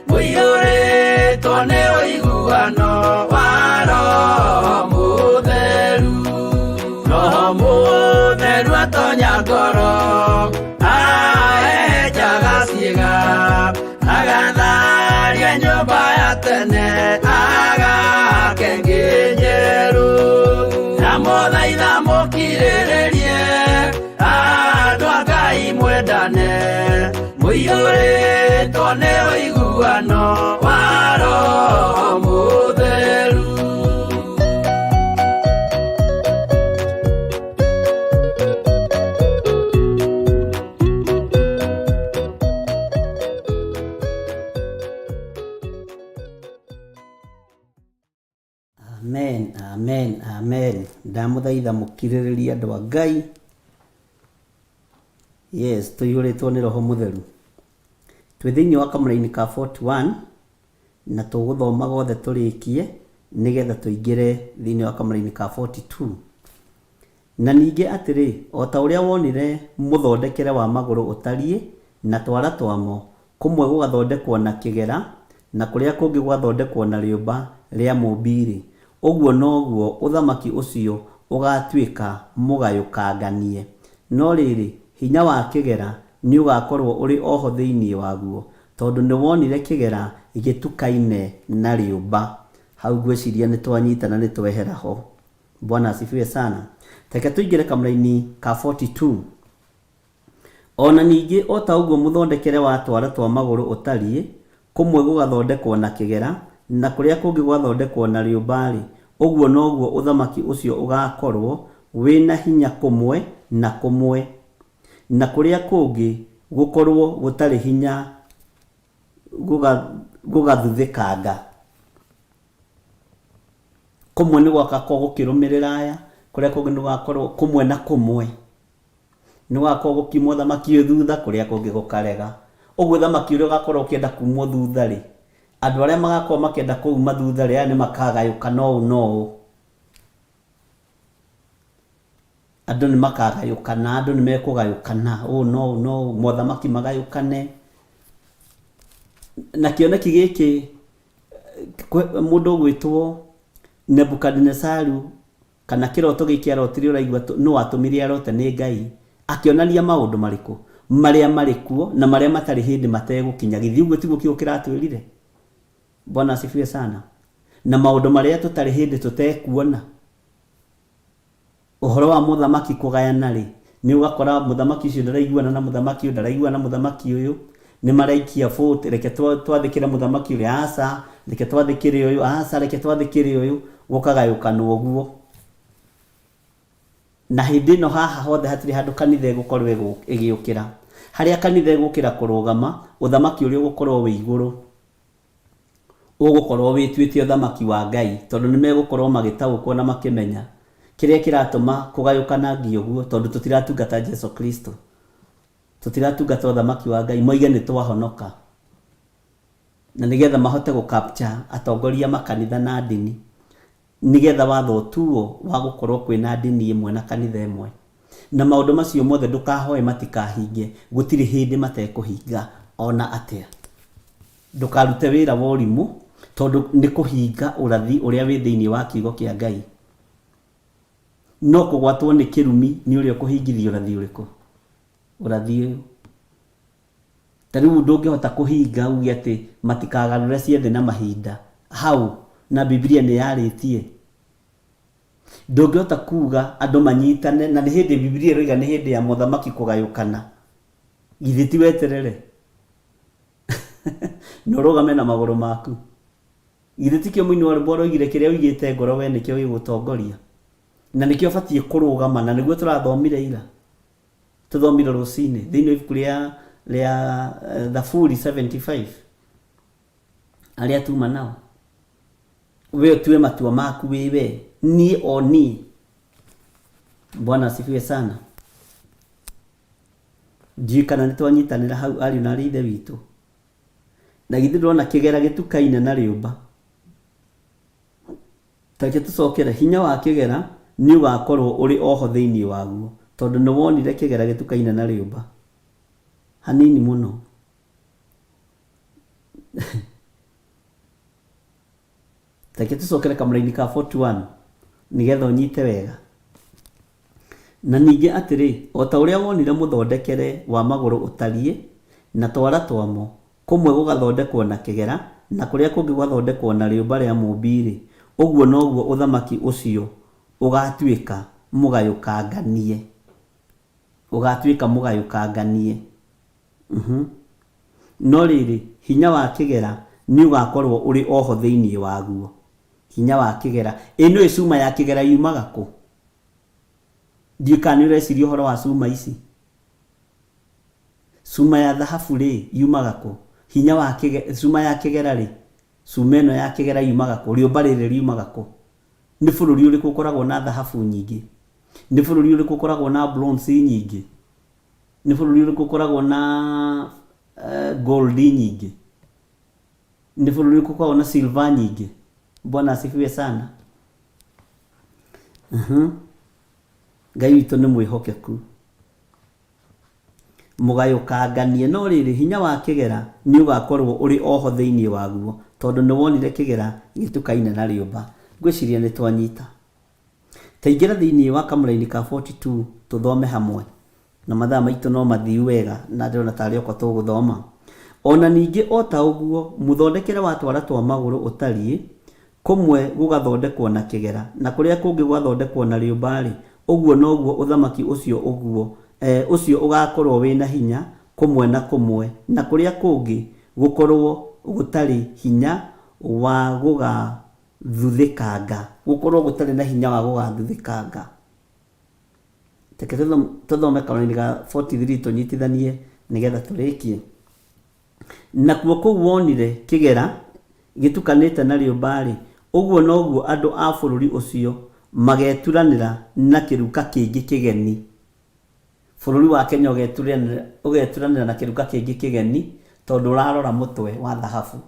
mũiyũrĩtwo nĩ ũiguano wa Roho Mũtheru. Roho Mũtheru Ndamũthaitha mũkirĩrĩrie, andũ a Ngai mwendane, mũiyũrĩtwo nĩ ũiguano wa Roho Mũtheru. Amen, amen, amen. Ndamũthaitha mũkirĩrĩrie andũ a Ngai. Yes, tũiyũrĩtwo nĩ Roho Mũtheru. Twĩ thĩinĩ wa kamũraini ka 41 na tũgũthoma gothe tũrĩkie nĩgetha tũingĩre thĩinĩ wa kamũraini ka 42. Na ningĩ atĩrĩ, o ta ũrĩa wonire mũthondekere wa magũrũ ũtariĩ, na twara twamo, kũmwe gũgathondekwo na kĩgera, na kũrĩa kũngĩ gũgathondekwo na rĩũmba rĩa mũũmbi-rĩ, ũguo noguo ũthamaki ũcio ũgatuĩka mũgayũkanganie. No rĩrĩ, hinya wa kĩgera nĩũgakorũo ũrĩ o ho thĩinĩ waguo, tondũ nĩwonire kĩgera gĩtukaine na rĩũmba. Hau ngwĩciria nĩtwanyitana nĩtwehera ho. Bwana asifiwe sana. Reke tũingĩre kamũraini ka 42. O na ningĩ o ta ũguo mũthondekere wa twara twa magũrũ ũtariĩ, kũmwe gũgathondekwo na kĩgera, na kũrĩa kũngĩ gũgathondekwo na rĩũmba-rĩ, ũguo noguo ũthamaki ũcio ũgakorũo wĩ na hinya kũmwe na kũmwe, na kũrĩa kũngĩ gũkorũo gũtarĩ hinya gũgathuthĩkanga. Kũmwe nĩ gwakakorwo gũkĩrũmĩrĩra aya, kũrĩa kũngĩ nĩ gũgakorwo kũmwe na kũmwe. Nĩ gũgakorwo gũkiuma ũthamaki ũyũ thutha, kũrĩa kũngĩ gũkarega. Ũguo ũthamaki ũrĩa ũgakorwo ũkĩenda kumwo thutha rĩ, andũ arĩa magakorwo makĩenda kũuma thutha rĩ, aya nĩ makagayũkana ũũ na ũũ. Andũ nĩ makagayũkana, andũ nĩ mekũgayũkana ũũ na ũũ na ũũ, mothamaki magayũkane. Na kĩoneki gĩkĩ mũndũ ũgwĩtwo Nebukadinesaru kana kĩroto gĩkĩ arotire ũraigua nũ watũmire arote nĩ Ngai, akĩonania maũndũ marĩkũ? Marĩa marĩ kuo na marĩa matarĩ hĩndĩ mategũkinya. Githĩ ũguo tiguo kiugo kĩratwĩrire? Bwana asifiwe sana. Na maũndũ marĩa tũtarĩ hĩndĩ tũtekuona. Ũhoro wa mũthamaki kũgayana-rĩ, nĩ ũgakora mũthamaki ũcio ndaraiguana na mũthamaki ũyũ, ndaraiguana na mũthamaki ũyũ, nĩ maraikia vote, reke twathĩkĩre mũthamaki ũrĩa, aca, reke twathĩkĩre ũyũ, aca, reke twathĩkĩre ũyũ, gũkagayũkanwo ũguo. Na hĩndĩ ĩno haha hothe hatirĩ handũ kanitha ĩgũkorwo ĩgĩũkĩra. Harĩa kanitha ĩgũkĩra kũrũgama, ũthamaki ũrĩa ũgũkorwo wĩ igũrũ. Ũgũkorwo wĩtuĩte ũthamaki wa Ngai, tondũ nĩ megũkorwo magĩtaũkwo na makĩmenya kĩrĩa kĩratũma kũgayũkanangie ũguo, tondũ tũtiratungata Jesu Kristo. Tũtiratungata ũthamaki wa Ngai, moige nĩ twahonoka. Na nĩgetha mahote gũ capture atongoria makanitha na ndini. Nĩgetha watho ũtuo wa gũkorwo kwĩna ndini ĩmwe na kanitha ĩmwe. Na maũndũ macio mothe ndũkahoe matikahinge, gũtirĩ hĩndĩ matekũhinga ona atĩa. Ndũkarute wĩra wa ũrimũ tondũ nĩ kũhinga ũrathi ũrĩa wĩ thĩinĩ wa kiugo kĩa Ngai. No kũgwatwo nĩ kĩrumi nĩ ũrĩa ũkũhingithia ũrathi ũrĩkũ? Ũrathi ũyũ. Ta rĩu ndũngĩhota kũhinga uge atĩ matikagarũre ciathĩ na mahinda hau na Bibilia nĩ yarĩtie. Ndũngĩhota kuga andũ manyitane na nĩ hĩndĩ Bibilia ĩroiga nĩ hĩndĩ ya mothamaki kũgayũkana. Githĩ ti weterere na ũrũgame na magũrũ maku? Githĩ tikĩo mũini wa rwĩmbo aroigire kĩrĩa ũigĩte ngoro we nĩkĩo gĩgũtongoria. Na nĩkĩo ũbatiĩ kũrũgama na nĩguo tũrathomire ira. Tũthomire rũcinĩ thĩinĩ wa ibuku rĩa rĩa Thaburi 75 arĩa tuma nao. We ũtue matua maku wĩ we, niĩ o niĩ. Bwana asifiwe sana. Ndiũĩ kana nĩ twanyitanĩra hau ariũ na arĩ ithe witũ. Na githĩ ndũrona kĩgera gĩtukaine na rĩũmba. Ta reke tũcokere, hinya wa kĩgera nĩ ũgaakorũo ũrĩ o ho thĩinĩ waguo, tondũ nĩ wonire kĩgera gĩtukaine na rĩũmba. Hanini mũno. Ta reke tũcokere kamũraini ka 41 nĩgetha ũnyite wega. Na ningĩ atĩrĩ, o ta ũrĩa wonire mũthondekere wa magũrũ ũtariĩ, na twara twamo, kũmwe gũgathondekwo na kĩgera, na kũrĩa kũngĩ gũgathondekwo na rĩũmba rĩa mũũmbi-rĩ, ũguo noguo ũthamaki ũcio Ũgaatuĩka mũgayũkanganie. Ũgaatuĩka mũgayũkanganie. No rĩrĩ, hinya wa kĩgera nĩũgakorwo ũrĩ o ho thĩinĩ waguo. Hinya wa kĩgera. Ĩ nĩũĩ cuma ya kĩgera yumaga kũ? Ndiũĩ kana nĩũreciria ũhoro wa cuma ici. Cuma ya thahabu-rĩ, yumaga kũ? Hinya wa kĩgera, cuma ya kĩgera-rĩ, cuma ĩno ya kĩgera yumaga kũ? Rĩũmba rĩrĩ riumaga kũ? Nĩ bũrũri ũrĩkũ ũkoragwo na thahabu nyingĩ? Nĩ bũrũri ũrĩkũ ũkoragwo na bronze nyingĩ? Nĩ bũrũri ũrĩkũ ũkoragwo na gold nyingĩ? Nĩ bũrũri ũrĩkũ ũkoragwo na silver nyingĩ? Bwana asifiwe sana. Ngai witũ nĩ mwĩhokeku. Mũgayũkanganie, no rĩrĩ, hinya wa kĩgera nĩũgakorũo ũrĩ o ho thĩinĩ waguo, tondũ nĩwonire kĩgera gĩtukaine na rĩũmba. Ngwĩciria nĩtwanyita. Ta ingĩra thĩinĩ wa kamũraini ka 42 tũthome hamwe, na mathaa maitũ no mathiu wega na ndĩrona tarĩ oko tũgũthoma. O na ningĩ o ta ũguo mũthondekere wa twara twa magũrũ ũtariĩ, Kũmwe gũgathondekwo na kĩgera, na kũrĩa kũngĩ gũgathondekwo na rĩũmba-rĩ, ũguo noguo ũthamaki ũcio ũguo, ũcio ũgaakorwo wĩ na hinya kũmwe na kũmwe, na kũrĩa kũngĩ gũkorwo gũtarĩ hinya wa gũgathuthĩkanga, gũkorwo gũtarĩ na hinya wa gũgathuthĩkanga. Reke tũthome kamũraini ga 43 tũnyitithanie nĩgetha tũrĩkie. Nakuo kũu wonire kĩgera gĩtukanĩte na rĩũmba-rĩ, ũguo noguo andũ a bũrũri ũcio mageturanĩra na kĩruka kĩngĩ kĩgeni. Bũrũri wa Kenya ũgeturanĩra na kĩruka kĩngĩ kĩgeni tondũ ũrarora mũtwe wa thahabu.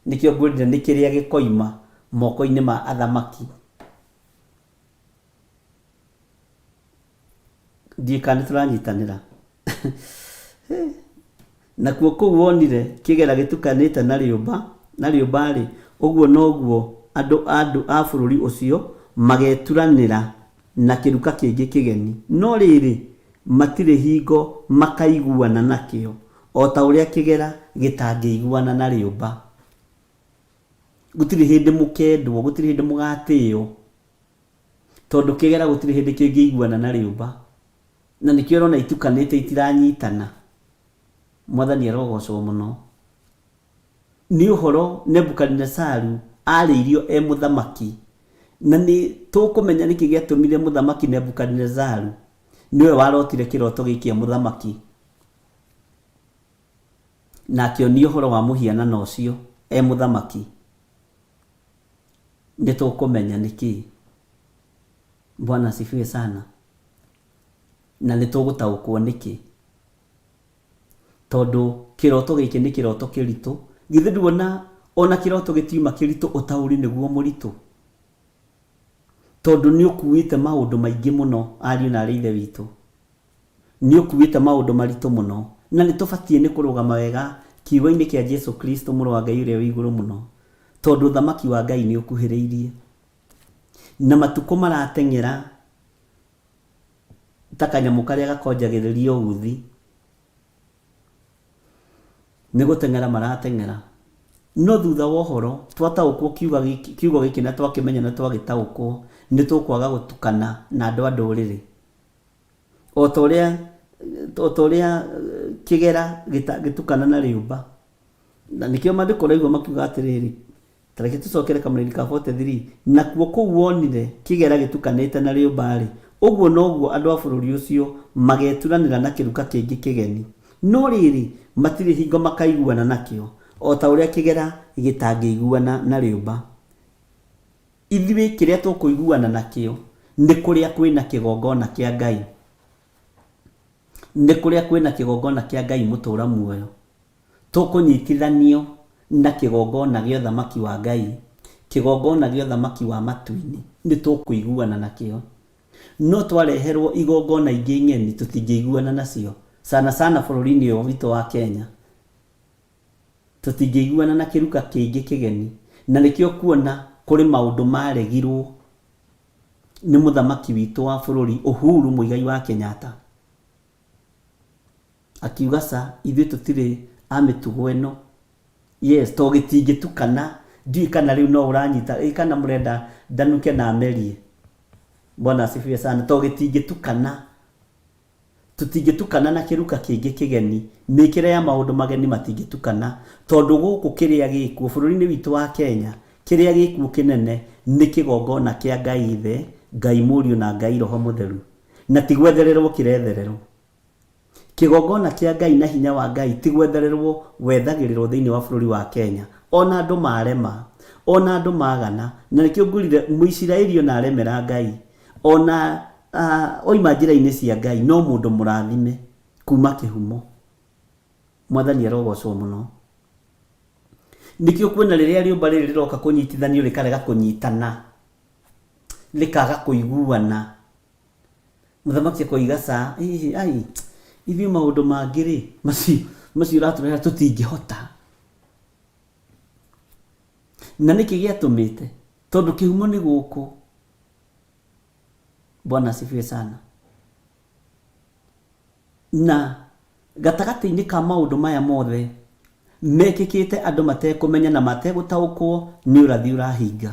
Nĩkĩo ngwĩrire nĩ kĩrĩa gĩkoima moko-inĩ ma athamaki. Ndiũĩ kana nĩ tũranyitanĩra. Nakuo kũu wonire kĩgera gĩtukanĩte na rĩũmba, na rĩũmba-rĩ, ũguo noguo andũ andũ a bũrũri ũcio mageturanĩra na kĩruka kĩngĩ kĩgeni, no rĩrĩ, matirĩ hingo makaiguana nakĩo, o ta ũrĩa kĩgera gĩtangĩiguana na rĩũmba. Gũtirĩ hĩndĩ mũkendwo, gũtirĩ hĩndĩ mũgatĩo, tondũ kĩgera gũtirĩ hĩndĩ kĩngĩiguana na rĩũmba. Na nĩkĩo ũrona itukanĩte itiranyitana. Mwathani arogocwo mũno. Nĩ ũhoro Nebukadinesaru arĩirio e mũthamaki. Na nĩ tũkũmenya nĩkĩ gĩatũmire mũthamaki Nebukadinesaru, nĩwe warotire kĩroto gĩkĩ e mũthamaki, na akĩonio ũhoro wa mũhianano ũcio e mũthamaki. Nĩ tũkũmenya nĩkĩ. Bwana asifiwe sana. Na nĩ tũgũtaũkwo nĩkĩ. Tondũ kĩroto gĩkĩ nĩ kĩroto kĩritũ. Githĩ nduona ona kĩroto gĩtiuma kĩritũ ũtaũri nĩguo mũritũ? Tondũ nĩ ũkuĩte maũndũ maingĩ mũno ariũ na aarĩ a Ithe witũ. Nĩ ũkuĩte maũndũ maritũ mũno. Na nĩ tũbatiĩ nĩ kũrũgama wega kiugo-inĩ kĩa Jesu Kristo mũrũ wa Ngai ũrĩa wĩ igũrũ mũno. Tondũ ũthamaki wa Ngai nĩ ũkuhĩrĩirie. Na matukũ marateng'era ta kanyamũ karĩa gakonjagĩrĩrio uthi. Nĩ gũteng'era marateng'era. No thutha wa ũhoro, twataũkwo kiugo gĩkĩ na twakĩmenya na twagĩtaũkwo, nĩ tũkwaga gũtukana na andũ a ndũrĩrĩ. O ta ũrĩa, o ta ũrĩa kĩgera gĩtangĩtukana na rĩũmba. Na nĩkĩo maandĩko ũraigua makiuga atĩrĩrĩ, Ta reke tũcokere kamũraini ka 43. Nakuo kũu wonire kĩgera gĩtukanĩte na rĩũmba-rĩ, ũguo noguo andũ a bũrũri ũcio mageturanĩra na kĩruka kĩngĩ kĩgeni. No rĩrĩ, matirĩ hingo makaiguana nakĩo, o ta ũrĩa kĩgera gĩtangĩiguana na rĩũmba. Ithuĩ kĩrĩa tũkũiguana nakĩo nĩ kũrĩa kwĩ na kĩgongona kĩa Ngai, nĩ kũrĩa kwĩ na kĩgongona kĩa Ngai mũtũũra muoyo. Tũkũnyitithanio na kĩgongona gĩa ũthamaki wa Ngai, kĩgongona gĩa ũthamaki wa matu-inĩ, nĩ tũkũiguana nakĩo. No twareherwo igongona ingĩ ng'eni tũtingĩiguana nacio, sana sana bũrũri-inĩ ũyũ witũ wa Kenya. Tũtingĩiguana na kĩruka kĩngĩ kĩgeni, na nĩkĩo ũkuona kũrĩ maũndũ maregirwo nĩ mũthamaki witũ wa bũrũri Uhuru Muigai wa Kenyatta. Akiuga ca, ithuĩ tũtirĩ a mĩtugo ĩno. Yes, to gĩtingĩtukana. Ndiũĩ kana rĩu no ũranyita, ĩ kana mũrenda ndanuke na merie. Bwana asifiwe sana. To gĩtingĩtukana. Tũtingĩtukana na kĩruka kĩngĩ kĩgeni, mĩkĩre ya maũndũ mageni matingĩtukana, tondũ gũkũ kĩrĩa gĩkuo, bũrũri-inĩ witũ wa Kenya, kĩrĩa gĩkuo kĩnene nĩ kĩgongona kĩa Ngai Ithe, Ngai Mũriũ na Ngai Roho Mũtheru. Na ti gwethererwo kĩrethererwo. Kĩgongona kĩa Ngai na hinya wa Ngai ti gwethererwo wethagĩrĩrwo thĩinĩ wa bũrũri wa Kenya. Ona andũ marema, ona andũ magana, na nĩkĩo ngwĩrire Mũisiraeli ona aremera Ngai, ona oima njĩra-inĩ cia Ngai, no mũndũ mũrathime kuma kĩhumo. Mwathani arogocwo mũno. Nĩkĩo kuona rĩrĩa rĩũmba rĩrĩ rĩroka kũnyitithanio rĩkarega kũnyitana, rĩkaga kũiguana. Mũthamaki akoiga ca, ĩhĩ, ai, ithuĩ maũndũ mangĩ-rĩ, macio, macio ũratũrehera tũtingĩhota. Na nĩkĩ gĩatũmĩte? Tondũ kĩhumo nĩ gũkũ. Bwana asifiwe sana. Na gatagatĩ-inĩ ka maũndũ maya mothe mekĩkĩte andũ matekũmenya na mategũtaũkwo nĩ ũrathi ũrahinga.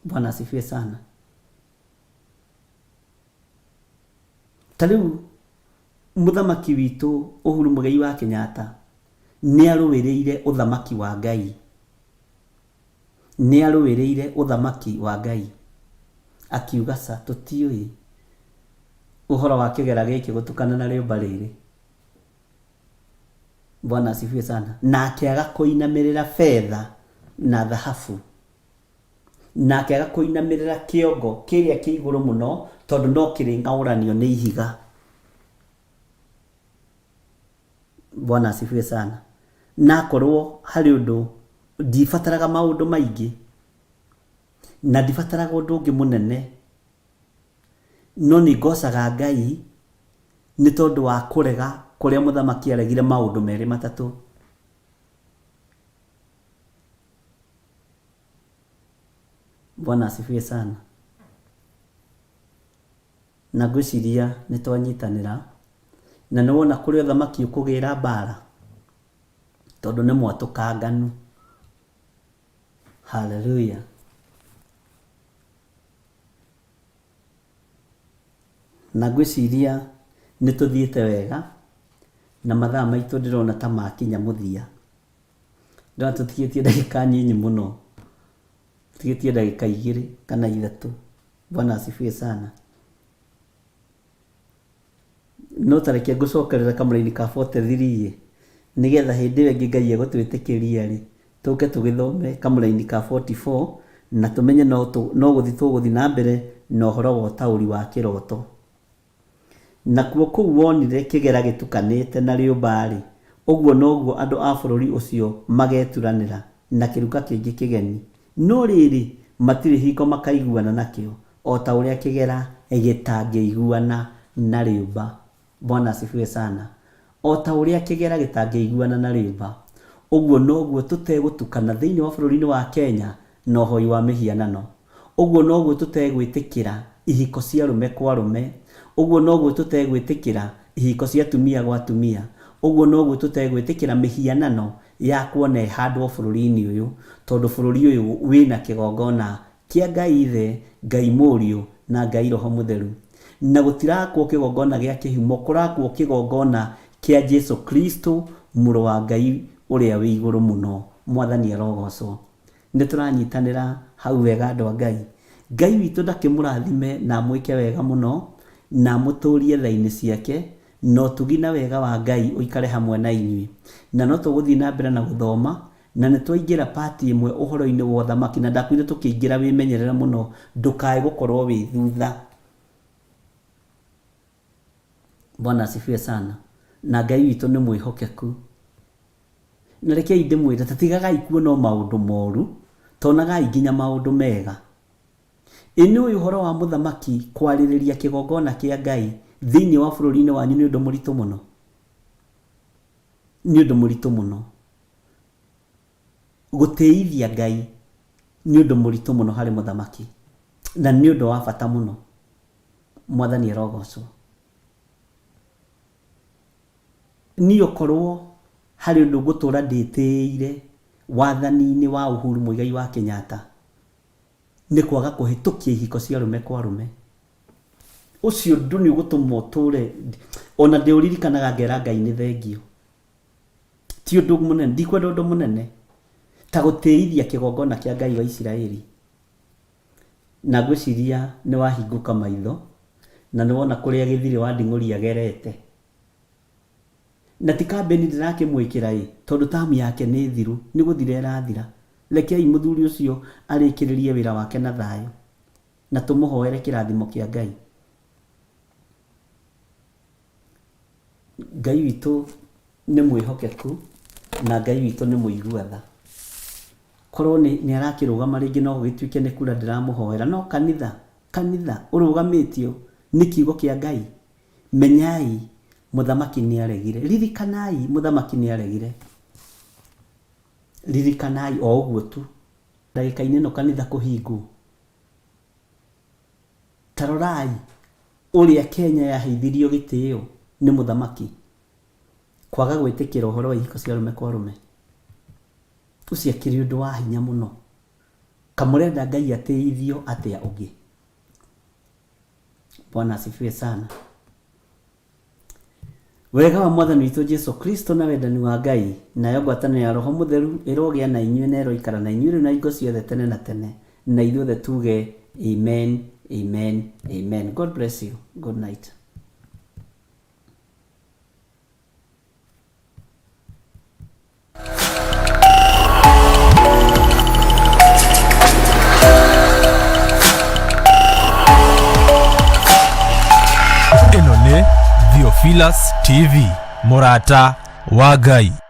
Bwana asifiwe sana. Ta rĩu mũthamaki witũ Uhuru Muigai wa Kenyatta nĩ arũĩrĩire ũthamaki wa Ngai. Nĩ arũĩrĩire ũthamaki wa Ngai. Akiuga ca tũtiũĩ ũhoro wa kĩgera gĩkĩ gũtukana na rĩũmba rĩrĩ. Bwana asifiwe sana. Na akĩaga kũinamĩrĩra betha na thahabu. Na akĩaga kũinamĩrĩra kĩongo kĩrĩa kĩ igũrũ mũno, tondũ no kĩrĩng'aũranio nĩ ihiga. Bwana asifiwe sana. Na akorwo harĩ ũndũ ndibataraga maũndũ maingĩ, na ndibataraga ũndũ ũngĩ mũnene, no nĩ ngocaga Ngai nĩ tondũ wa kũrega kũrĩa mũthamaki aregire maũndũ merĩ matatũ. Bwana asifiwe sana. Na ngwĩciria nĩ twanyitanĩra, na nĩ wona kũrĩa ũthamaki ũkũgĩra mbara, tondũ nĩ mwatũkanganu. Haleluya. Na ngwĩciria nĩ tũthiĩte wega, na mathaa maitũ ndĩrona ta makinya mũthia. Ndĩrona tũtigĩtie ndagĩka nyinyi mũno, tũtigĩtie ndagĩka igĩrĩ kana ithatũ. Bwana asifiwe sana. No ta reke ngũcokerere kamũraini ka 43 ĩ, nĩgetha hĩndĩ ĩyo ĩngĩ Ngai egũtwĩtĩkĩria rĩ, tũke tũgĩthome kamũraini ka 44 na tũmenye no no gũthiĩ tũgũthiĩ na mbere na ũhoro wa ũtaũri wa kĩroto. Nakuo kũu wonire kĩgera gĩtukanĩte na rĩũmba-rĩ, ũguo noguo andũ a bũrũri ũcio mageturanĩra na kĩruka kĩngĩ kĩgeni, no rĩrĩ, matirĩ hingo makaiguana nakĩo, o ta ũrĩa kĩgera gĩtangĩiguana na rĩũmba. Bwana asifiwe sana. O ta ũrĩa kĩgera gĩtangĩiguana na rĩũmba, ũguo noguo tũtegũtukana thĩinĩ wa bũrũri-inĩ wa Kenya na ũhoi wa mĩhianano. Ũguo noguo tũtegwĩtĩkĩra ihiko cia arũme kwa arũme. Ũguo noguo tũtegwĩtĩkĩra ihiko cia atumia gwa atumia. Ũguo noguo tũtegwĩtĩkĩra mĩhianano ya kuona ĩhandwo bũrũri-inĩ ũyũ, tondũ bũrũri ũyũ wĩna kĩgongona kĩa Ngai Ithe, Ngai Mũriũ, na Ngai Roho Mũtheru. Na gũtirakwo kĩgongona gĩa kĩhumo, kũrakwo kĩgongona kĩa Jesu Kristo, Mũrũ wa Ngai ũrĩa wĩ igũrũ mũno. Mwathani arogocwo. Nĩ tũranyitanĩra hau wega andũ a Ngai? Ngai witũ ndakĩmũrathime na amwĩke wega mũno, na amũtũrie tha-inĩ ciake, na ũtugi na wega wa Ngai ũikare hamwe na inyuĩ. Na no tũgũthiĩ na mbere na gũthoma, na nĩ twaingĩra part ĩmwe ũhoro-inĩ wa ũthamaki, na ndakwĩrire tũkĩingĩra wĩmenyerere mũno ndũkae gũkorwo wĩ thutha. Bwana asifiwe sana. Na Ngai witũ nĩ mwĩhokeku. Na rekei ndĩmwĩre, ta tigagai kuona o maũndũ moru, tonagai nginya maũndũ mega. Ĩ nĩ ũĩ ũhoro wa mũthamaki kwarĩrĩria kĩgongona kĩa Ngai thĩinĩ wa bũrũri-inĩ wanyu nĩ ũndũ mũritũ mũno? Nĩ ũndũ mũritũ mũno. Gũtĩithia Ngai nĩ ũndũ mũritũ mũno harĩ mũthamaki, na nĩ ũndũ wa bata mũno. Mwathani arogocwo. Niĩ okorwo harĩ ũndũ ngũtũra ndĩtĩĩire wathani-inĩ wa Uhuru Muigai wa Kenyatta, Nĩ kwaga kũhĩtũkia ihiko cia arũme kwa arũme. Ũcio ũndũ nĩ ũgũtũma ũtũre, ona ndĩũririkanaga ngera Ngai nĩ thengio. Ti ũndũ mũnene, ndikwenda ũndũ mũnene ta gũtĩithia kĩgongona kĩa Ngai wa Isiraeli. Na ngwĩciria nĩ wahingũka maitho na nĩ wona kũrĩa gĩthirĩ wa nding'ũri agerete. Na ti kambĩni ndĩrakĩmwĩkĩra ĩ, tondũ tamu yake nĩ thiru, nĩ gũthira ĩrathira. Rekei mũthuri ũcio arĩkĩrĩrie wĩra wake na thayũ, na tũmũhoere kĩrathimo kĩa Ngai. Ngai witũ nĩ mwĩhokeku, na Ngai witũ nĩ mũigua tha. Korwo nĩ arakĩrũgama rĩngĩ no gũgĩtuĩke nĩ kura ndĩramũhoera, no kanitha, kanitha ũrũgamĩtio nĩ kiugo kĩa Ngai. Menyai mũthamaki nĩaregire. Ririkanai mũthamaki nĩaregire. Ririkanai o ũguo tu. Ndagĩka-inĩ ĩno kanitha kũhingwo. Ta rorai ũrĩa Kenya yaheithirio gĩtĩo nĩ mũthamaki kwaga gwĩtĩkĩra ũhoro wa ihiko cia arũme kwa arũme. Ũcio akĩrĩ ũndũ wa hinya mũno. Kamũrenda Ngai atĩithio atĩa ũngĩ? Bwana asifiwe sana. Wega wa Mwathani witũ Jesu Kristo na wendani wa Ngai nayo ngwatanĩro ya Roho Mũtheru ĩrogĩa na inyuĩ na ĩroikara na inyuĩ rĩu na hingo ciothe tene na tene. Na ithuothe tuge amen, amen, amen. God bless you. Good night. Ĩno nĩ Theophilus TV, mũrata wa Ngai.